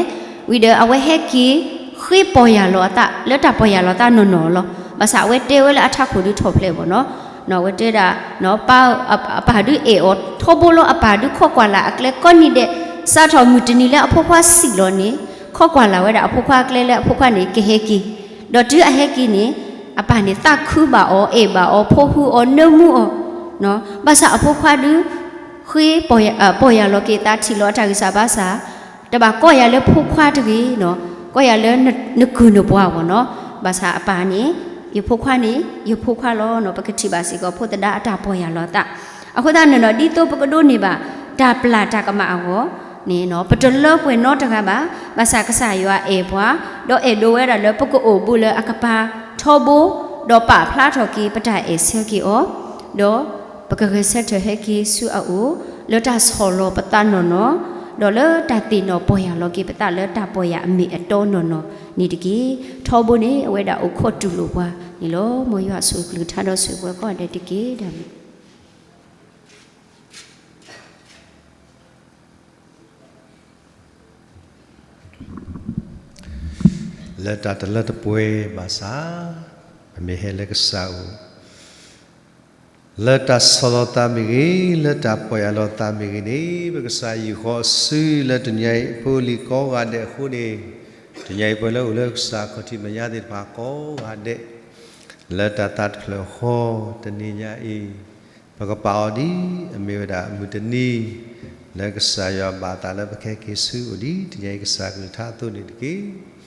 ဝံၤဒီးအဝဲဟဲက့ၤ ဃ့ပီၢ်ယၢ်လီၤအသး လၢတၢ်ပီၢ်ယၢ်လီၤသးနီၢ်နီၢ်လီၤ. ဘၣ်ဆၣ်အဝဲတဲဝဲလၢအထးခိၣ်ဒုထီၣ်ဖျဲးဘၣ်နီၤ. အဝဲတဲဒၣ် ပၢ် အပၢ်ဒုအဲၣ်အီၤထီဘိလီၤ. အပၢ်ဒုခိးကွၢ်လၢ်အကျဲကိးနံၤဒဲး စးထီၣ်မုၢ်တနံၤလၢအဖိခွါဆံးလီၤန့ၣ် ခိးကွၢ်လၢ်ဝဲဒၣ်အဖိခွါအကျဲလၢအဖိခွါန့ၣ်ကဟဲက့ၤ ဒီးတုၤအဟဲက့ၤန့ၣ် အပၢ်န့ၣ်သးခုဘၣ်အီၤ အဲၣ်ဘၣ်အီၤ ဖိဃုအီၤ နၢမူအီၤ ဘၣ်ဆၣ်အဖိခွါဒု ဃ့ ပီၢ်ယၢ်လီၤက့ၤသး ထံၣ်လီၤအတၢ်ဂံၢ်စၢ်ဘါစၢ် တဘၣ်ကိးယၤလၢဖိခွါတဂ့ၤနီၤ, ကိးယၤလၢနကုၢ်နပှၤဘၣ်နီၤ. ဘၣ်ဆၣ်အပၢ်န့ၣ် ယဖိခွါန့ၣ် ယဖိခွါလီၤနီၤ. ပကထံၣ်ဘၣ်စ့ၢ်ကီး ဖိသဒါအတၢ်ပီၢ်ယၢ်လီၤသး. အဃိသတးန့ၣ်ဒီး ဒ်သိးပကဒိးန့ၢ်ဘၣ် တၢ်ပျၢ်တၢ်ကမၣ်အဂီၢ်န့ၣ် ပတလၢပှဲၤနီတဂၤဘၣ်. ဘၣ်ဆၣ်ကစၢ်ယွၤအဲၣ်ပှၤ, ဒီးအဲၣ်ဒိးဝဲဒၣ်လၢပကအိၣ်ဘူးလၢအကပၤထီဘိ, ဒီးပာ်ဖျါထီၣ်က့ၤပတၢ်အဲၣ်ဆၢက့ၤအီၤ, ဒီးပကဂဲၤဆၢထၢၣ်ဟဲက့ၤဆူအအိၣ် လၢတၢ်ဆီၣ်လီၤပသးနီၢ်နီၢ်, ဒီးလၢတၢ်သ့ၣ်နီၣ်ပီၢ်ယၢ်လီၤက့ၤပသးလၢတၢ်ပီၢ်ယၢ်အမ့ၢ်အတီနီၢ်နီၢ်န့ၣ်တက့ၢ်. ထီဘိန့ၣ် အဝဲဒၣ်အိၣ်ခိးတူၢ်လိာ်ပှၤန့ၣ်လီၤ. မ်ယွၤဆိၣ်ဂ့ၤကလုၢ်ကထါဒီးဆိၣ်ဂ့ၤပှၤကိးဂၤဒဲးတက့ၢ်. တၢ်ဘျုး လၢတၢ်တလၢတပှဲၤဘၣ်ဆၣ်, ပမ့ၢ်ဟဲလၢကစၢ်အအိၣ်, လၢတၢ်ဆီၣ်လီၤသးမ့ၢ်ဂ့ၤ, လၢတၢ်ပီၢ်ယၢ်လီၤသးမ့ၢ်ဂ့ၤန့ၣ်, ပကစၢ်ယုၢ်ဃီအစုလၢတနံၤအံၤ ဖိလံၤကိးဂၤဒဲးအဃိန့ၣ်, တနံၤအံၤပှၤလၢအိၣ်လၢကစၢ်ခီၣ်ထံးမဲာ်ညါသ့ၣ်တဖၣ် ကိးဂၤဒဲး လၢတၢ်သးတဖျၢၣ်ဃီ တနံၤညါအံၤ, ပကပာ်အီၤဒ်အမ့ၢ်ဝဲဒၣ်မုၢ်တနံၤ လၢကစၢ်ယွၤဘၣ်အသးလၢပကဟဲက့ၤဆူအအိၣ်ဒ်တနံၤအံၤကစၢ်ကလုၢ်ကထါအသိးန့ၣ်တက့ၢ်.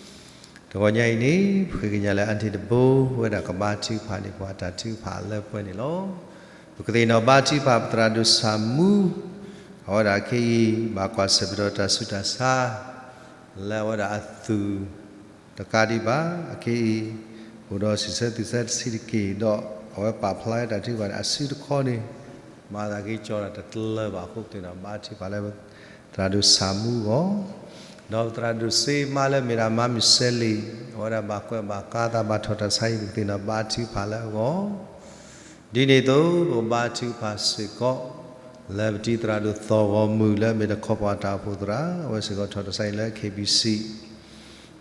တဂီၤညါအံၤန့ၣ် ပဃ့ကညးလၢအါတက့ၢ်တဘိ ဝဲဒၣ်ကဘါထုကဖၣ်န့ၢ်ပှၤတၢ်ထုကဖၣ်လၢပှဲၤန့ၣ်လီၤ. ပကသ့ၣ်နီၣ်ဘါထုကဖၣ်ပသရၣ်ဒိၣ်ဆၣ်မူ အဝဲဒၣ်ခဲအံၤ ဘၣ်ကွၢ်ဆၢၣ်မဲာ်ဒီးတၢ်ဆူးတၢ်ဆါ လၢအဝဲဒၣ်အသူၣ် တကးဒံးဘၣ် အခဲအံၤ အိၣ်ဒီးစံးဆၢသူၣ်ဆၢတဆံးတက့ၢ်ဒီး အဝဲပာ်ဖျါဝဲတၢ်ထုကဖၣ်န့ၣ် အစုတခီန့ၣ် မၤသးက့ၤကၠီတၢ်တကျၢၤဘၣ်အဃိ ပသ့ၣ်နီၣ်ဘါထုကဖၣ်လၢ သရၣ်ဒိၣ်ဆၣ်မူအဂီၢ်, ဒီးပသရၣ်ဒိၣ်စ့မါလၢမ့ၢ်ဒၣ်မါမုၢ်စဲလံာ် အဝဲဒၣ်ဘၣ်ကွဲးဘၣ်ကါသးဘၣ်ထီၣ်တၢ်ဆါအံၤ ပကသ့ၣ်နီၣ်ဘါထုကဖၣ်လၢအဂီၢ် ဒ်န့ၣ်အသိး ပကဘါထုကဖၣ်စ့ၢ်ကီး လၢပတံၤသရၣ်ဒိၣ်သီၣ်ဂီၤမုၢ်လၢအမ့ၢ်တခီပှၤတၢ်အိၣ်ဖှိၣ်သရၣ် အဝဲစ့ၢ်ကီးထီၣ်တၢ်ဆါအံၤလၢ KBC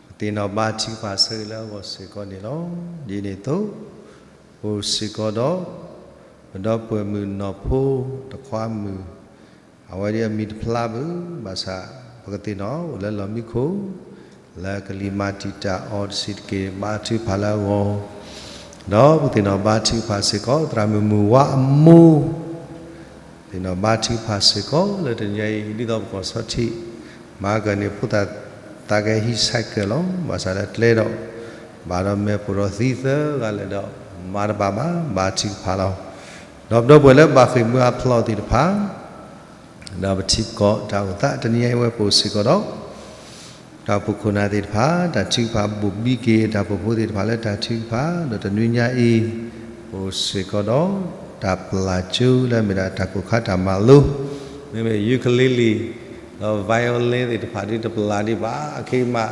ပသ့ၣ်နီၣ်ဘါထုကဖၣ်ဆၢဂ့ၤလၢအဂီၢ်စ့ၢ်ကီးန့ၣ်လီၤ. ဒ်န့ၣ်အသိး အိၣ်စ့ၢ်ကီးဒီး ပဒီပုၢ်ဝဲၢ်မုၣ်နီၢ်ဖိတခွါမုၣ် အဝဲဒၣ်အမံၤတဖျါဘၣ် ဘၣ်ဆၣ် ပကသ့ၣ်နီၣ်အိၣ်လၢလီၢ်မံခိၣ် လၢကလံၤမၤတံာ်တာ်အီၤတဆံးတက့ၢ် ဘါထုကဖၣ်လၢအဂီၢ်, ဒီးပကသ့ၣ်နီၣ်ဘါထုကဖၣ်စ့ၢ်ကီး သရၣ်မုၣ်မုၢ်ဝါအမိၢ် သ့ၣ်နီၣ်ဘါထုကဖၣ်စ့ၢ်ကီးလၢတနံၤအံၤ ဒ်သိးပကီၢ်ဆီထံး မၤကန့ၢ်ဖိသၣ်သးကဟံးဆဲးကၢၣ်လီၤ. ဘၣ်ဆၣ်လၢကျဲဒီး ဘၣ်ဒီးမဲာ်ပိာ်ဒီးသံသၢဂၤလၢာ်ဒီး မၤတဘၣ်ဘၣ် ဘါထုကဖၣ်လီၤ. ဒီးပဒီပုၢ်ဝဲၢ်လၢဘၣ်ဃ့ၢ်မှံဟးဖျိးသ့ၣ်တဖၣ် ဒီးပထံပကီၢ်တၢ်အိၣ်သးတနံၤညါအံၤဝဲပအိၣ်စ့ၢ်ကီးဒီး တၢ်အိၣ်ဖှိၣ်ခိၣ်နၢ်သ့ၣ်တဖၣ် တၢ်ထုကဖၣ်ဘိၣ်ဘံက့ၤ တၢ်အိၣ်ဖှိၣ်ဖိသ့ၣ်တဖၣ်လၢတၢ်ထုကဖၣ် ဒီးတနွံညါအံၤ ပအိၣ်စ့ၢ်ကီးဒီး တၢ်ပျၢ်ကၠိလၢအမ့ၢ်ဒၣ်တၢ်ကိၢ်ခါတၢ်မၤလိ မ့မ့ၢ် ukulele ဒီး violin သ့ၣ်တဖၣ်ဒ်တပျၢ်ဒံးဘၣ် အခ့မး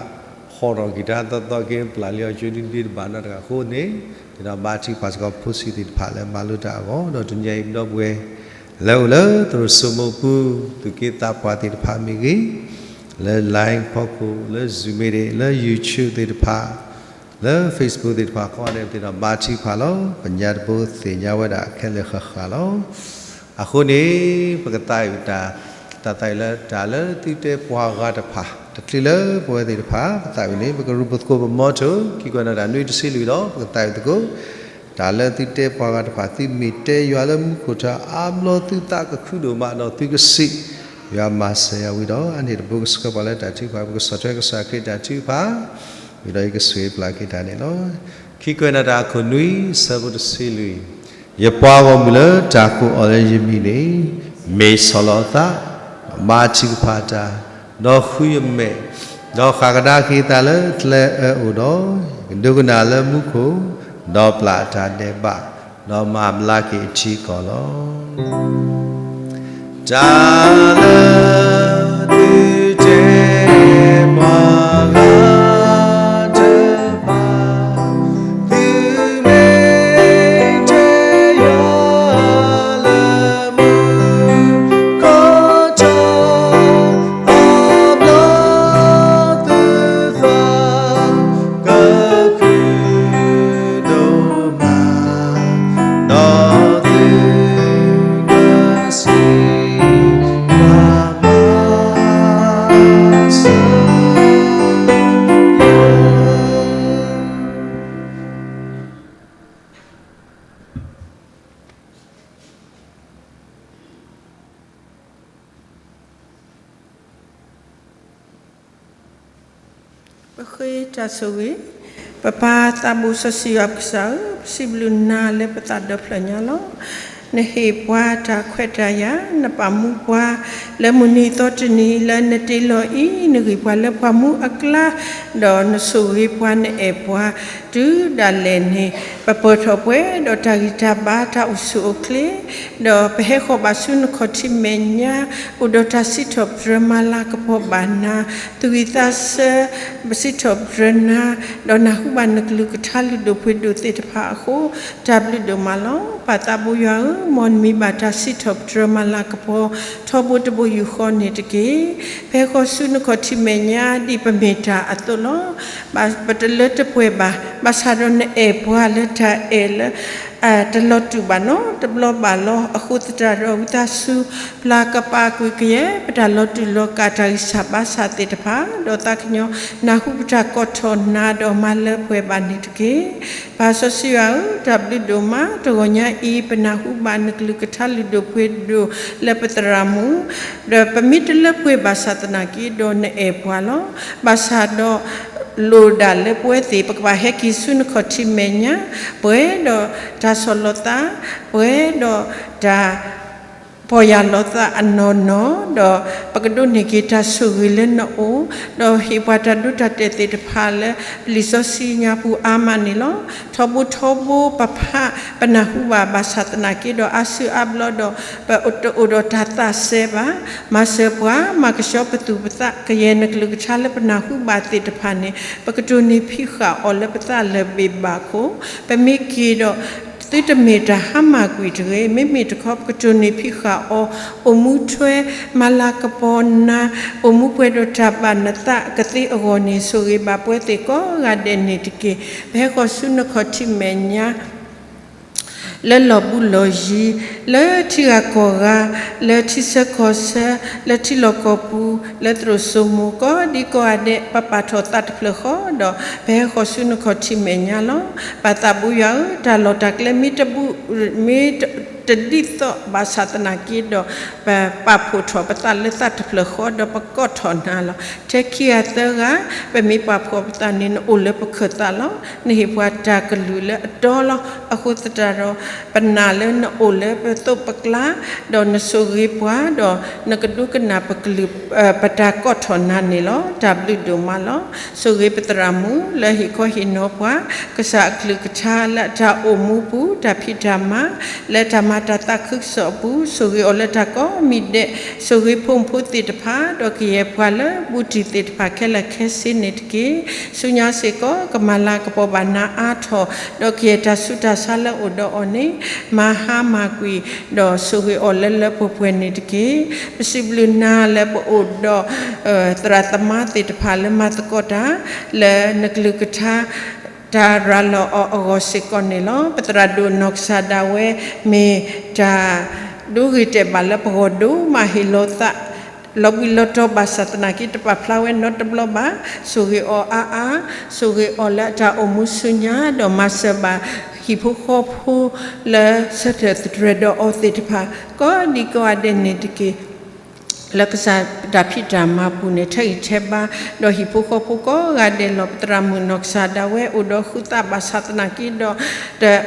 ဟီၣ်ဒီးကံၣ်တၢ်သီသီက့ ပျၢ်လံအီၤကၠိဒ်ဒ်တဘၣ်နီတဂၤအဃိန့ၣ် ဒ်သိးဘါထုကဖၣ်စ့ၢ်ကီးဖိဆံးသ့ၣ်တဖၣ်လၢမၤလိတၢ်အဂီၢ် ဒီးတနံၤညါအံၤပဒီပုၢ်ဝဲၢ် လၢအိၣ်လၢသရိာ်စိမိၢ်ပူၤ သူၣ်က့သးပှၢ်သ့ၣ်တဖၣ်မ့ၢ်ဂ့ၤ လၢ line ဖီခိၣ် လၢ Zoom မ့ၢ်ဂ့ၤ လၢ YouTube သ့ၣ်တဖၣ် လၢ Facebook သ့ၣ်တဖၣ် ကိးဂၤဒဲးသ့ၣ်ဒီးဘါထုကဖၣ်လီၤ. ပညါတဘိသ့ၣ်ညါဝဲဒၣ်ခဲလၢာ်ဃၣ်ဃၣ်လီၤ. အဃိန့ၣ် ပကသးဝံၣ်တၢ် တၢ်သးဝံၣ်လၢတၢ်လၢသုတဲပှၤဂၤတဖၣ် တချုးလၢပဝဲသ့ၣ်တဖၣ် ပသးဝံၣ်န့ၣ် ပကရူၢ်ပသကိးပမီထိၣ် ခံကွဲးနီၣ်တၢ်နွံတဆံလွံၢ်ဒီး ပကသးဝံၣ်သကိး တၢ်လၢသုတဲပှၤဂၤတဖၣ် သုမ့ၢ်တဲယွၤလၢမူခိၣ်ထၢၣ်အါဘျီ သုသးကခုဒိၣ်မးဒီးသုကစံး ယွၤမၤစၢၤယၤဝံၤဒီး အန့ၣ်တဘိကဆှၢပှၤလၢတၢ်ထုကဖၣ် ပကဆီၣ်ထွဲကစၢ်ခရံာ်တၢ်ထုကဖၣ် ဝံၤဒီးယကဆိၣ်ဂ့ၤပျၢ်က့ၤတၢ်န့ၣ်လီၤ. ခံကွဲးနီၣ်တၢ်အခိၣ်နွံ ဆၢဖိတဆံလွံၢ်, ယပှၤဂီၢ်မုၢ်လၢတၢ်ကိးအီၤလၢယမံၤန့ၣ် မ့ၢ်ဆီၣ်လီၤအသး, ဒီးဘါထုကဖၣ်တၢ်, ဒီးဃုယမဲာ်, ဒီးဃၣ်ကဒါက့ၤအသးလၢကျဲအၢအအိၣ်ဒီး, ယကဒိကနၣ်လၢမူခိၣ်, ဒီးပျၢ်အတၢ်ဒဲးဘး, ဒီးမၤဘျါက့ၤအထံအကီၢ်လီၤ. တၢ်လၢသုတဲပှၤဂၤတဖၣ် သုမ့ၢ်တဲယွၤလၢမူခိၣ်ထၢၣ်အါဘျီ သုသး ကခုဒိၣ်မး, ဒီးသုကစံးဘၣ်ပှၤ ပဃ့တၢ်ဆိၣ်ဂ့ၤ, ပပၢ်သးဘိစီဆှံယွၤပကစၢ်ဧၢ, ပစံးဘျုးနၤလၢပသးဒီဖျၢၣ်ညါလီၤ. နဟ့ၣ်ပှၤတၢ်ခွဲးတၢ်ယာ်, နပာ်မူပှၤလၢမုၢ်နံၤသီတနံၤလၢနတ့လီၤအံၤ, နဂံၢ်ပှၤလၢပှၤမူအကျါ, ဒီးနဆိၣ်ဂ့ၤပှၤနအဲၣ်ပှၤ တုၤဒၣ်လဲာ်န့ၣ်, ပပၢၢ်ထီၣ်ပှဲၤဒီးတၢ်ဂံၢ်တၢ်ဘါ တၢ်အိၣ်ဆူၣ်အိၣ်ချ့, ဒီးပဟဲဃီၤဘၣ်ဆူနခီၣ်ထံးမဲာ်ညါ, အိၣ်ဒီးတၢ်စံးထီၣ်ပတြၢၤမၤလၤကပီၤဘၣ်နၤ, သူၣ်ဝံၣ်သးဆၢ, ပစံးထီၣ်ပတြၢၤနၤ, ဒီးနၢ်ဟူဘၣ်နကလုၢ်ကထါလုၢ်ဒိၣ်ပှ့ၤဒိၣ်သ့ၣ်တဖၣ်အဃိ, တၢ်ဘျုးဒိၣ်မးလီၤ. ပၢ်သးဘိယွၤဧၢ, မ်နမံၤဘၣ်တၢ်စံးထီၣ်ပတြၢၤမၤလၤကပီၤ ထီဘိတဘိယူၢ်ဃီန့ၣ်တက့ၢ်. ပဟဲဃီၤဆူနခီၣ်ထံးမဲာ်ညါ ဒ်ပမ့ၢ်တၢ်အသိးလီၤ. ပတလၢတပှဲၤဘၣ်, ဘၣ်ဆၣ်ဒီးနအဲၣ်ပှၤလၢတၢ်အဲၣ်လၢ တလီၤတူာ်ဘၣ်နီတဘျီဘၣ်လီၤ. အဃိသတးဒီး ဝံသးစူၤ ပျၢ်ကပာ်ကွံာ်ကယဲၢ် ပတၢ်လီၤတူာ်လီၤကာ် တၢ်ဂံၢ်စၢ်ဘါစၢ်သ့ၣ်တဖၣ်, ဒီးသးကညီၤ နၢ်ဟူပတၢ်ကိးထီၣ်နၤ ဒီးမၤလၢပှဲၤဘၣ်န့ၣ်တက့ၢ်. ပၢ်စီဆှံယွၤဧၢ, တၢ်ဘျုးဒိၣ်မး, တဂီၤညါအံၤ ပနၢ်ဟူဘၣ်နကလုၢ်ကထါလုၢ်ဒိၣ်ပှ့ၤဒိၣ်လၢပသရၣ်မုၣ်, ဒီးပမ့ၢ်တလၢပှဲၤဘၣ်ဆၣ်သနာ်က့ဒီး နအဲၣ်ပှၤလီၤ. ဘၣ်ဆၣ်ဒီး လိၣ်ဒၣ်လၢပဝဲသ့ၣ် ပကဘၣ်ဟဲက့ၤဆူနခီၣ်ထံးမဲာ်ညါ, ပှဲၤဒီးတၢ်ဆီၣ်လီၤသး, ပှဲၤဒီးတၢ် ပီၢ်ယၢ်လီၤသးအနီၢ်နီၢ်, ဒီးပကဒိးန့ၢ်က့ၤတၢ်ဆိၣ်ဂ့ၤလၢနအိၣ်, ဒီးဟ့ၣ်ပှၤတၢ်ဒိတၢ်တဲာ်သ့ၣ်တဖၣ်လၢ ပလံာ်စီဆှံညါပူၤအါမးန့ၣ်လီၤ. ထီဘိထီဘိပဖး ပနၢ်ဟူဘၣ်ဘၣ်ဆၣ်သနာ်က့ဒီး အါစုအါဘျီဒီး ပတအိၣ်ဒီးတၢ်သးစဲဘၣ်. မၤစၢၤပှၤ မၤကဆှီပသူၣ်ပသး ကယဲၢ်နကလုၢ်ကထါလၢပနၢ်ဟူဘၣ်သ့ၣ်တဖၣ်န့ၣ် ပကတိၢ်နီၣ်ဖံးဃာ်အီၤလၢပသးလၢာ်ဘ့ၣ်ဘၣ်ခိၣ်, ပမ့ၢ်က့ၤဒီး သုတမ့ၢ်တၢ်ဟါမၢ်ကွံာ်တဂ့ၤ, မ့မ့ၢ်တခီ ပကတိၢ်နီၣ်ဖံးဃာ်အီၤ, အိၣ်မူထွဲ မၤလၤကပီၤနၤ, အိၣ်မူပှဲၤဒီးတၢ်ဘၣ်နသးကသ့အဂီၢ်န့ၣ် ဆိၣ်ဂ့ၤဘၣ်ပဝဲသ့ၣ်ကိးဂၤဒဲးန့ၣ်တက့ၢ်. ပဟဲဃီၤဆူနခီၣ်ထံးမဲာ်ညါ လၢလီၢ်ဘူးလီၢ်ယံၤ, လၢထံဂၤကီၢ်ဂၤ, လၢထံဆၢကီၢ်ဆၢ, လၢထံလီၢ်ကီၢ်ပူၤ, လၢသရိာ်စိမိၤ ကိးဒံကိးဂၤဒဲး ပပာ်ထီၣ်သးတဖျၢၣ်ဃီဒီး ပဟဲဃီၤဆူနခီၣ်ထံးမဲာ်ညါလီၤ. ပၢ်သးဘိယွၤဧၢ, တၢ်လီၢ်တၢ်ကျဲမ့ၢ်တဘူၣ်, မ့ၢ်တ တဒ်သိးဘၣ်ဆၣ်သနာ်က့ဒီး ပပာ်ဖှိၣ်ထီၣ်ပသးလၢသးတဖျၢၣ်ဃီဒီးပကိးထီၣ်နၤလီၤ. ထဲခံဂၤသၢဂၤ ပမ့ၢ်ပာ်ဖှိၣ်ပသးန့ၣ် နအိၣ်လၢပခၢၣ်သးလီၤ. နဟ့ၣ်ပှၤတၢ်ကလုၢ်လၢအတီလီၤ. အဃိသတးဒီး ပနာ်လၢနအိၣ်လၢပသိးပကျါ ဒီးနဆိၣ်ဂ့ၤပှၤ ဒီးနကဒိကနၣ်ပကလုၢ် ပတၢ်ကိးထီၣ်နၤန့ၣ်လီၤ. တၢ်ဘျုးဒိၣ်မးလီၤ. ဆိၣ်ဂ့ၤပသရၣ်မုၣ်လၢဟ့ၣ်ခီဟ့ၣ်နီၤပှၤ ကစၢ်အကလုၢ်ကထါလၢအတၢ်အိၣ်မူပူၤ တၢ်ဖံးတၢ်မၤ လၢတၢ်မၤတၢ်သးခုကစီၣ်အပူၤ ဆိၣ်ဂ့ၤအီၤလၢတၢ်ကိးမံၤဒဲး ဆိၣ်ဂ့ၤဖိမုၣ်ဖိသ့ၣ်တဖၣ် ဒီးကယဲၢ်ပှၤလၢဘူးတံၢ်သ့ၣ်တဖၣ်ခဲလၢာ်ခဲဆ့န့ၣ်တက့ၢ်. ဆူညါစ့ၢ်ကီး ကမၤလၤကပီၤဘၣ်နၤအါထီၣ် ဒီးကယဲၢ်တၢ်ဆူးတၢ်ဆါလၢအိၣ်ဒီးအီၤန့ၣ် မၤဟါမၢ်ကွံာ် ဒီးဆိၣ်ဂ့ၤအီၤလၢလၢပှဲၤပှဲၤန့ၣ်တက့ၢ်. ပစံးဘျုးနၤလၢပအိၣ်ဒီး သရၣ်သမါသ့ၣ်တဖၣ်လၢမၤသကိးတၢ် လၢနကလုၢ်ကထါ တၢ်ရၤလီၤအီၤအဂီၢ်စ့ၢ်ကီးန့ၣ်လီၤ. ပသရၣ်ဒိၣ်နီၢ်ကစၢ်ဒၣ်ဝဲ မ့ၢ်တၢ်ဒိဂ့ၤတဲာ်ဘၣ်လၢပဂီၢ်ဒိၣ်မး ဟ့ၣ်လီၤသး လီၤဘှံးလီၤတီၤဘၣ်ဆၣ်သနာ်က့ တပာ်ဖျါဝဲနီတဘျီဘၣ်. ဆိၣ်ဂ့ၤအီၤအါအါ, ဆိၣ်ဂ့ၤအီၤလၢအတၢ်အိၣ်မူဆူညါ ဒီးမၤစၢၤဘၣ်ဟံၣ်ဖိဃီဖိလၢဆၢထၢၣ်သတြဲၤဒီးအီၤသ့ၣ်တဖၣ် ကိးဒံကိးဂၤဒဲးန့ၣ်တက့ၢ်. လၢကစၢ်တၢ်ဖံးတၢ်မၤပူၤန့ၣ် ထဲးဂံၢ်ထဲးဘါ ဒီးဟံၣ်ဖိဃီဖိကိးဂၤဒဲးလီၤ. ပသရၣ်မုၣ်နီၢ်ကစၢ်ဒၣ်ဝဲအိၣ်ဒီးဃုသးဘၣ်ဆၣ်သနာ်က့ဒီး တအိၣ်ဒီးတၢ်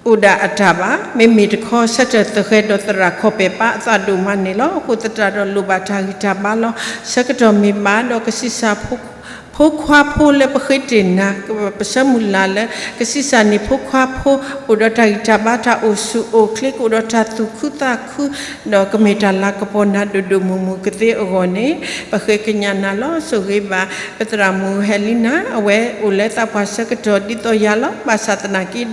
အိၣ်ဒၣ်အတၢ်ဘၣ်. မ့မ့ၢ်တခီ ဆၢထၢၣ်သဃဲၤဒီးသရၣ်ခီၣ်ပဲာ်ပာ်အသးဒိၣ်မးန့ၣ်လီၤ. အဃိသတးဒီးလိၣ်ဘၣ်တၢ်ဂံၢ်တၢ်ဘါလီၤ. ဆၢကတီၢ်မ့ၢ်ဘၣ်ဒီးကဆံးစၢ် ဖိခွါဖိလၢပဃ့တ့ၢ်နၤ ပဆၢမုၢ်လၢ်လၢ ကဆံးစၢ်န့ၣ်ဖိခွါဖိ အိၣ်ဒီးတၢ်ဂံၢ်တၢ်ဘါတၢ်အိၣ်ဆူၣ်အိၣ်ချ့ ကအိၣ်ဒီးတၢ်သူၣ်ခုသးခု ဒီးကမ့ၢ်တၢ်လၤကပီၤနၤဒိၣ်ဒိၣ်မုၢ်မုၢ်ကသ့အဂီၢ်န့ၣ် ပဃ့ကညးနၤလီၤ. ဆိၣ်ဂ့ၤဘၣ်ပသရၣ်မုၣ်ဟဲလံနၤ အဝဲအိၣ်လၢသးပှၢ်ဆၢကတီၢ်ဒ်သိးယၤလီၤ. ဘၣ်ဆၣ်သနာ်က့ဒီး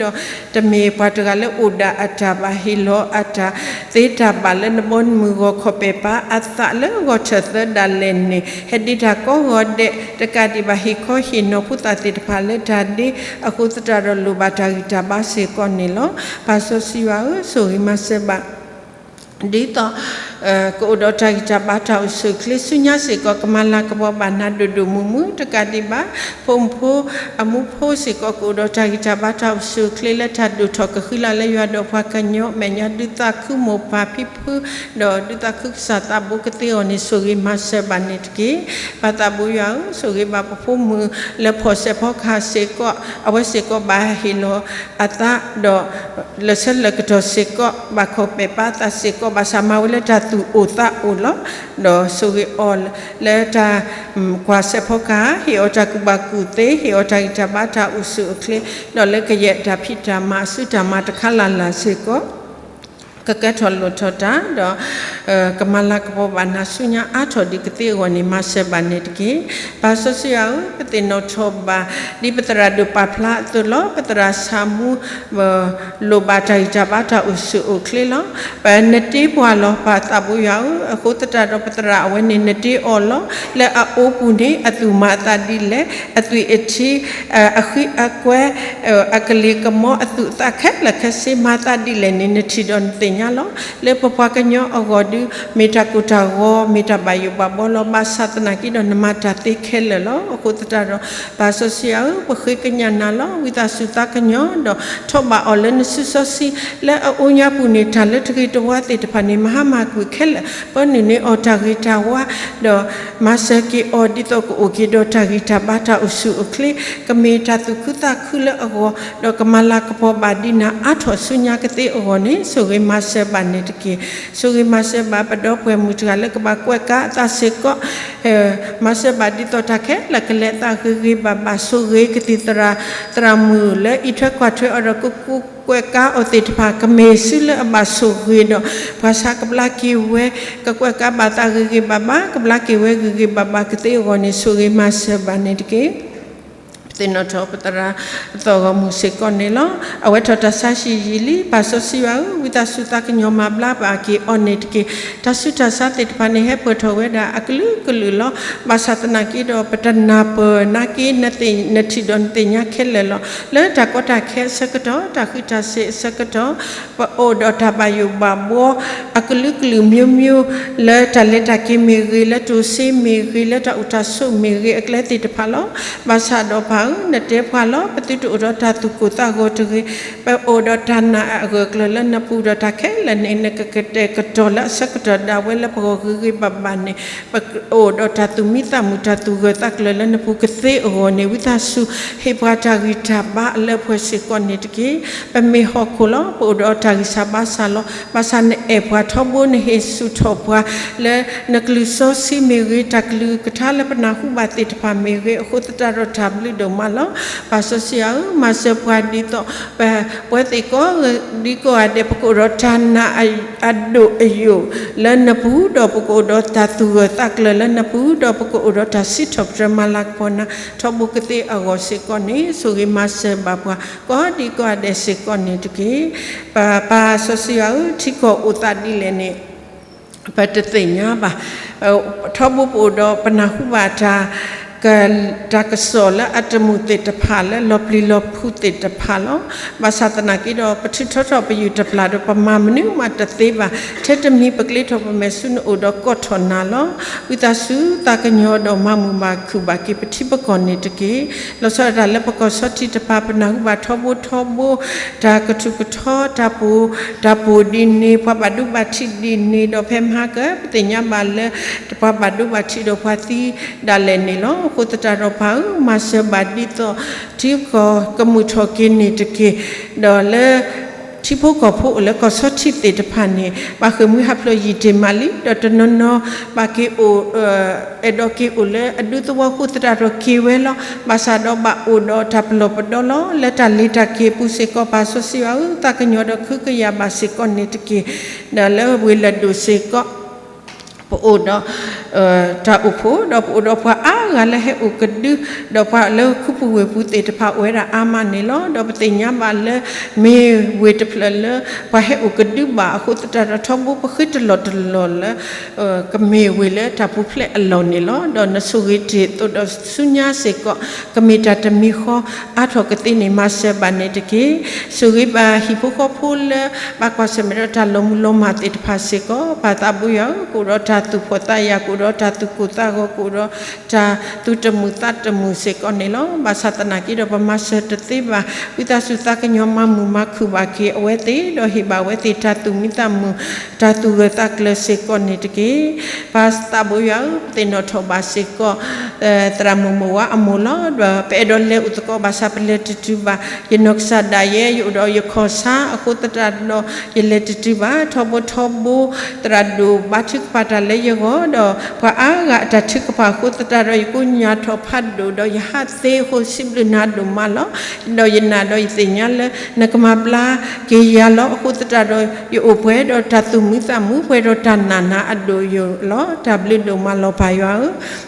တမ့ၢ်ပှၤတဂၤလၢအိၣ်ဒၣ်အတၢ်ဘၣ် ဟ့ၣ်လီၤအတၢ်သ့တၢ်ဘၣ်လၢနဘီနမုၢ်ဂီၢ် ခီၣ်ပဲာ်ပာ်အသးလၢဂီၤထၢၣ်သၢဒၣ်လဲာ်န့ၣ် ဟဲဒ့တၢ်ကိးဂီၤဒဲး တကးဒံးဘၣ် ဟ့ၣ်ခီဟ့ၣ်နီၤဖိသၣ်သ့ၣ်တဖၣ်လၢတၢ်ဒ့ အဃိသတးဒီးလိၣ်ဘၣ်တၢ်ဂံၢ်တၢ်ဘါစ့ၢ်ကီးန့ၣ်လီၤ. ပၢ်စီဆှံယွၤဧၢ, ဆိၣ်ဂ့ၤမၤစၢၤဘၣ် ဒ်သိး ကအိၣ်ဒီးတၢ်ဂံၢ်တၢ်ဘါတၢ်အိၣ်ဆူၣ်အိၣ်ချ့ ဆူညါစ့ၢ်ကီး ကမၤလၤကပီၤဘၣ်နၤဒိၣ်ဒိၣ်မုၢ်မုၢ် တကးဒံးဘၣ် ဖိမုၣ်ဖိ အမူဖိစ့ၢ်ကီး ကအိၣ်ဒီးတၢ်ဂံၢ်တၢ်ဘါတၢ်အိၣ်ဆူၣ်အိၣ်ချ့လၢတၢ်ဒိၣ်ထီၣ်ကဃံလၤလၢယွၤဒီးပှၤကညီအမဲာ်ညါ ဒုးသးခုမိၢ်ပၢ်ဖံဖု ဒီးဒုးသးခုကစၢ်သးဘိကသ့အဂီၢ်န့ၣ် ဆိၣ်ဂ့ၤမၤစၢၤဘၣ်န့ၣ်တက့ၢ်. ပၢ်သးဘိယွၤဧၢ, ဆိၣ်ဂ့ၤဘၣ်ပဖိမုၣ်လၢဖီၣ်စဲးဖီကဟၣ်စ့ၢ်ကီး အဝဲစ့ၢ်ကီးဘၣ်ဟ့ၣ်လီၤအသး ဒီးလၢဆၢလၢကတီၢ်စ့ၢ်ကီး ဘၣ်ခီၣ်ပဲာ်ပာ်အသးစ့ၢ်ကီး ဘၣ်ဆၣ်မၤဝဲလၢတၢ်သူၣ်အိၣ်သးအိၣ်လီၤ. ဒီးဆိၣ်ဂ့ၤအီၤလၢတၢ်ကွၢ်စဲးဖီကဟၣ် ဟ့ၣ်အီၤတၢ်ကူၣ်ဘၣ်ကူၣ်သ့ ဟ့ၣ်အီၤတၢ်ဂံၢ်တၢ်ဘါတၢ်အိၣ်ဆူၣ်အိၣ်ချ့ ဒီးလၢကယဲၢ်တၢ်ဖံးတၢ်မၤအစုတၢ်မၤတခါလၢ်လၢ်စ့ၢ်ကီး ကကဲထီၣ်လိၣ်ထီၣ်တၢ် ဒီး ကမၤလၤကပီၤဘၣ်နၤဆူညါအါထီၣ်ဒံးကသ့အဂီၢ်န့ၣ် မၤစၢၤဘၣ်န့ၣ်တက့ၢ်. ပၢ်စီဆှံယွၤဧၢ, ပသ့ၣ်နီၣ်ထီၣ်ဘၣ် ဒ်ပသရၣ်ဒိၣ်ပာ်ဖျါအသိးလီၤ. ပသရၣ်ဆၣ်မူ လိၣ်ဘၣ်တၢ်ဂံၢ်တၢ်ဘါတၢ်အိၣ်ဆူၣ်အိၣ်ချ့လီၤ. ပနတ့ပှၤလီၤ ပၢ်သးဘိယွၤဧၢ, အဃိသတးဒီးပသရၣ်အဝဲန့ၣ် နတ့အီၤလီၤ. လၢအအိပူၤန့ၣ် အသူၣ်မၤအသးဒ်လဲၣ်, အသွံၣ်အထံ အဃံအကွဲ အကလံၤကမီ အသူၣ်အသးခဲလၢာ်ခဲဆ့ မၤသးဒ်လဲၣ်န့ၣ် နထံၣ်ဒီးနသ့ၣ်ညါလီၤ. လၢပပှၤကညီအဂီၢ်ဒုး မ့ၢ်တၢ်ကိၢ်တၢ်ဂီၤ မ့ၢ်တၢ်ဘၣ်ယိၣ်ဘၣ်ဘှီလီၤ. ဘၣ်ဆၣ်သနာ်က့ဒီး နမၤတၢ်သ့ခဲလၢာ်လီၤ. အဃိသတးဒီး ပၢ်စီဆှံယွၤဧၢ, ပဃ့ကညးနၤလီၤ. ဝံသးစူၤသးကညီၤဒီး ထီၣ်ဘၣ်အီၤလၢနစုစီဆှံ လၢအအိၣ်ညါပူၤန့ၣ် တၢ်လၢတဂ့ၤတဝါသ့ၣ်တဖၣ်န့ၣ် မၤဟါမၢ်ကွံာ်ခဲလၢာ် ပၢနုာ်န့ၢ်အီၤတၢ်ဂ့ၤတၢ်ဝါ ဒီးမၤစၢၤက့ၤအီၤ ဒ်သိးကအိၣ်က့ၤဒီးတၢ်ဂံၢ်တၢ်ဘါတၢ်အိၣ်ဆူၣ်အိၣ်ချ့ ကမ့ၢ်တၢ်သူၣ်ခုသးခုလၢအဂီၢ် ဒီးကမၤလၤကပီၤဘၣ်ဒ်နၤအါထီၣ်ဆူညါကသ့အဂီၢ်န့ၣ် ဆိၣ်ဂ့ၤမၤစၢၤဘၣ်န့ၣ်တက့ၢ်. ဆိၣ်ဂ့ၤမၤစၢၤဘၣ်ပဒီပုၢ်ဝဲၢ်မုၣ်တဂၤလၢကဘၣ်ကွဲးကါအသးစ့ၢ်ကီး မၤစၢၤဘၣ်ဒ်သိးတၢ်ခဲလၢာ်ကလဲၤအသးဂ့ၤဂ့ၤဘၣ်ဘၣ် ဆိၣ်ဂ့ၤကသံၣ်သရၣ် သရၣ်မုၣ်လၢအံးထွဲကွၢ်ထွဲအီၤဒီးကကူကွဲးကါအီၤသ့ၣ်တဖၣ် ကမ့ၢ်စုလၢအဘၣ်ဆိၣ်ဂ့ၤဒီး ပှၤဆါကဘျါက့ၤဝဲ ကကွဲးကါဘၣ်သးဂ့ၤဂ့ၤဘၣ်ဘၣ် ကဘျါက့ၤဝဲဂ့ၤဂ့ၤဘၣ်ဘၣ်ကသ့အဂီၢ်န့ၣ် ဆိၣ်ဂ့ၤမၤစၢၤဘၣ်န့ၣ်တက့ၢ်. ပသ့ၣ်နီၣ်ထီၣ်ပသရၣ်အသီၣ်ဂီၤမုၢ်စ့ၢ်ကီးန့ၣ်လီၤ. အဝဲထီၣ်တၢ်ဆါဟံၣ်ယံာ်လံ ပၢ်စီဆှံယွၤဧၢ, ဝံသးစူၤသးကညီၤမၤဘျါဘၣ်က့ၤအီၤန့ၣ်တက့ၢ်. တၢ်ဆူးတၢ်ဆါသ့ၣ်တဖၣ်န့ၣ် ဟဲပၢၢ်ထီၣ်ဝဲဒၣ်အကလုာ်ကလုာ်လီၤ. ဘၣ်ဆၣ်သနာ်က့ဒီး ပတနၢ်ပၢၢ်နာ်က့ နထံၣ်ဒီးနသ့ၣ်ညါခဲလၢာ်လီၤ. လၢတၢ်ကီတၢ်ခဲအဆၢကတီၢ် တၢ်ဃံးတၢ်စ့ၤအဆၢကတီၢ် ပအိၣ်ဒီးတၢ်ဘၣ်ယိၣ်ဘၣ်ဘှီ အကလုာ်ကလုာ်မျိုးမျိုး လၢတၢ်လဲၤတၢ်က့ၤမ့ၢ်ဂ့ၤ, လၢတိၢ်စ့မ့ၢ်ဂ့ၤ, လၢတၢ်အိၣ်တၢ်ဆိးမ့ၢ်ဂ့ၤ, အကျဲသ့ၣ်တဖၣ်လီၤ. ဘၣ်ဆၣ်ဒီးပၢ်ဧၢ, နတဲပှၤလီၤ ပသုတအိၣ်ဒီးတၢ်သူၣ်ကိၢ်သးဂီၤတဂ့ၤ, ပအိၣ်ဒီးတၢ်နာ်အဂၢၢ်အကျၢၤလၢနပူၤဒီးတၢ်ခဲလၢာ်န့ၣ် နကကတဲာ်ကတီၤလၢအဆၢကတီၢ်ဒၣ်ဝဲလၢပဂီၢ်ဂ့ၤဂ့ၤဘၣ်ဘၣ်န့ၣ် ပအိၣ်ဒီးတၢ်သူၣ်မံသးမုာ် တၢ်သူၣ်ဂၢၢ်သးကျၢၤလၢနပူၤကသ့အဂီၢ်န့ၣ် ဝံသးစူၤ ဟ့ၣ်ပှၤတၢ်ဂံၢ်တၢ်ဘါလၢပှဲၤစ့ၢ်ကီးန့ၣ်တက့ၢ်. ပမ့ၢ်ဟီၣ်ခိၣ်လီၤ ပအိၣ်ဒီးတၢ်ဂံၢ်စၢ်ဘါစၢ်လီၤ. ဘၣ်ဆၣ်နအဲၣ်ပှၤထီဘိ နဟ့ၣ်ဆူၣ်ထီၣ်ပှၤ လၢနကလုၢ်စီဆှံမ့ၢ်ဂ့ၤ တၢ်ကလုၢ်ကထါလၢပနၢ်ဟူဘၣ်သ့ၣ်တဖၣ်မ့ၢ်ဂ့ၤ အဃိသတးဒီးတၢ်ဘျုးဒိၣ်မးလီၤ. ပၢ်စီဆှံယွၤဧၢ, မၤစၢၤပှၤဒ်သိး ပဝဲသ့ၣ်ကိးဒံကိးဂၤဒဲး ပကအိၣ်ဒီးတၢ်နာ်အဒိၣ်အယိာ်လၢနပူၤ, ဒီးပကအိၣ်ဒီးတၢ်သူၣ်ဂၢၢ်သးကျၢၤလၢနပူၤ, ဒီးပကအိၣ်ဒီးတၢ်စံးထီၣ်ပတြၢၤမၤလၤကပီၤနၤ ထီဘိကသ့အဂီၢ်စ့ၢ်ကီးန့ၣ် ဆိၣ်ဂ့ၤမၤစၢၤဘၣ်ပှၤကိးဒံကိးဂၤဒဲးစ့ၢ်ကီးန့ၣ်တက့ၢ်. ပၢ်စီဆှံယွၤဧၢ, ထံကီၢ်အိၣ်သးဒ်လဲၣ်န့ၣ် ပတသ့ၣ်ညါဘၣ်. ထီဘိပအိၣ်ဒီးပနၢ်ဟူဘၣ်တၢ် တၢ်ကစီၣ်လၢအတမုာ်သ့ၣ်တဖၣ် လၢလီၤပျံၤလီၤဖုးသ့ၣ်တဖၣ်လီၤ. ဘၣ်ဆၣ်သနာ်က့ဒီး ပထုးထီထီၣ်ပယူၢ်တပျၢ်ဒီး ပမၤမနုၤမးတသ့ဘၣ်. ထဲတမံၤ ပကျ့ထီၣ်ပမဲာ်ဆူနအိၣ်ဒီးကိးထီၣ်နၤလီၤ. ဝံသးစူၤသးကညီၤဒီးမၤမုာ်မၤခုၣ်ဘၣ်က့ၤ ပထံပကီၢ်န့ၣ်တက့ၢ်. လီၤဆီဒၣ်တၢ်လၢပကီၢ်ဆီထံးတဖၣ် ပနၢ်ဟူဘၣ်ထီဘိထီဘိ တၢ်ကထူၣ်ကထီ တၢ်ပိၢ် တၢ်ပိၢ်ဒ်န့ၣ် ပှၤဘၣ်ဒိဘၣ်ထံးဒ်န့ၣ် ဒီးဖဲမဟါက ပသ့ၣ်ညါဘၣ်လၢ ပှၤဘၣ်ဒိဘၣ်ထံးဒီးပှၤသံဒၣ်လဲာ်န့ၣ်လီၤ. အဃိသတးဒီးပၢ်ဧၢ, မၤစၢၤဘၣ်ဒ်သိး ထံကီၢ်ကမုာ်ထီၣ်က့ၤန့ၣ်တက့ၢ်. ဒီးလၢ ထံဖိကီၢ်ဖိအိၣ်လၢကီၢ်ဆီထံးသ့ၣ်တဖၣ်န့ၣ် ဘၣ်ဃ့ၢ်မှံဟးဖျိးယံာ်တ့ၢ်မးလံ, ဒီးတနီၤနီၤ ဘၣ်က့ၤအိၣ် အဲၣ်ဒိးက့ၤအိၣ်လၢအဒူသဝီအဃိသတးဒီးက့ၤဝဲလီၤ. ဘၣ်ဆၣ်ဒီးဘၣ်အိၣ်ဒီးတၢ်ပလီၢ်ပဒီလီၤ. လၢတၢ်လဲၤတၢ်က့ၤအပူၤစ့ၢ်ကီး ပၢ်စီဆှံယွၤဧၢ, သးကညီၤဒီးကဟုကယာ်ဘၣ်စ့ၢ်ကီးန့ၣ်တက့ၢ်. ဒီးလၢဝ့ၢ်လၢၢ်ဒိၣ်စ့ၢ်ကီး ပအိၣ်ဒီး တၢ်အိၣ်ဖှိၣ် ဒီးပအိၣ်ဒီးပှၤအါဂၤလၢဟဲအိၣ်ကဒု ဒီးပှၤလၢခူပူၤဝ့ၢ်ပူၤသ့ၣ်တဖၣ်အိၣ်ဝဲဒၣ်အါမးန့ၣ်လီၤ. ဒီးပသ့ၣ်ညါဘၣ်လၢ မ့ၢ်ဝ့ၢ်တဖျၢၣ်လၢ ပှၤဟဲအိၣ်ကဒုဘၣ်အဃိသတးဒီး ထီဘိပဃ့တလီၢ်တလီၢ်လၢ ကမ့ၢ်ဝ့ၢ်လၢတၢ်ပူၤဖျဲးအလီၢ်န့ၣ်လီၤ. ဒီးနဆိၣ်ဂ့ၤတ့ၢ်အသိးဒီးဆူညါစ့ၢ်ကီး ကမ့ၢ်တၢ်တမံၤဃီအါထီၣ်ကသ့န့ၣ် မၤစၢၤဘၣ်န့ၣ်တက့ၢ်. ဆိၣ်ဂ့ၤဘၣ်ဟံၣ်ဖိဃီဖိလၢ ဘၣ်ကွၢ်ဆၢၣ်မဲာ်ဒီးတၢ်လီၤမုၢ်လီၤမၢ်သ့ၣ်တဖၣ်စ့ၢ်ကီး ပၢ်သးဘိယွၤဧၢ, ကအိၣ်ဒီးတၢ်သူၣ်ဖှီၣ်သးယာ်, ကအိၣ်ဒီးတၢ်သူၣ်ကိၢ်သးဂီၤ, ကအိၣ်ဒီးတၢ်သူၣ်တမုာ်သးတမုာ်စ့ၢ်ကီးန့ၣ်လီၤ. ဘၣ်ဆၣ်သနာ်က့ဒီး ပမၤစၢၤတသ့ဘၣ်. ဝံသးစူၤသးကညီၤမၤမုာ်မၤခုၣ်ဘၣ်က့ၤအဝဲသ့ၣ်, ဒီးဟ့ၣ်ဘၣ်အဝဲသ့ၣ်တၢ်သူၣ်မံသးမုာ်, တၢ်သူၣ်ဂၢၢ်သးကျၢၤစ့ၢ်ကီးန့ၣ်တက့ၢ်. ပၢ်သးဘိယွၤဧၢ, ပသ့ၣ်နီၣ်ထီၣ်ဘၣ်စ့ၢ်ကီး သရၣ်မုၣ်မုၢ်ဝါအမိၢ်လီၤ. ဒီးပအဲၣ်ဒိးလဲၤအိၣ်သကိးဘၣ်ဆၣ် ပလဲၤတတုၤဘၣ်. ယနီၢ်ကစၢ်ဒၣ်ယဲ ယအိၣ်ဒီးယခီၣ်ဆါအဃိသတးဒီး ယလဲၤတတုၤဘၣ်. ထီဘိထီဘိ သရၣ်ဒိၣ်ဘါထုကဖၣ်တၢ်လၢယဂီၢ်, ဒီးပှၤအါဂၤအတၢ်ထုကဖၣ်အဃိသတးဒီး ယကိညၢ်ထီၣ်ဖးဒိၣ်, ဒီးယဟးသ့အဃိ စံးဘျုးနၤဒိၣ်မးလီၤ. ဒီးယနာ်ဒီးယသ့ၣ်ညါလၢ နကမၤဘျါက့ၤယၤလီၤ. အဃိသတးဒီး ယအိၣ်ပှဲၤဒီးတၢ်သူၣ်မံသးမုာ်, ပှဲၤဒီးတၢ်နာ်နၤအဒိၣ်ယိာ်လီၤ. တၢ်ဘျုးဒိၣ်မးလီၤ ပၢ်ယွၤဧၢ.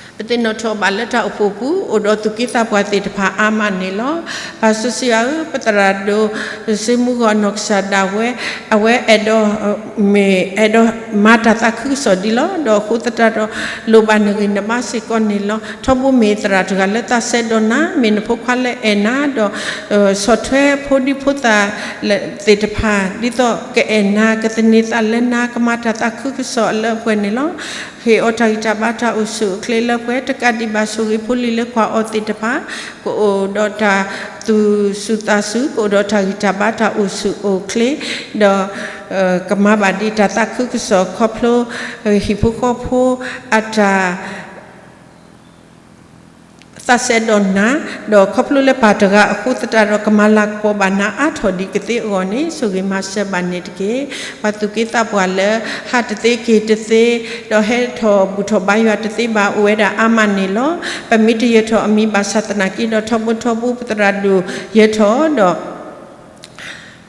ပသ့ၣ်နီၣ်ထီၣ်ဘၣ်လၢတၢ်အိၣ်ဖှိၣ်ပူၤ အိၣ်ဒီးသူၣ်က့သးပှၢ်သ့ၣ်တဖၣ်အါမးန့ၣ်လီၤ. ပၢ်စီဆှံယွၤဧၢ, ပသရၣ်ဒိၣ် စ့မူဂီၢ် နီၢ်ကစၢ်ဒၣ်ဝဲ, အဝဲအဲၣ်ဒိး မ့ၢ်အဲၣ်ဒိးမၤတၢ်သးခုကစီၣ်ဒံးလီၤ. ဒီးအဃိသတးဒီး လိၣ်ဘၣ်နဂံၢ်နဘါစ့ၢ်ကီးန့ၣ်လီၤ. ထီဘိမ့ၢ်သရၣ်တဂၤလၢသးစဲဒီးနၤ, မ့ၢ်နဖိခွါလၢအဲၣ်နၤ, ဒီးဆီၣ်ထွဲဖိဒံဖိသၣ်သ့ၣ်တဖၣ် ဒ်သိးကအဲၣ်နၤ, ကသန့ၤသးလၢနၤ, ကမၤတၢ်သးခုကစီၣ်အလၢအပှဲၤန့ၣ်လီၤ. ဟ့ၣ်အီၤတၢ်ဂံၢ်တၢ်ဘါ တၢ်အိၣ်ဆူၣ်အိၣ်ချ့လၢပှဲၤ, တကးဒံးဘၣ် ဆိၣ်ဂ့ၤဖိလံၤလၢကွၢ်အီၤသ့ၣ်တဖၣ်, ကအိၣ်ဒီးတၢ်သူၣ်ဆူၣ်သးဆူၣ်, ကအိၣ်ဒီးတၢ်ဂံၢ်တၢ်ဘါတၢ်အိၣ်ဆူၣ်အိၣ်ချ့, ဒီး ကမၤဘၣ်ဒ်တၢ်သးခုကစီၣ်ခီဖျိ ဟံၣ်ဖိဃီဖိအတၢ် သးစဲဒီးနၤ, ဒီးခီဖျိလၢပၢ်တဂၤအဃိသတးဒီး ကမၤလၤကပီၤဘၣ်နၤအါထီၣ်ဒံးကသ့အဂီၢ်န့ၣ် ဆိၣ်ဂ့ၤမၤစၢၤဘၣ်န့ၣ်တက့ၢ်. ပှၤသူၣ်က့သးပှၢ်လၢ ဟးတသ့က့ၤတသ့, ဒီးဟဲထီၣ်ဘူၣ်ထီၣ်ဘါယွၤတသ့ဘၣ် အိၣ်ဝဲဒၣ်အါမးန့ၣ်လီၤ. ပမ့ၢ်တယၢၤထီၣ်အမံၤဘၣ်ဆၣ်သနာ်က့ဒီး ထီဘိထီဘိပသရၣ်ဒိၣ်ယၢၤထီၣ်ဒီး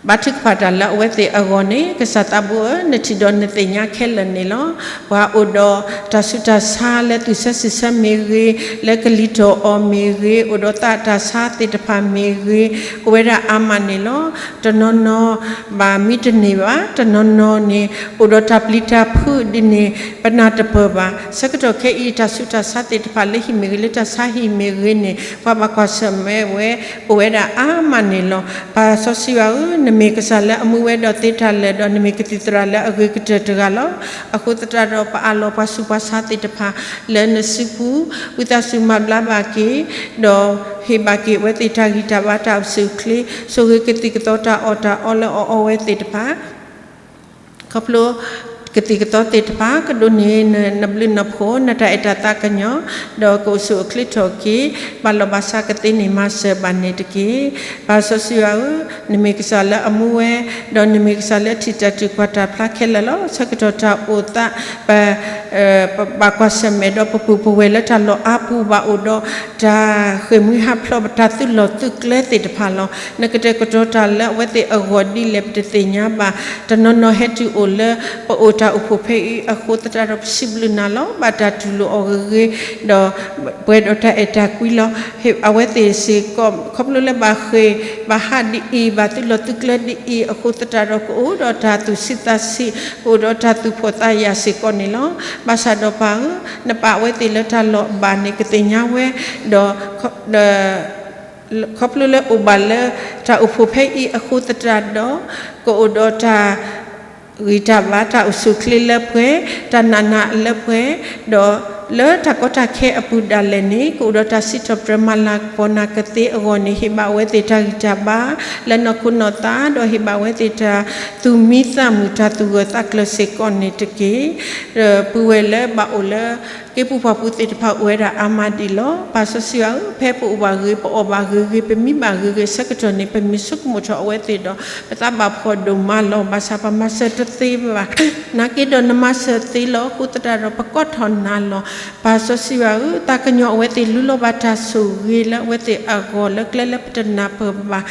ဘါထုကဖၣ်တၢ်လၢအဝဲသ့ၣ်အဂီၢ်န့ၣ် ကစၢ်သးဘိဧၢ, နထံၣ်ဒီးနသ့ၣ်ညါခဲလၢာ်န့ၣ်လီၤ. ပှၤအိၣ်ဒီးတၢ်ဆူးတၢ်ဆါလၢသူၣ်ဆၢစံးဆၢမ့ၢ်ဂ့ၤ, လၢကလံၤထီၣ်အီၤမ့ၢ်ဂ့ၤ, အိၣ်ဒီးသးတၢ်ဆါသ့ၣ်တဖၣ်မ့ၢ်ဂ့ၤ, အိၣ်ဝဲဒၣ်အါမးန့ၣ်လီၤ. တနီၤနီၤဘၣ်မံတန့ၢ်ဘၣ်, တနီၤနီၤန့ၣ် အိၣ်ဒီးတၢ်ပျံၤတၢ်ဖုးဒ်န့ၣ် ပနၢ်တပၢၢ်ဘၣ်. ဆၢကတီၢ်ခဲအံၤ တၢ်ဆူးတၢ်ဆါသ့ၣ်တဖၣ်လၢဟံၣ်မ့ၢ်ဂ့ၤ, လၢတၢ်ဆါဟံၣ်မ့ၢ်ဂ့ၤန့ၣ် ပှၤဘၣ်ကွၢ်ဆၢၣ်မဲာ်ဝဲ အိၣ်ဝဲဒၣ်အါမးန့ၣ်လီၤ. ပၢ်စီဆှံယွၤဧၢ, နမ့ၢ်ကစၢ်လၢအမူဝဲဒီးသ့တၢ်လၢာ်, ဒီးနမ့ၢ်ကသံၣ်သရၣ်လၢအဂ့ၤကတၢၢ်တဂၤလီၤ. အဃိသတးဒီး ပအၢၣ်လီၤပှၤဆူးပှၤဆါသ့ၣ်တဖၣ်လၢနစုပူၤ, ဝံသးစူၤမၤဘျါဘၣ်က့ၤ, ဒီးဟ့ၣ်ဘၣ်က့ၤအဝဲသ့ၣ်တၢ်ဂံၢ်တၢ်ဘါတၢ်အိၣ်ဆူၣ်အိၣ်ချ့, ဆိၣ်ဂ့ၤကသံၣ်ကသီတၢ်အီၣ်တၢ်အီလၢအအီဝဲသ့ၣ်တဖၣ် ခီဖျိ ကသံၣ်ကသီသ့ၣ်တဖၣ် ကဒိးန့ၢ်နဘျုးနဖှိၣ် နတၢ်အဲၣ်တၢ်သးကညီၤ, ဒီးကအိၣ်ဆူၣ်အိၣ်ချ့ထီၣ်က့ၤ ဘၣ်လီၢ်ဘၣ်စးကသ့န့ၣ် မၤစၢၤဘၣ်န့ၣ်တက့ၢ်. ပၢ်စီဆှံယွၤဧၢ, နမ့ၢ်ကစၢ်လၢအမူဝဲ, ဒီးနမ့ၢ်ကစၢ်လၢထံၣ်တၢ်တုၤကွၢ်တၢ်ဖျါခဲလၢာ်လီၤ. ဆၢကတီၢ်တၢ်အိၣ်သး ပ ပဘၣ်ကွၢ်ဆၢၣ်မဲာ်ဒီးပပုၢ်ပဝဲၢ်လၢတၢ်လီၢ်အါပူၤ ဘၣ်အိၣ်ဒီးတၢ်ဃ့ၢ်မှံဟးဖျိး ပတၢ်သုးလီၢ်သုးကျဲသ့ၣ်တဖၣ်လီၤ. နကတဲာ်ကတီၤတၢ်လၢအဝဲသ့ၣ်အဂီၢ်ဒ်လဲၣ် ပတသ့ၣ်ညါဘၣ်. တနီၤနီၤဟဲတုၤအိၣ်လၢ ပအိၣ်တၢ်အိၣ်ဖှိၣ်ဖဲအံၤအဃိသတးဒီး ပစံးဘျုးနၤလီၤ. ဘၣ်တၢ်တူၢ်လိာ်အီၤဂ့ၤဂ့ၤ ဒီးပှဲၤဒီးတၢ်အဲၣ်တၢ်ကွံလီၤ. အဝဲသ့ၣ်စ့ၢ်ကီး ခီဖျိလၢဘၣ်ဃ့ၢ်ဘၣ်ဟးဒ်အံၤ ဘၣ်သုးလီၢ်သုးကျဲဒ်အံၤအဃိသတးဒီး ကအိၣ်ဒီးတၢ်သူၣ်ဆံးသးဆံး, ကအိၣ်ဒီးတၢ်သူၣ်ဖှီၣ်သးယာ်စ့ၢ်ကီးန့ၣ်လီၤ. ဘၣ်ဆၣ်ဒီးပၢ်ဧၢ, နပာ်အဝဲသ့ၣ်လၢတၢ်လီၢ်ဘၣ်န့ၣ် ကသ့ၣ်ညါဝဲ, ဒီး ခီဖျိလၢအိၣ်ဘၣ်လၢ တၢ်အိၣ်ဖှိၣ်ဖဲအံၤအဃိသတးဒီး ကအိၣ်ဒီးတၢ် ဂံၢ်တၢ်ဘါ တၢ်အိၣ်ဆူၣ်အိၣ်ချ့လၢပှဲၤ, တၢ်နာ်နၤလၢပှဲၤ, ဒီးလၢတၢ်ကီတၢ်ခဲအပူၤဒၣ်လဲာ်န့ၣ် ကအိၣ်ဒီးတၢ်စံးထီၣ်ပတြၢၤမၤလၤကပီၤနၤကသ့အဂီၢ်န့ၣ် ဟ့ၣ်ဘၣ်အဝဲသ့ၣ်တၢ်ဂံၢ်တၢ်ဘါ လၢနီၢ်ခိနီၢ်သး, ဒီးဟ့ၣ်ဘၣ်အဝဲသ့ၣ်တၢ်သူၣ်မံသးမုာ် တၢ်သူၣ်ဂၢၢ်သးကျၢၤစ့ၢ်ကီးန့ၣ်တက့ၢ်. ဒီးပုၢ်ဝဲၢ်လၢဘၣ်အိၣ်လၢ က့ၤပူၤပှၢ်ပူၤသ့ၣ်တဖၣ်အိၣ်ဝဲဒၣ်အါမးဒံးလီၤ. ပၢ်စီဆှံယွၤဧၢ, ဖဲပအိၣ်ဘၣ်ဂ့ၤ, ပအီၣ်ဘၣ်ဂ့ၤဂ့ၤ, ပမံဘၣ်ဂ့ၤဂ့ၤဆၢကတီၢ်န့ၣ် ပမ့ၢ်ဆိကမိၣ်ထီၣ်အဝဲသ့ၣ်ဒီး ပသးဘၣ်ဖှီၣ်ဒိၣ်မးလီၤ. ဘၣ်ဆၣ်ပမၤစၢၤတသ့ဘၣ်. နာ်က့ဒီးနမၤစၢၤသ့လီၤ. အဃိသတးဒီး ပကိးထီၣ်နၤလီၤ. ပၢ်စီဆှံယွၤဧၢ, သးကညီၤအဝဲသ့ၣ် လူလီၤဘၣ်တၢ်ဆိၣ်ဂ့ၤလၢအဝဲသ့ၣ်အဂီၢ် လၢကျဲလၢပတနၢ်ပၢၢ်ဘၣ်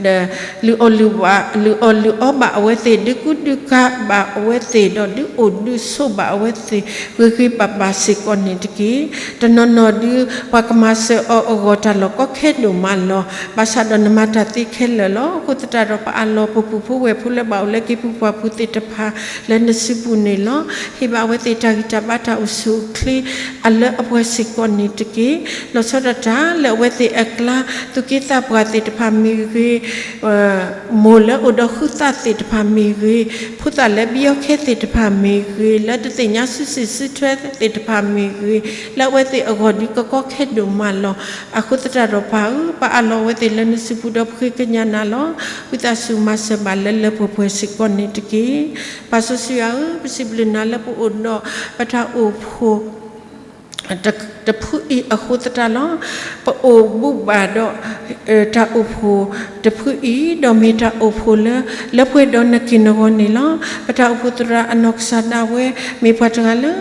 ဒီး လုၢ်အီၣ်လုၢ်အီဘၣ်အဝဲသ့ၣ်, ဒုးကူဒုးကၤဘၣ်အဝဲသ့ၣ်, ဒီးဒုးအိၣ်ဒုးဆိးဘၣ်အဝဲသ့ၣ် ဂ့ၤဂ့ၤဘၣ်ဘၣ်စ့ၢ်ကီးန့ၣ်တက့ၢ်. တနီၤနီၤဒုး ပှၤကမၤစၢၤအီၤအဂီၢ် တၢ်လီၢ်ကီခဲဒိၣ်မးလီၤ. ဘၣ်ဆၣ်ဒီးနမၤတၢ်သ့ခဲလၢာ်လီၤ. အဃိသတးဒီး ပအၢၣ်လီၤပပုၢ်ဖိဝဲၢ်ဖိလၢဘၣ်အိၣ်လၢက့ၤပူၤပှၢ်ပူၤသ့ၣ်တဖၣ် လၢနစုပူၤန့ၣ်လီၤ. ဟ့ၣ်ဘၣ်အဝဲသ့ၣ်တၢ်ဂံၢ်တၢ်ဘါတၢ်အိၣ်ဆူၣ်အိၣ်ချ့ အလၢအပှဲၤစ့ၢ်ကီးန့ၣ်တက့ၢ်. လီၤဆီဒၣ်တၢ်လၢအဝဲသ့ၣ်အကျါ သူၣ်က့သးပှၢ်သ့ၣ်တဖၣ်မ့ၢ်ဂ့ၤ, မိၢ်လၢအိၣ်ဒီးဃုသးသ့ၣ်တဖၣ်မ့ၢ်ဂ့ၤ, ဖိသၣ်လၢဘံအီခဲသ့ၣ်တဖၣ်မ့ၢ်ဂ့ၤ, လၢတသ့ၣ်ညါစုစ့ၣ်စုထွဲသ့ၣ်တဖၣ်မ့ၢ်ဂ့ၤ, လၢအဝဲသ့ၣ်အဂီၢ်ဒုးကကီခဲဒိၣ်မးလီၤ. အဃိသတးဒီးပၢ်ဧၢ, ပအၢၣ်လီၤအဝဲသ့ၣ်လၢနစုပူၤဒီးပဃ့ကညးနၤလီၤ. ဝံသးစူၤမၤစၢၤဘၣ်လၢလၢပှဲၤပှဲၤစ့ၢ်ကီးန့ၣ်တက့ၢ်. ပၢ်စီဆှံယွၤဧၢ, ပစံးဘျုးနၤလၢပအိၣ်ဒီး ပတၢ်အိၣ်ဖှိၣ် တဖုအံၤအဃိသတးလီၤ. ပအိၣ်ဘူးဘၣ်ဒီး တၢ်အိၣ်ဖှိၣ်တဖုအံၤ ဒီးမ့ၢ်တၢ်အိၣ်ဖှိၣ်လၢ လၢပှဲၤဒီးနက့ၢ်နဂီၤန့ၣ်လီၤ. ပတၢ်အိၣ်ဖှိၣ်သရၣ်အနီၢ်ကစၢ်ဒၣ်ဝဲ မ့ၢ်ပှၤတဂၤလၢ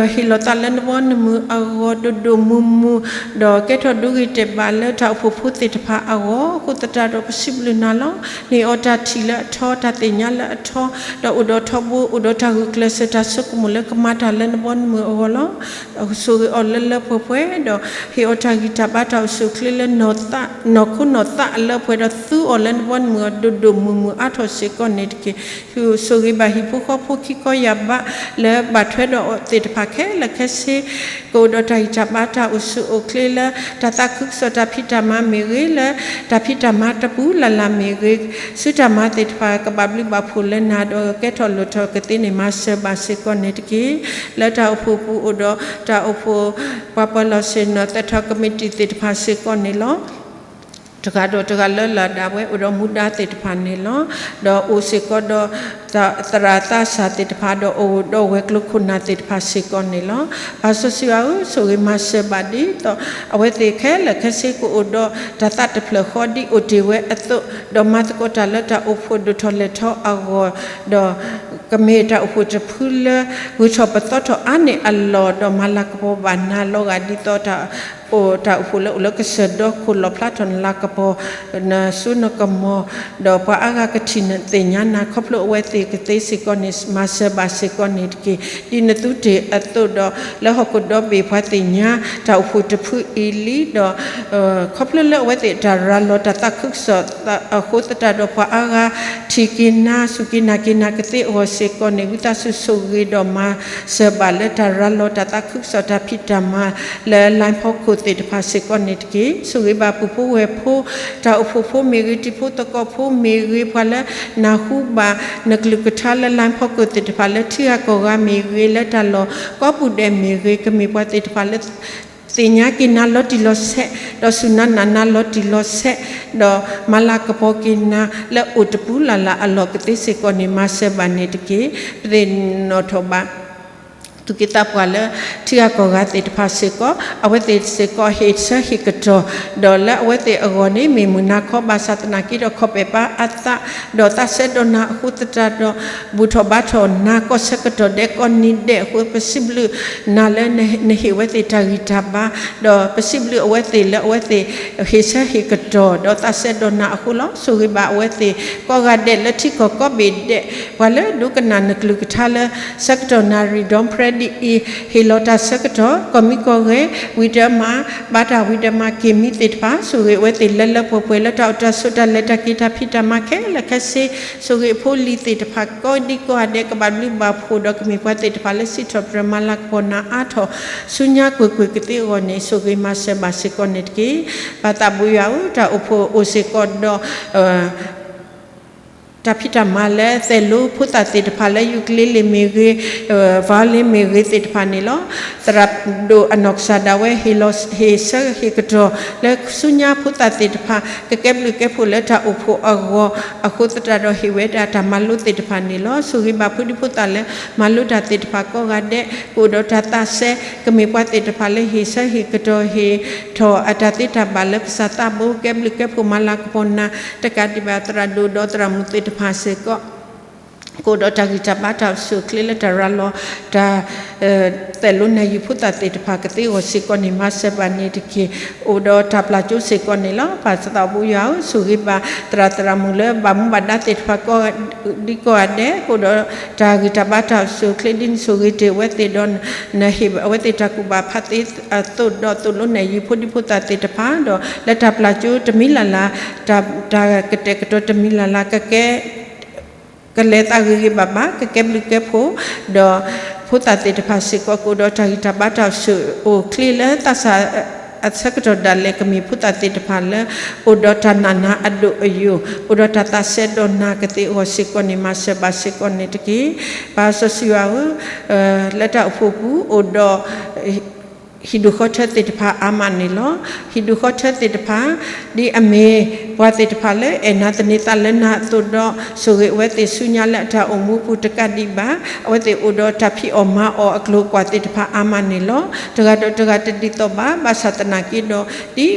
ဟ့ၣ်လီၤသးလၢနဘီနမုၢ်အဂီၢ်ဒိၣ်ဒိၣ်မုၢ်မုၢ်, ဒီးကဲထီၣ်ဒိဂ့ၤတဲာ်ဘၣ်လၢတၢ်အိၣ်ဖှိၣ်ဖိသ့ၣ်တဖၣ်အဂီၢ် အဃိသတးဒီးပစံးဘျုးနၤလီၤ. နဟ့ၣ်အီၤတၢ်ထံၣ်လၢအထီ တၢ်သ့ၣ်ညါလၢအထီ, ဒီးအိၣ်ဒီးထီဘိ အိၣ်ဒီးတၢ်ဂုာ်ကျဲးစၢးတၢ်ဆိကမိၣ်လၢကမၤတၢ်လၢနဘီနမုၢ်အဂီၢ်လီၤ. ဆိၣ်ဂ့ၤအီၤလၢလၢပှဲၤပှဲၤ ဒီးဟ့ၣ်အီၤတၢ်ဂံၢ်တၢ်ဘါတၢ်အိၣ်ဆူၣ်အိၣ်ချ့လၢ နီၢ်ခိနီၢ်သးအလၢပှဲၤဒီး သူအီၤလၢနဘီနမုၢ်အီၤဒိၣ်ဒိၣ်မုၢ်မုၢ်အါထီၣ်စ့ၢ်ကီးန့ၣ်တက့ၢ်. ဆိၣ်ဂ့ၤဘၣ်ဟံၣ်ဖိဃီဖိခံခီယၢ်ဘး လၢဘၣ်ထွဲဒီးအီၤသ့ၣ်တဖၣ်ခဲလၢာ်ခဲဆ့ ကအိၣ်ဒီးတၢ်ဂံၢ်တၢ်ဘါတၢ်အိၣ်ဆူၣ်အိၣ်ချ့လၢ တၢ်သးခုကစီၣ်တၢ်ဖံးတၢ်မၤမ့ၢ်ဂ့ၤ လၢတၢ်ဖံးတၢ်မၤတပူၤလၢ်လၢ်မ့ၢ်ဂ့ၤ စုတၢ်မၤသ့ၣ်တဖၣ် ကဘၣ်ဘျုးဘၣ်ဖှိၣ်လၢနၤဒီး ကဲထီၣ်လိၣ်ထီၣ်ကသ့န့ၣ် မၤစၢၤဘၣ်စ့ၢ်ကီးန့ၣ်တက့ၢ်. လၢတၢ်အိၣ်ဖှိၣ်ပူၤအိၣ်ဒီး တၢ်အိၣ်ဖှိၣ် ပှၤပၢၤလီၢ်ဆ့ၣ်နီၤ သဲထီၣ်ကမံးတံာ်သ့ၣ်တဖၣ်စ့ၢ်ကီးန့ၣ်လီၤ. တဂၤဒီးတဂၤလၢလၢ်ဒၣ်ဝဲ အိၣ်ဒီးမူဒါသ့ၣ်တဖၣ်န့ၣ်လီၤ. ဒီးအိၣ်စ့ၢ်ကီးဒီး သရၣ်သးစၢ်သ့ၣ်တဖၣ် ဒီးအိၣ်ဒီးဝဲၤကျိၤခိၣ်နၢ်သ့ၣ်တဖၣ်စ့ၢ်ကီးန့ၣ်လီၤ. ပၢ်စီဆှံယွၤဧၢ, ဆိၣ်ဂ့ၤမၤစၢၤဘၣ်ဒ်သိး အဝဲသ့ၣ်ခဲလၢာ်ခဲဆ့ကအိၣ်ဒီးတၢ်သးတဖျၢၣ်ဃီဒ်အိၣ်တ့ၢ်ဝဲအသိး, ဒီးမၤသကိးတၢ်လၢတၢ်အိၣ်ဖှိၣ်ဒိၣ်ထီၣ်လဲၢ်ထီၣ်အဂီၢ်, ဒီးကမ့ၢ်တၢ်အိၣ်ဖှိၣ်တဖုလၢ ဂုၤထီၣ်ပသီထီၣ်အါန့ၢ်အလီၢ်, ဒီးမၤလၤကပီၤဘၣ်နၤလီၤဂာ်ဒ်သိး တၢ်အိၣ်ဖှိၣ်လၢအိၣ်လၢကစၢၢ်ဒီခိၣ် လီၣ်ဖျါထီၣ်နလၤကပီၤ နစိနကမီၤ, ဒီးပှၤအါဂၤကထံၣ်သ့ၣ်ညါနၤ ခီဖျိအဝဲသ့ၣ်ကသ့စ့ၢ်ကီးန့ၣ် မၤစၢၤဘၣ်စ့ၢ်ကီးန့ၣ်တက့ၢ်. ဒ်နသုတ့ၢ်အသိးဒီး လၢဟီၣ်ခိၣ်ဒီဘ့ၣ်ပှၤသ့ၣ်ညါ တၢ်အိၣ်ဖှိၣ်တဖုအံၤလံ, ဒီး ခီဖျိလၢအဝဲသ့ၣ်တၢ်ရၤလီၤတၢ်သးခုကစီၣ်အဃိသတးဒီး ပှၤအါဂၤထံၣ်က့ၤနၤ စူၢ်က့ၤနာ်က့ၤနၤကသ့အဂီၢ် ပှၤလၢအအိၣ်လၢတၢ်အိၣ်ဖှိၣ်အဂီၢ်စ့ၢ်ကီးန့ၣ် ဝံသးစူၤဆိၣ်ဂ့ၤဒီးမၤစၢၤဘၣ်လၢတၢ်ရၤလီၤတၢ်သးခုကစီၣ်တၢ်ဖံးတၢ်မၤလၢ line ဖီခိၣ်သ့ၣ်တဖၣ်စ့ၢ်ကီးန့ၣ်တက့ၢ်. ဆိၣ်ဂ့ၤဘၣ်ပုၢ်ဖိဝဲၢ်ဖိ တၢ်အိၣ်ဖှိၣ်ဖိမ့ၢ်ဂ့ၤ တံၤဖိသကိးဖိမ့ၢ်ဂ့ၤ ပှၤလၢနၢ်ဟူဘၣ်နကလုၢ်ကထါလၢ line ဖီခိၣ်သ့ၣ်တဖၣ် လၢထံဂၤကီၢ်ဂၤမ့ၢ်ဂ့ၤ လၢတၢ်လီၢ်ကိးပူၤဒဲးမ့ၢ်ဂ့ၤ ကမ့ၢ်ပှၤသ့ၣ်တဖၣ်လၢ သ့ၣ်ညါက့ၤနၤလီၤတံၢ်လီၤဆဲး, ဒီးစူၢ်နၤနာ်နၤလီၤတံၢ်လီၤဆဲး, ဒီးမၤလၤကပီၤက့ၤနၤလၢအိၣ်တပူၤလၢ်လၢ်အလီၢ်ကသ့စ့ၢ်ကီးန့ၣ် မၤစၢၤဘၣ်န့ၣ်တက့ၢ်. ပသ့ၣ်နီၣ်ထီၣ်ဘၣ် သူၣ်က့သးပှၢ်လၢ ထံဂၤကီၢ်ဂၤသ့ၣ်တဖၣ်စ့ၢ်ကီး အဝဲသ့ၣ်စ့ၢ်ကီးဟ့ၣ်ဆၢဟ့ၣ်ကတီၢ်, ဒီးလၢအဝဲသ့ၣ်အဂီၢ်န့ၣ် မ့ၢ်မုၢ်နၤခီဘၣ်ဆၣ်သနာ်က့ဒီး ခီၣ်ပဲာ်ပါအသး ဒီးသးစဲဒီးနၤအဃိသတးဒီး ဘူၣ်ထီၣ်ဘါထီၣ်နၤ ကီၢ်ဆၢကတီၢ်ဒဲးကီၢ်နံၤဒဲးအဃိ ပစံးဘျုးနၤလၢနဟ့ၣ်အဝဲသ့ၣ်တၢ်ဂံၢ်တၢ်ဘါ, ဒီးပစံးဘျုးအဝဲသ့ၣ်လၢအဝဲသ့ၣ် ဟ့ၣ်ဆၢဟ့ၣ်ကတီၢ် ဒီးသးစဲဒီးနၤအဃိလီၤ. ဆိၣ်ဂ့ၤဘၣ်အဝဲသ့ၣ်ကိးဂၤဒဲးလၢထံကီၢ်ကိးဘ့ၣ်ဒဲး, ပှၤလၢဒိကနၣ်နကလုၢ်ကထါလၢ ဆၢကတီၢ်နၣ်ရံၣ်ဒီဖရဲဒ်အံၤ, ဟ့ၣ်လီၤတၢ်ဆၢကတီၢ် ကီၢ်မံကီၢ်ဂဲၤ ဝံၤဒီးမၤ ဘါတၢ်ဝံၤဒီးမၤက့ၤမံသ့ၣ်တဖၣ် ဆိၣ်ဂ့ၤအဝဲသ့ၣ်လၢလၢပှဲၤပှဲၤလၢတၢ်အိၣ်တၢ်ဆိးတၢ်လဲၤတၢ်က့ၤတၢ်ဖံးတၢ်မၤခဲလၢာ်ခဲဆ့, ဆိၣ်ဂ့ၤအဖိအလံၤသ့ၣ်တဖၣ်ကိးဒံကိးဂၤဒဲး ကဘၣ်ဘျုးဘၣ်ဖှိၣ်ဒီးကမ့ၢ်ပှၤသ့ၣ်တဖၣ်လၢစံးထီၣ်ပတြၢၤမၤလၤကပီၤနၤအါထီၣ် ဆူညါကွ့ၢ်ကွ့ၢ်ကသ့အဂီၢ်န့ၣ် ဆိၣ်ဂ့ၤမၤစၢၤဘၣ်စ့ၢ်ကီးန့ၣ်တက့ၢ်. ပၢ်သးဘိယွၤဧၢ, တၢ်အိၣ်ဖှိၣ်အိၣ်စ့ၢ်ကီးဒီး တၢ်ဖံးတၢ်မၤလၢသဲးလိဖိသၣ်သ့ၣ်တဖၣ်လၢ ukulele မ့ၢ်ဂ့ၤ, violin မ့ၢ်ဂ့ၤသ့ၣ်တဖၣ်န့ၣ်လီၤ. သရၣ်ဒိၣ်အနီၢ်ကစၢ်ဒၣ်ဝဲ ဟ့ၣ်လီၤဟ့ၣ်ဆၢဟ့ၣ်ကတီၢ်လၢဆူညါဖိသၣ်သ့ၣ်တဖၣ် ကကဲဘျုးကဲဖှိၣ်လၢတၢ်အိၣ်ဖှိၣ်အဂီၢ် အဃိသတးဒီးဟ့ၣ်ဝဲဒၣ်တၢ်မၤလိသ့ၣ်တဖၣ်န့ၣ်လီၤ. ဆိၣ်ဂ့ၤဘၣ်ဖိဒံဖိသၣ်လၢ မၤလိတၢ်သ့ၣ်တဖၣ်ကိးဂၤဒဲး ကအိၣ်ဒီးတၢ်သးစဲ ကမ့ၢ်ပှၤသ့ၣ်တဖၣ်လၢဟ့ၣ်ဆၢဟ့ၣ်ကတီၢ်ဟ့ၣ်ထီၣ်အတၢ်သ့တၢ်ဘၣ်လၢကစၢ်သးဘိ ကဲဘျုးကဲဖှိၣ်မၤလၤကပီၤနၤ တကးဒံးဘၣ်သရၣ်ဒိၣ်ဒီးသရၣ်မုၣ်သ့ၣ်တဖၣ်စ့ၢ်ကီး ကအိၣ်ဒီးတၢ်ဂံၢ်တၢ်ဘါတၢ်အိၣ်ဆူၣ်အိၣ်ချ့လၢတၢ်ရၤလီၤ တၢ် သဲးလိနဲၣ်ယုၤဖိသၣ်သ့ၣ်တဖၣ်ကသ့အဂီၢ်စ့ၢ်ကီးန့ၣ် မၤစၢၤဘၣ်န့ၣ်တက့ၢ်. အိၣ်ဒီးတၢ်ပျၢ်ကၠိစ့ၢ်ကီးန့ၣ်လီၤ. ပၢ်သးဘိယွၤဧၢ, ဆိၣ်ဂ့ၤဘၣ်သရၣ်သရၣ်မုၣ်လၢဘၣ်မူဘၣ်ဒါသ့ၣ်တဖၣ်ကိးဒံကိးဂၤဒဲး ကအိၣ်ဒီးတၢ်ဂံၢ်တၢ်ဘါတၢ်အိၣ်ဆူၣ်အိၣ်ချ့ဒ်နဆိၣ်ဂ့ၤတ့ၢ်အဝဲသ့ၣ်ဒီး နဟ့ၣ်အဝဲသ့ၣ်တၢ်ကူၣ်ဘၣ်ဖးသ့အသိးဒီး သဲးလိနဲၣ်ယုၤဖိဒံဖိသၣ်သ့ၣ်တဖၣ်ဒီး လၢတၢ်ပျၢ်ကၠိတမံၤလၢ်လၢ် တၢ် တၢ်ကတဲာ်ကတီၤတမံၤလၢ်လၢ် ကကဲ ကလဲၤသးဂ့ၤဂ့ၤဘၣ်ဘၣ် ကကဲဘျုးကဲဖှိၣ် ဒီးဖိသၣ်သ့ၣ်တဖၣ်စ့ၢ်ကီး ကအိၣ်ဒီးတၢ်ဂံၢ်တၢ်ဘါတၢ်အိၣ်ဆူၣ်အိၣ်ချ့လၢသးစၢ်အဆၢကတီၢ်ဒၣ်လဲာ် ကမ့ၢ်ဖိသၣ်သ့ၣ်တဖၣ်လၢ အိၣ်ဒီးတၢ်နာ်နၤအဒိၣ်အယိာ် အိၣ်ဒီးတၢ်သးစဲဒီးနၤကသ့အဂီၢ်စ့ၢ်ကီးန့ၣ် မၤစၢၤဘၣ်စ့ၢ်ကီးန့ၣ်တက့ၢ်. ပၢ်စီဆှံယွၤဧၢ, လၢတၢ်အိၣ်ဖှိၣ်ပူၤအိၣ်ဒီး ဟံၣ်ဒူၣ်ဃီထၢသ့ၣ်တဖၣ်အါမးန့ၣ်လီၤ. ဟံၣ်ဒူၣ်ဃီထၢသ့ၣ်တဖၣ် ဒ်အမ့ၢ်ပှၤသ့ၣ်တဖၣ်လၢအဲၣ်နၤသန့ၤသးလၢနၤအသိးဒီး ဆိၣ်ဂ့ၤအဝဲသ့ၣ်ဆူညါလၢအတၢ်အိၣ်မူပူၤတကးဒံးဘၣ် အဝဲသ့ၣ်အိၣ်ဒီးတၢ်ဖံးအီၣ်မၤအီၣ်အကျိၤအကွာ်သ့ၣ်တဖၣ်အါမးန့ၣ်လီၤ. တဂၤဒီးတဂၤတဒ်သိးဘၣ် ဘၣ်ဆၣ်သနာ်က့ဒီး ဒ်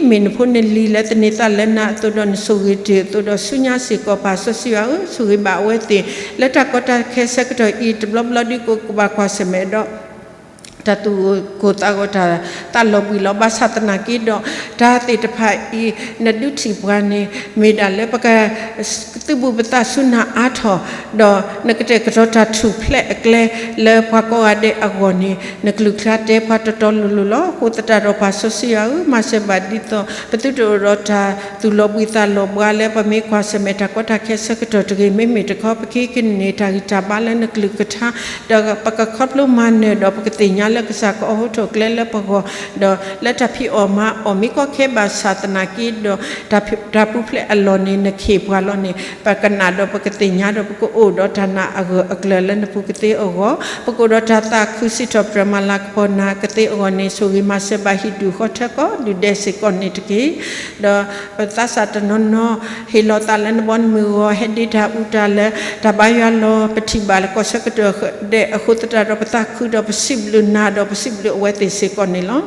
မ့ၢ်နဖိနလံၤလၢသန့ၤသးလၢနၤအသိးဒီး နဆိၣ်ဂ့ၤတ့ၢ်အသိးဒီး ဆူညါစ့ၢ်ကီး ပၢ်စီဆှံယွၤဧၢ, ဆိၣ်ဂ့ၤဘၣ်အဝဲသ့ၣ် လၢတၢ်ကီတၢ်ခဲဆၢကတီၢ်အံၤ တဘျီဘျီဒ်ကဘၣ်ကွၢ်ဆၢၣ်မဲာ်ဒီး တၢ်သူၣ်ကိၢ်သးဂီၤတၢ်သးလီၤဘှံးလီၤ ဘၣ်ဆၣ်သနာ်က့ဒီး တၢ်သ့ၣ်တဖၣ်အံၤ နဒုးထံၣ်ပှၤန့ၣ် မ့ၢ်ဒၣ်လၢပက သုးဘူးပသးဆူနၤအါထီၣ် ဒီးနကတဲာ်ကတီၤတၢ်ထူၣ်ဖျဲးအကျဲ လၢပှၤကိးဂၤဒဲးအဂီၢ်န့ၣ် နကလုၢ်ကျါတဲပှၤတီတီလိၤလိၤလီၤ. အဃိသတးဒီးပၢ်စီဆှံယွၤဧၢ, မၤစၢၤဘၣ်ဒ်သိး ပသုတအိၣ်ဒီးတၢ်သူၣ်လီၤဘှံးသးလီၤဘှါလၢ ပမ့ၢ်ကွၢ်ဆၢၣ်မဲာ်တၢ်ကီတၢ်ခဲဆၢကတီၢ်တဂ့ၤ, မ့မ့ၢ်တခီ ပကဟံးကန့ၢ်တၢ်ဂံၢ်တၢ်ဘါလၢနကလုၢ်ကထါ ဒီးပကခီဖျိမၤနၢၤဒီး ပကသ့ၣ်ညါလၢကစၢ်ကအီၣ်ဟူထီၣ်ကျဲလၢပဂီၢ်, ဒီးလၢတၢ်ဖံးအီၣ်မၤအီၣ်မ့ၢ်ကီခဲဘၣ်ဆၣ်သနာ်က့ဒီး တၢ်ပူၤဖျဲးအလီၢ်န့ၣ် နကဟ့ၣ်ပှၤလီၤန့ၣ် ပကနၣ်ဒီးပကသ့ၣ်ညါဒီး ပကအိၣ်ဒီးတၢ်နာ်အဂၢၢ်အကျၢၤလၢနပူၤကသ့အဂီၢ်, ပကအိၣ်ဒီးတၢ်သးခုစံးထီၣ်ပတြၢၤမၤလၤကပီၤနၤကသ့အဂီၢ်န့ၣ် ဆိၣ်ဂ့ၤမၤစၢၤဘၣ်ဟံၣ်ဒူၣ်ဃီထၢကိးဒူၣ်ဒဲးစ့ၢ်ကီးန့ၣ်တက့ၢ်. ဒီးပသးစၢ်တနီၤနီၤ ဟ့ၣ်လီၤသးလၢနဘီနမုၢ်အဂီၢ် ဟဲဒ့တၢ်အူတၢ်လၢ တၢ်ဘါယွၤလီၤ ပထံၣ်ဘၣ်လၢကီၢ်ဆၢကတီၢ်ဒဲးအဃိသတးဒီး ပသးခုဒီးပစံးဘျုးနၤဒီး ပစံးဘျုးအဝဲသ့ၣ်စ့ၢ်ကီးန့ၣ်လီၤ.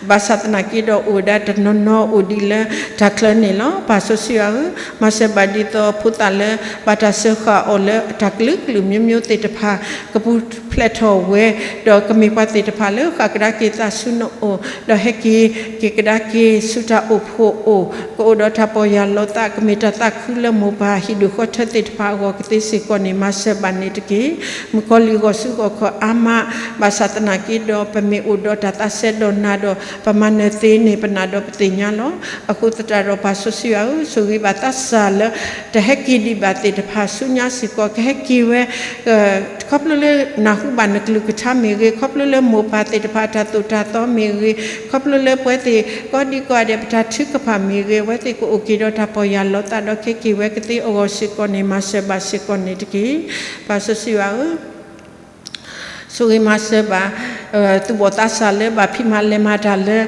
ဘၣ်ဆၣ်သနာ်က့ဒီး အိၣ်ဝဲဒၣ်တနီၤနီၤအိၣ်ဒံးလၢတၢ်ချၢန့ၣ်လီၤ. ပၢ်စီဆှံယွၤဧၢ, မၤစၢၤဘၣ်ဒ်သိးဖိသၣ်လၢ ဘၣ်တၢ်စၢဃာ်အီၤလၢတၢ်ကလုာ်ကလုာ်မျိုးမျိုးသ့ၣ်တဖၣ် ကပူၤဖျဲးထီၣ်ဝဲ, ဒီးကမ့ၢ်ပှၤသ့ၣ်တဖၣ်လၢဃၣ်ကဒါက့ၤသးဆူနအိၣ်, ဒီးဟဲက့ၤက့ၤကဒါက့ၤဆူတၢ်အိၣ်ဖှိၣ်အိၣ်, ကအိၣ်ဒီးတၢ်ပီၢ်ယၢ်လီၤသး ကမ့ၢ်တၢ်သးခုလၢမိၢ်ပၢ်ဟံၣ်ဒူၣ်ဃီထၢသ့ၣ်တဖၣ်အဂီၢ်ကသ့စ့ၢ်ကီးန့ၣ် မၤစၢၤဘၣ်န့ၣ်တက့ၢ်. မုၣ်ကီၤလံၢ်ဂီၢ်စူးဂီၢ်ခီၣ်အါမး, ဘၣ်ဆၣ်သနာ်က့ ဒီးပမ့ၢ်အိၣ်ဒီးတၢ်သးစဲဒီးနၤဒီး ပမၤနၢၤသ့န့ၣ် ပနာ်ဒီးပသ့ၣ်ညါလီၤ. အဃိသတးဒီး ပၢ်စီဆှံယွၤဧၢ, ဆိၣ်ဂ့ၤဘၣ်သးစၢ်လၢ တဟဲက့ၤဒံးဘၣ်သ့ၣ်တဖၣ် ဆူညါစ့ၢ်ကီး ကဟဲက့ၤဝဲ ခီဖျိလၢနၢ်ဟူဘၣ်နကလုၢ်ကထါမ့ၢ်ဂ့ၤ, ခီဖျိလၢမိၢ်ပၢ်သ့ၣ်တဖၣ်တၢ်သိၣ်တၢ်သီမ့ၢ်ဂ့ၤ, ခီဖျိလၢပဝဲသ့ၣ်ကိးဒံကိးဂၤဒဲး ပတၢ်ထုကဖၣ်မ့ၢ်ဂ့ၤ, အဝဲသ့ၣ်ကအိၣ်က့ၤဒီးတၢ်ပီၢ်ယၢ်လီၤသးဒီး ကဟဲက့ၤဝဲကသ့အဂီၢ်စ့ၢ်ကီးန့ၣ် မၤစၢၤဘၣ်စ့ၢ်ကီးန့ၣ်တက့ၢ်. ပၢ်စီဆှံယွၤဧၢ, ဆိၣ်ဂ့ၤမၤစၢၤဘၣ် သူၣ်ဘီၣ်သးစၢ်လၢဘၣ်ဖံးမၤလဲၤမၤတၢ်လၢ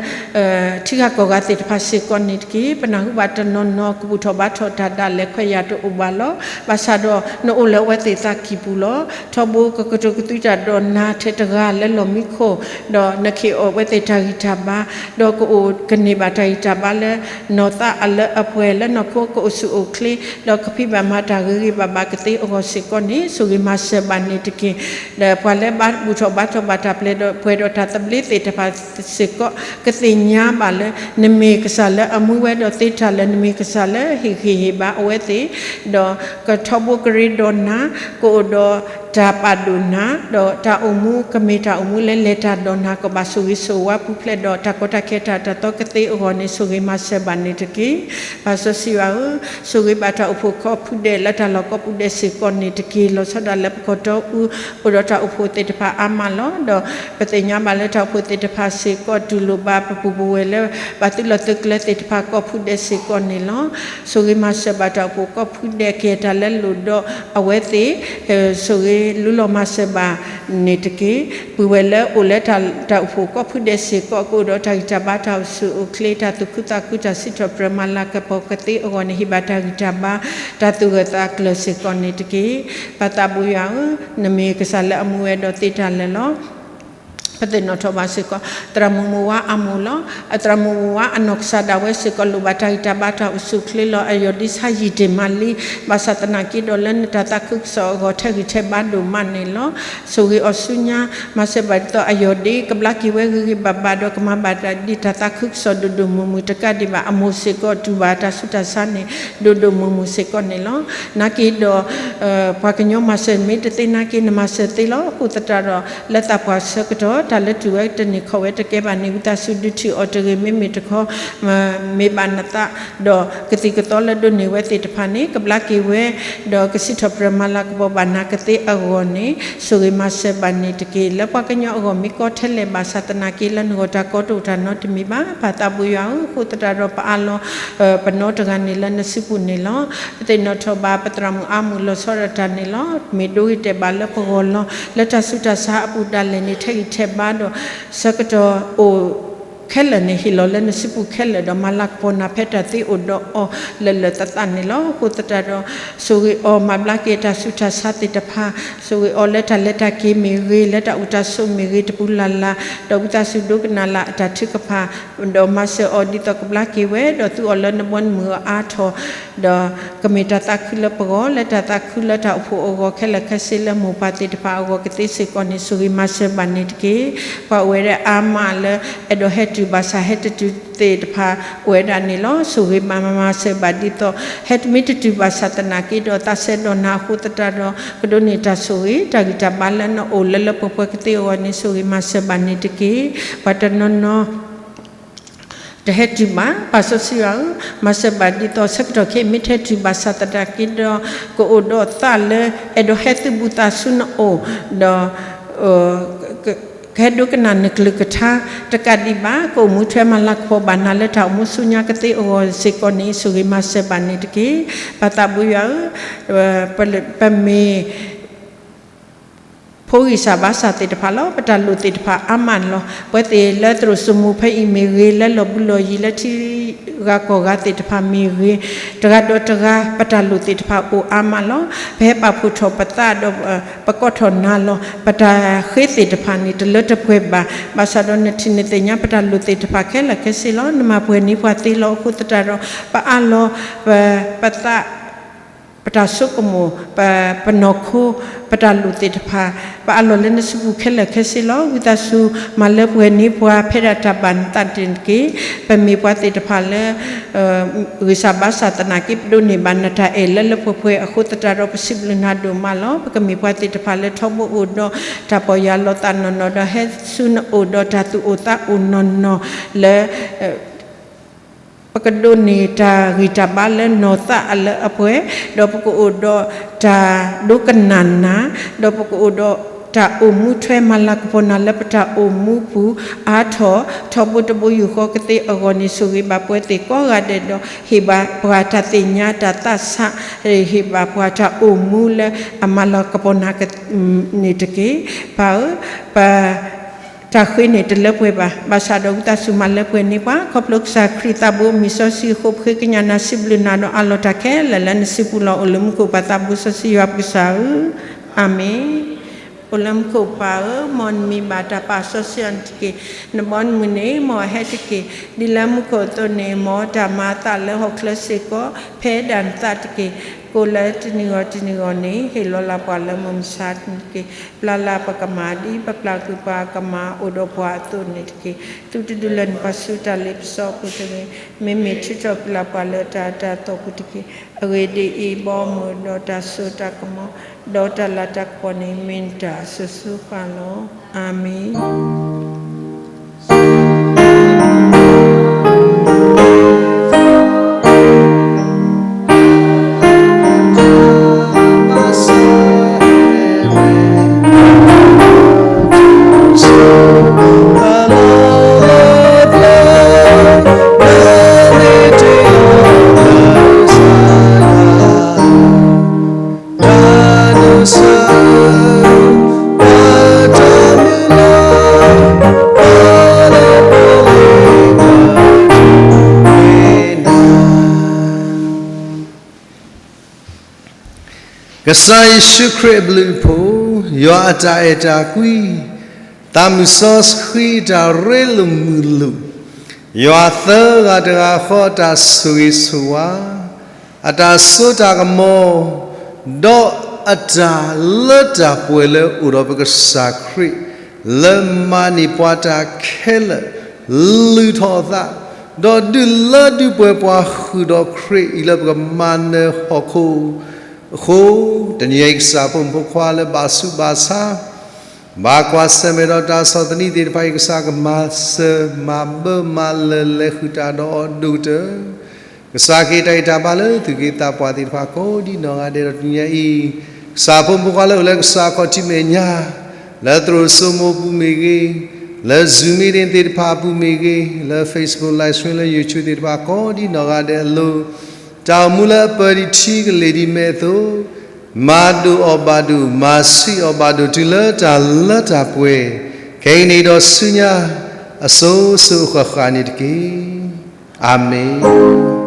ထံဂၤကီၢ်ဂၤသ့ၣ်တဖၣ်စ့ၢ်ကီးန့ၣ်တက့ၢ်. ပနၢ်ဟူဘၣ်တနီၤနီၤ ကဘူၣ်ထီၣ်ဘါထီၣ်တၢ်ဒၣ်လဲာ်ခွဲးယာ်တအိၣ်ဘၣ်လီၤ. ဘၣ်ဆၣ်ဒီး နအိၣ်လၢအဝဲသ့ၣ်သးကံၢ်ပူၤလီၤ. ထီဘိကကတိၤကသွံတၢ်ဒီးနၤထဲတဂၤလၢလီၢ်မံခိၣ်, ဒီးနခ့ၣ်အီၣ်အဝဲသ့ၣ်တၢ်ဂံၢ်တၢ်ဘါ, ဒီးကအိၣ်ကန့ၢ်ဘၣ်တၢ်ဂံၢ်တၢ်ဘါလၢ နီၢ်သးအလၢအပှဲၤလၢနီၢ်ခိကအိၣ်ဆူၣ်အိၣ်ချ့, ဒီးကဖံးဘၣ်မၤတၢ်ဂ့ၤဂ့ၤဘၣ်ဘၣ်ကသ့အဂီၢ်စ့ၢ်ကီးန့ၣ် ဆိၣ်ဂ့ၤမၤစၢၤဘၣ်န့ၣ်တက့ၢ်. ဒီးပှၤလၢဘါဘူၣ်ထီၣ်ဘါထီၣ်ဘၣ်တၢ်ပျဲဒီးပှဲၤဒီးတၢ်သဘျ့သ့ၣ်တဖၣ်စ့ၢ်ကီး ကသ့ၣ်ညါဘၣ်လၢ နမ့ၢ်ကစၢ်လၢအမူဝဲဒီးသ့တၢ်လၢ နမ့ၢ်ကစၢ်လၢဟ့ၣ်ဂံၢ်ဟ့ၣ်ဘါအဝဲသ့ၣ်, ဒီးကထီဘိကရ့ဒီးနၤ, ကအိၣ်ဒီးတၢ်ပာ်ဒိၣ်နၤ, ဒီးတၢ်အိၣ်မူကမ့ၢ်တၢ်အိၣ်မူလၢလဲၤတၢ်ဒီးနၤ ကဘၣ်ဆိၣ်ဂ့ၤဆိၣ်ဝါပူၤဖျဲးဒီးတၢ်ကီတၢ်ခဲတၢ်တၢ်သီကသ့အဂီၢ်န့ၣ် ဆိၣ်ဂ့ၤမၤစၢၤဘၣ်န့ၣ်တက့ၢ်. ပၢ်စီဆှံယွၤဧၢ, ဆိၣ်ဂ့ၤဘၣ်တၢ်အိၣ်ဖှိၣ်ကိးဖုဒဲးလၢတၢ်လီၢ်ကိးဖုဒဲးစ့ၢ်ကီးန့ၣ်တက့ၢ်. လီၤဆီဒၣ်လၢပကီၢ်တီအူ အိၣ်ဒီးတၢ်အိၣ်ဖှိၣ်သ့ၣ်တဖၣ်အါမးလီၤ. ဒီးပသ့ၣ်ညါဘၣ်လၢတၢ်အိၣ်ဖှိၣ်သ့ၣ်တဖၣ်စ့ၢ်ကီး တူၢ်လိာ်ဘၣ်ပပူၤပဝဲၢ်လၢ ဘၣ်သုးလီၢ်သုးကျဲသ့ၣ်တဖၣ်ကိးဖုဒဲးစ့ၢ်ကီးန့ၣ်လီၤ. ဆိၣ်ဂ့ၤမၤစၢၤဘၣ်တၢ်အိၣ်ဖှိၣ်ကိးဖုဒဲး ကယဲၢ်တၢ်လၢလိၣ်ဒီးအဝဲသ့ၣ် ဆိၣ်ဂ့ၤလူလီၤမၤစၢၤဘၣ်န့ၣ်တက့ၢ်. ပဝဲၢ်လၢအိၣ်လၢတၢ်အိၣ်ဖှိၣ်ကိးဖုဒဲးစ့ၢ်ကီး ကအိၣ်ဒီးတၢ်ဂံၢ်တၢ်ဘါ တၢ်အိၣ်ဆူၣ်အိၣ်ချ့ တၢ်သူၣ်ခုသးခု တၢ်စံးထီၣ်ပတြၢၤမၤလၤကပီၤကသ့အဂီၢ်န့ၣ် ဟ့ၣ်ဘၣ်တၢ်ဂံၢ်တၢ်ဘါ တၢ်သူၣ်ဂၢၢ်သးကျၢၤစ့ၢ်ကီးန့ၣ်တက့ၢ်. ပၢ်သးဘိယွၤဧၢ, နမ့ၢ်ကစၢ်လၢအမူဝဲဒီးသ့တၢ်လၢာ်လီၤ. ပသ့ၣ်နီၣ်ထီၣ်ဘၣ်စ့ၢ်ကီး သရၣ်မုၣ်မုၢ်ဝါအါမူၤလီၤ. အသရၣ်မုၣ်မုၢ်ဝါအနီၢ်ကစၢ်ဒၣ်ဝဲစ့ၢ်ကီး လိၣ်ဘၣ်တၢ်ဂံၢ်တၢ်ဘါ တၢ်အိၣ်ဆူၣ်အိၣ်ချ့လီၤ. အယီၢ်ဒ့ဆါယံာ်တ့ၢ်မးလံ, ဘၣ်ဆၣ်သနာ်က့ဒီးလၢနတၢ်သးခုကစီၣ်အဂီၢ် ထဲးဂံၢ်ထဲးဘါဒိၣ်မးန့ၣ်လီၤ. ဆိၣ်ဂ့ၤအီၤဆူညါ, မၤစၢၤဘၣ်ဒ်သိးအယီၢ်ဒ့ကဘျါက့ၤဝဲဂ့ၤဂ့ၤဘၣ်ဘၣ်ဒီး ကမၤဘၣ်တၢ်ဒ်တၢ်သးခုကစီၣ်ဒိၣ်ဒိၣ်မုၢ်မုၢ် တကးဒံးဘၣ်အမိၢ်စ့ၢ်ကီး တူၢ်ဘၣ်တၢ်ဆူးတၢ်ဆါန့ၣ် ဒိၣ်ဒိၣ်မုၢ်မုၢ်စ့ၢ်ကီးန့ၣ်လီၤ. နာ်က့ဒီး ပှၤကညီမၤစၢၤမ့ၢ်တသ့နာ်က့ နမၤစၢၤသ့လီၤ. အဃိသတးဒီး လၢသးပှၢ်ဆၢကတီၢ် တၢ်လၢတူၢ်ဝဲတန့ၢ်ခီၣ်ဝဲတကဲဘၣ်န့ၣ် ဝံသးစူၤဒုးထံၣ်အီၤတဂ့ၤ, မ့မ့ၢ်တခီ မ့ၢ်ဘၣ်နသး ဒီးကသံၣ်ကသီလၢဒိးန့ၢ်ဝဲသ့ၣ်တဖၣ်န့ၣ် ကဘျါက့ၤဝဲ ဒီးကစံးထီၣ်ပတြၢၤမၤလၤကပီၤဘၣ်နၤကသ့အဂီၢ်န့ၣ် ဆိၣ်ဂ့ၤမၤစၢၤဘၣ်န့ၣ်တက့ၢ်. လၢပှၤကညီအဂီၢ်မ့ၢ်ကီထဲလဲၣ် ဘၣ်ဆၣ်သနာ်က့ လၢနဂီၢ်တၢ်ကီတအိၣ်တၢ်နီတမံၤဘၣ်. ပၢ်သးဘိယွၤဧၢ, အဃိသတးဒီး ပအးလီၤ ပနီတဂၤန့ၣ်လၢနစုပူၤန့ၣ်လီၤ. ပသ့ၣ်နီၣ်ထီၣ်ဘၣ် ပသရၣ်မုၣ်အါမူၤလီၤဆီဒၣ်တၢ်န့ၣ်လီၤ. မ့ၢ်ဒိဂ့ၤတဲာ်ဘၣ်လၢပဂီၢ်လီၤ. လၢတၢ်ဆူးတၢ်ဆါအပူၤဒၣ်လဲာ်န့ၣ် ထဲးဂံၢ်ထဲးဘါဒီး ဆၢကတီၢ်အိၣ်ခဲလၢာ်န့ၣ် ဟ့ၣ်လီၤလၢနစုပူၤခဲလၢာ်ဒီး မၤလၤကပီၤနၤဖဲတၢ်သ့အိၣ်ဒီးအီၤလၢာ်လၢာ်သးသးန့ၣ်လီၤ. အဃိသတးဒီး ဆိၣ်ဂ့ၤအီၤ မၤဘျါက့ၤတၢ်ဆူးတၢ်ဆါသ့ၣ်တဖၣ်, ဆိၣ်ဂ့ၤအီၤလၢတၢ်လဲၤတၢ်က့ၤမ့ၢ်ဂ့ၤ, လၢတၢ်အိၣ်တၢ်ဆိးမ့ၢ်ဂ့ၤ တပူၤလၢ်လၢ်, ဒီးဝံသးစူၤဒိကနၣ်လၢအတၢ်ထုကဖၣ် ဒီးမၤစၢၤအီၤဒ်သိးကဘျါက့ၤဝဲ, ဒီးသူအီၤလၢနဘီနမုၢ်အအါထီၣ်, ဒီးကမ့ၢ်တၢ်သးခုလၢပဂီၢ်, လၢတၢ်သးခုလၢတၢ်အိၣ်ဖှိၣ်အဂီၢ်ခဲလၢာ်ခဲဆ့လၢမိၢ်ပၢ်သ့ၣ်တဖၣ်အဂီၢ်ကသ့စ့ၢ်ကီးန့ၣ် ဆိၣ်ဂ့ၤမၤစၢၤဘၣ်န့ၣ်တက့ၢ်. ပှၤအိၣ်ဝဲဒၣ်အါမးလၢ အဲၣ်ဒိးဟဲတုၤဘၣ်ဆၣ်ဟဲတတုၤသ့ၣ်တဖၣ်အိၣ်ဝဲဒၣ်န့ၣ်လီၤ. ဆိၣ်ဂ့ၤမၤမၤစၢၤဘၣ်ဒ်သိး ဟဲတမ့ၢ်တတုၤဘၣ်ဆၣ်သနာ်က့ဒီး သးစဲဒီးနၤအဃိသတးဒီး ကဒိးန့ၢ်တၢ်ဆိၣ်ဂ့ၤ တၢ်ဂံၢ်တၢ်ဘါလၢနအိၣ်လၢလၢပှဲၤပှဲၤကသ့အဂီၢ်န့ၣ် ဆိၣ်ဂ့ၤမၤစၢၤဘၣ်န့ၣ်တက့ၢ်. ပှၤတနီၤနီၤ တဟဲတုၤဘၣ်, ပၢ်စီဆှံယွၤဧၢ, မၤစၢၤဘၣ်ဒ်သိး ဆၢကတီၢ်ခဲအံၤမ့ၢ်တဟဲတုၤဘၣ်ဆၣ်သနာ်က့ဒီး ကအိၣ်ဒီးသးလၢ အဲၣ်ဒိးဟဲသုးဘူးသးဆူနအိၣ်, ဒီး ကဟဲဒိကနၣ်နကလုၢ်ကထါတကးဒံးဘၣ်, ကအိၣ်မူထွဲမၤလၤကပီၤဘၣ်နၤလၢတၢ်အိၣ်မူဆူညါကသ့အဂီၢ်စ့ၢ်ကီးန့ၣ် ဆိၣ်ဂ့ၤမၤစၢၤဘၣ်န့ၣ်တက့ၢ်. ပၢ်သးဘိယွၤဧၢ, ပမ့ၢ် ဖိဂံၢ်စၢ်ဘါစၢ်သ့ၣ်တဖၣ်လီၤ. ပတၢ်လိၣ်သ့ၣ်တဖၣ်အါမးလီၤ. ပဝဲသ့ၣ်လၢသရိာ်စိမိၤဖဲအံၤမ့ၢ်ဂ့ၤ, လၢလီၢ်ဘူးလီၢ်ယံၤလၢထံဂၤကီၢ်ဂၤသ့ၣ်တဖၣ်မ့ၢ်ဂ့ၤ, တဂၤဒီးတဂၤ ပတၢ်လိၣ်သ့ၣ်တဖၣ်အိၣ်အါမးလီၤ. ပဟဲပာ်ဖှိၣ်ထီၣ်ပသးဒီး ပကိးထီၣ်နၤလီၤ. ပတၢ်ဃ့သ့ၣ်တဖၣ်န့ၣ် တလၢတပှဲၤဘၣ်. ဘၣ်ဆၣ်ဒီးနထံၣ်နသ့ၣ်ညါပတၢ်လိၣ်သ့ၣ်တဖၣ်ခဲလၢာ်ခဲဆ့လီၤ. နမၤပှဲၤန့ၢ်ပှၤသ့လီၤ. အဃိသတးဒီး ပအးလီၤ ပသး ပတၢ်ဆိကမိၣ်, ပ, ပနီၢ်ခိ, ပတၢ်လိၣ်သ့ၣ်တဖၣ်, ပအးလီၤလၢနစုပူၤခဲလၢာ်ခဲဆ့လီၤ. ဝံသးစူၤမၤလၢပှဲၤန့ၢ်ပှၤ ဖဲဒၣ်တၢ်ဘၣ်နသးတက့ၢ်. ပမ့ၢ်ပှၤသ့ၣ်တဖၣ်လၢ ဂံၢ်စၢ်ဘါစၢ်သနာ်က့ ပဒိးန့ၢ်ဘၣ်နတၢ်အဲၣ်လၢလၢပှဲၤပှဲၤအဃိသတးဒီး ပစံးဘျုးနၤဒိၣ်မးလီၤ. ပကမ့ၢ်ပှၤသ့ၣ်တဖၣ်လၢထီဘိအိၣ်ဒီး တၢ်ပီၢ်ယၢ်လီၤသးနီၢ်နီၢ် ဒီးဟဲဆူနအိၣ်ဒီးတၢ်သူၣ်အိၣ်သးအိၣ်နီၢ်နီၢ်လၢ ပကဒိးန့ၢ်တၢ်ဂံၢ်တၢ်ဘါလၢနီၢ်သးအလၢအပှဲၤ, ဒီးပကအိၣ်ဒီးတၢ်ဒိကနၣ်နၤ, ဒီးပကအိၣ်ဒီးတၢ်အိၣ်မူထွဲမၤလၤကပီၤနၤလၢပတၢ်အိၣ်မူပူၤအါထီၣ်, ထီဘိတဘိယူၢ်ဃီကသ့အဂီၢ်န့ၣ် ဆိၣ်ဂ့ၤဘၣ်ပှၤသ့ၣ်ကိးဂၤဒဲးဒီး ဟ့ၣ်ဘၣ်ပှၤတၢ်သ့ၣ်ညါတၢ်သးဆး, ဟ့ၣ်ဘၣ်ပှၤတၢ်အိၣ်မူလၢအမၤလၤကပီၤနၤန့ၣ်တက့ၢ်. ပၢ်ဧၢ, ပ တၢ်ဃ့န့ၣ်တလၢပှဲၤဘၣ်. ဘၣ်ဆၣ်ဒီးဝံသးစူၤမၤလၢပှဲၤန့ၢ်ပှၤ ခီဖျိကစၢ်ခရံာ်သးဘိမံၤစီဆှံအဃိ ပဃ့ကညးနၤစံးဘျုးနၤဒီးအးလီၤတၢ်ခဲလၢာ်လၢ နစုပူၤလီၤ. အိၣ်လၢမူခိၣ်ပၢ်သးဘိစီဆှံယွၤပကစၢ်ဧၢ, အၤမ့ၣ်. အိၣ်လၢမူခိၣ်ပၢ်ဧၢ, မ်နမံၤဘၣ်တၢ်ပာ်စီဆှံအီၤန့ၣ်တက့ၢ်. နဘီနမုၢ်န့ၣ် မ်အဟဲတက့ၢ်. ဒ်လၢမူခိၣ်အသိးန့ၣ် မ်တၢ်မၤအသးလၢဟီၣ်ခိၣ်ချၢစ့ၢ်ကီး ဖဲဒၣ်နသးတက့ၢ်. ကိၣ်လၢတနံၤဂီၢ်တနံၤဂီၢ်န့ၣ် ဟ့ၣ်လီၤလၢပှၤလၢမုၢ်မဆါန့ၣ်တက့ၢ်. ပျၢ်လၢပကမၣ် ဒ်ပပျၢ်ကွံာ်ပှၤကမၣ်အိၣ်ဒီးပှၤအသိးန့ၣ်တက့ၢ်. သုတဒုးလၢနပှၤဆူတၢ်လ့ပစီအပူၤတဂ့ၤ. မ့မ့ၢ်ထုးထီၣ်ပျၢ်ပှၤလၢတၢ်အတၢ်အသီၣ်ပူၤတက့ၢ်. အဂ့ၢ်ဒ်အံၤ, ဘီမုၢ်ဒီးတၢ်စိတၢ်ကမီၤ ဒီးတၢ်လၤတၢ်ကပီၤန့ၣ် မ့ၢ်နတၢ်အစိၤစိၤဃၣ်ဃၣ်လီၤ. အၤမ့ၣ်. ကစၢ်ယ့ၣ်ၡူးခရံာ်အဘျုးအဖှိၣ်, ယွၤအတၢ်အဲၣ်တၢ်ကွံ, သးမုၢ်စီဆှံအတၢ်ရ့လိာ်မုာ်လိာ်, ယွၤသၢဂၤတဂၤဃီအတၢ်ဆိၣ်ဂ့ၤဆိၣ်ဝါ, အတၢ်စိတၢ်ကမီၤ, ဒီးအတၢ်လၢတၢ်ပှဲၤလၢအိၣ်ဒီးပကစၢ်ခရံာ်, လၢမၤန့ၢ်ပှၤတၢ်ခဲလၢာ်, လုၢ်ထီၣ်အသး, ဒီးဒုးလၢဒုးပှဲၤပှၤဃုာ်ဒီးခရံာ်အံၤလၢပကမၤနၢၤဟီၣ်ခိၣ်အဃိ, တနံၤအံၤကစၢ်ဖိမုၣ်ဖိခွါလၢဘၣ်ဆူးဘၣ်ဆါ ဘၣ်ကွၢ်ဆၢၣ်မဲာ်ဒီးတၢ်ဆီၣ်သနံးသ့ၣ်တဖၣ်အံၤ ကစၢ်ကမၤစၢၤမၤဘၢမၤလၢၤလဲၤဃုာ်တၢ်ဒီးအီၤဒိၣ်ကတၢၢ်, ကစၢ်ကဟ့ၣ်တၢ်အံးတၢ်ဘါလၢသူၣ်က့သးပှၢ်သ့ၣ်တဖၣ်ကိးဒံနီၢ်ဂၤဒဲးဒီးတနံၤအံၤ, ကစၢ်ဖိမုၣ်ဖိခွါလၢအိၣ်လၢကစၢ်ခီၣ်ထံးမဲာ်ညါ, လၢသရိာ်စိမိၤပူၤမ့ၢ်ဂ့ၤ, လၢ Zoom meeting သ့ၣ်တဖၣ်အပူၤမ့ၢ်ဂ့ၤ, လၢ Facebook live stream လၢ YouTube သ့ၣ်တဖၣ်ကိးဒံနီၢ်ဂၤဒဲးအလိၤ, တၢ်အိၣ်မူလၢအပၢၢ်ဒံးထံကလ့ၢ်ဒံးမဲးအသိး မၤဒိၣ်အီၤဘၣ်ဒိၣ်, မၤဆံးအီၤဘၣ်ဒိၣ် တုၤလၢတၢ်လၢတၢ်ပှဲၤ, ခဲအံၤန့ၣ်ဒီးဆူညါ အစိၤစိၤအဃၣ်ဃၣ်န့ၣ်တက့ၢ်. အၤမ့ၣ်.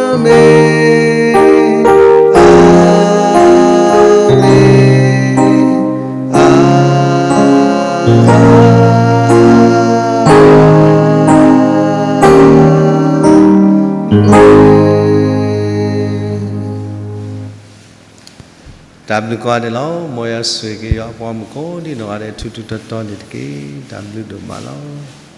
အၤမ့ၣ်, အၤမ့ၣ်, အၤမ့ၣ်. တၢ်ဘျုးကိးဂၤဒဲးလီၤ. မ်ယွၤဆိၣ်ဂ့ၤက့ၤယွၤအပှၤမုၣ်ကိးဒံနီၢ်ဂၤဒဲး ထူးထူးတီၤတီၤန့ၣ်တက့ၢ်. တၢ်ဘျုးဒိၣ်မးလီၤ.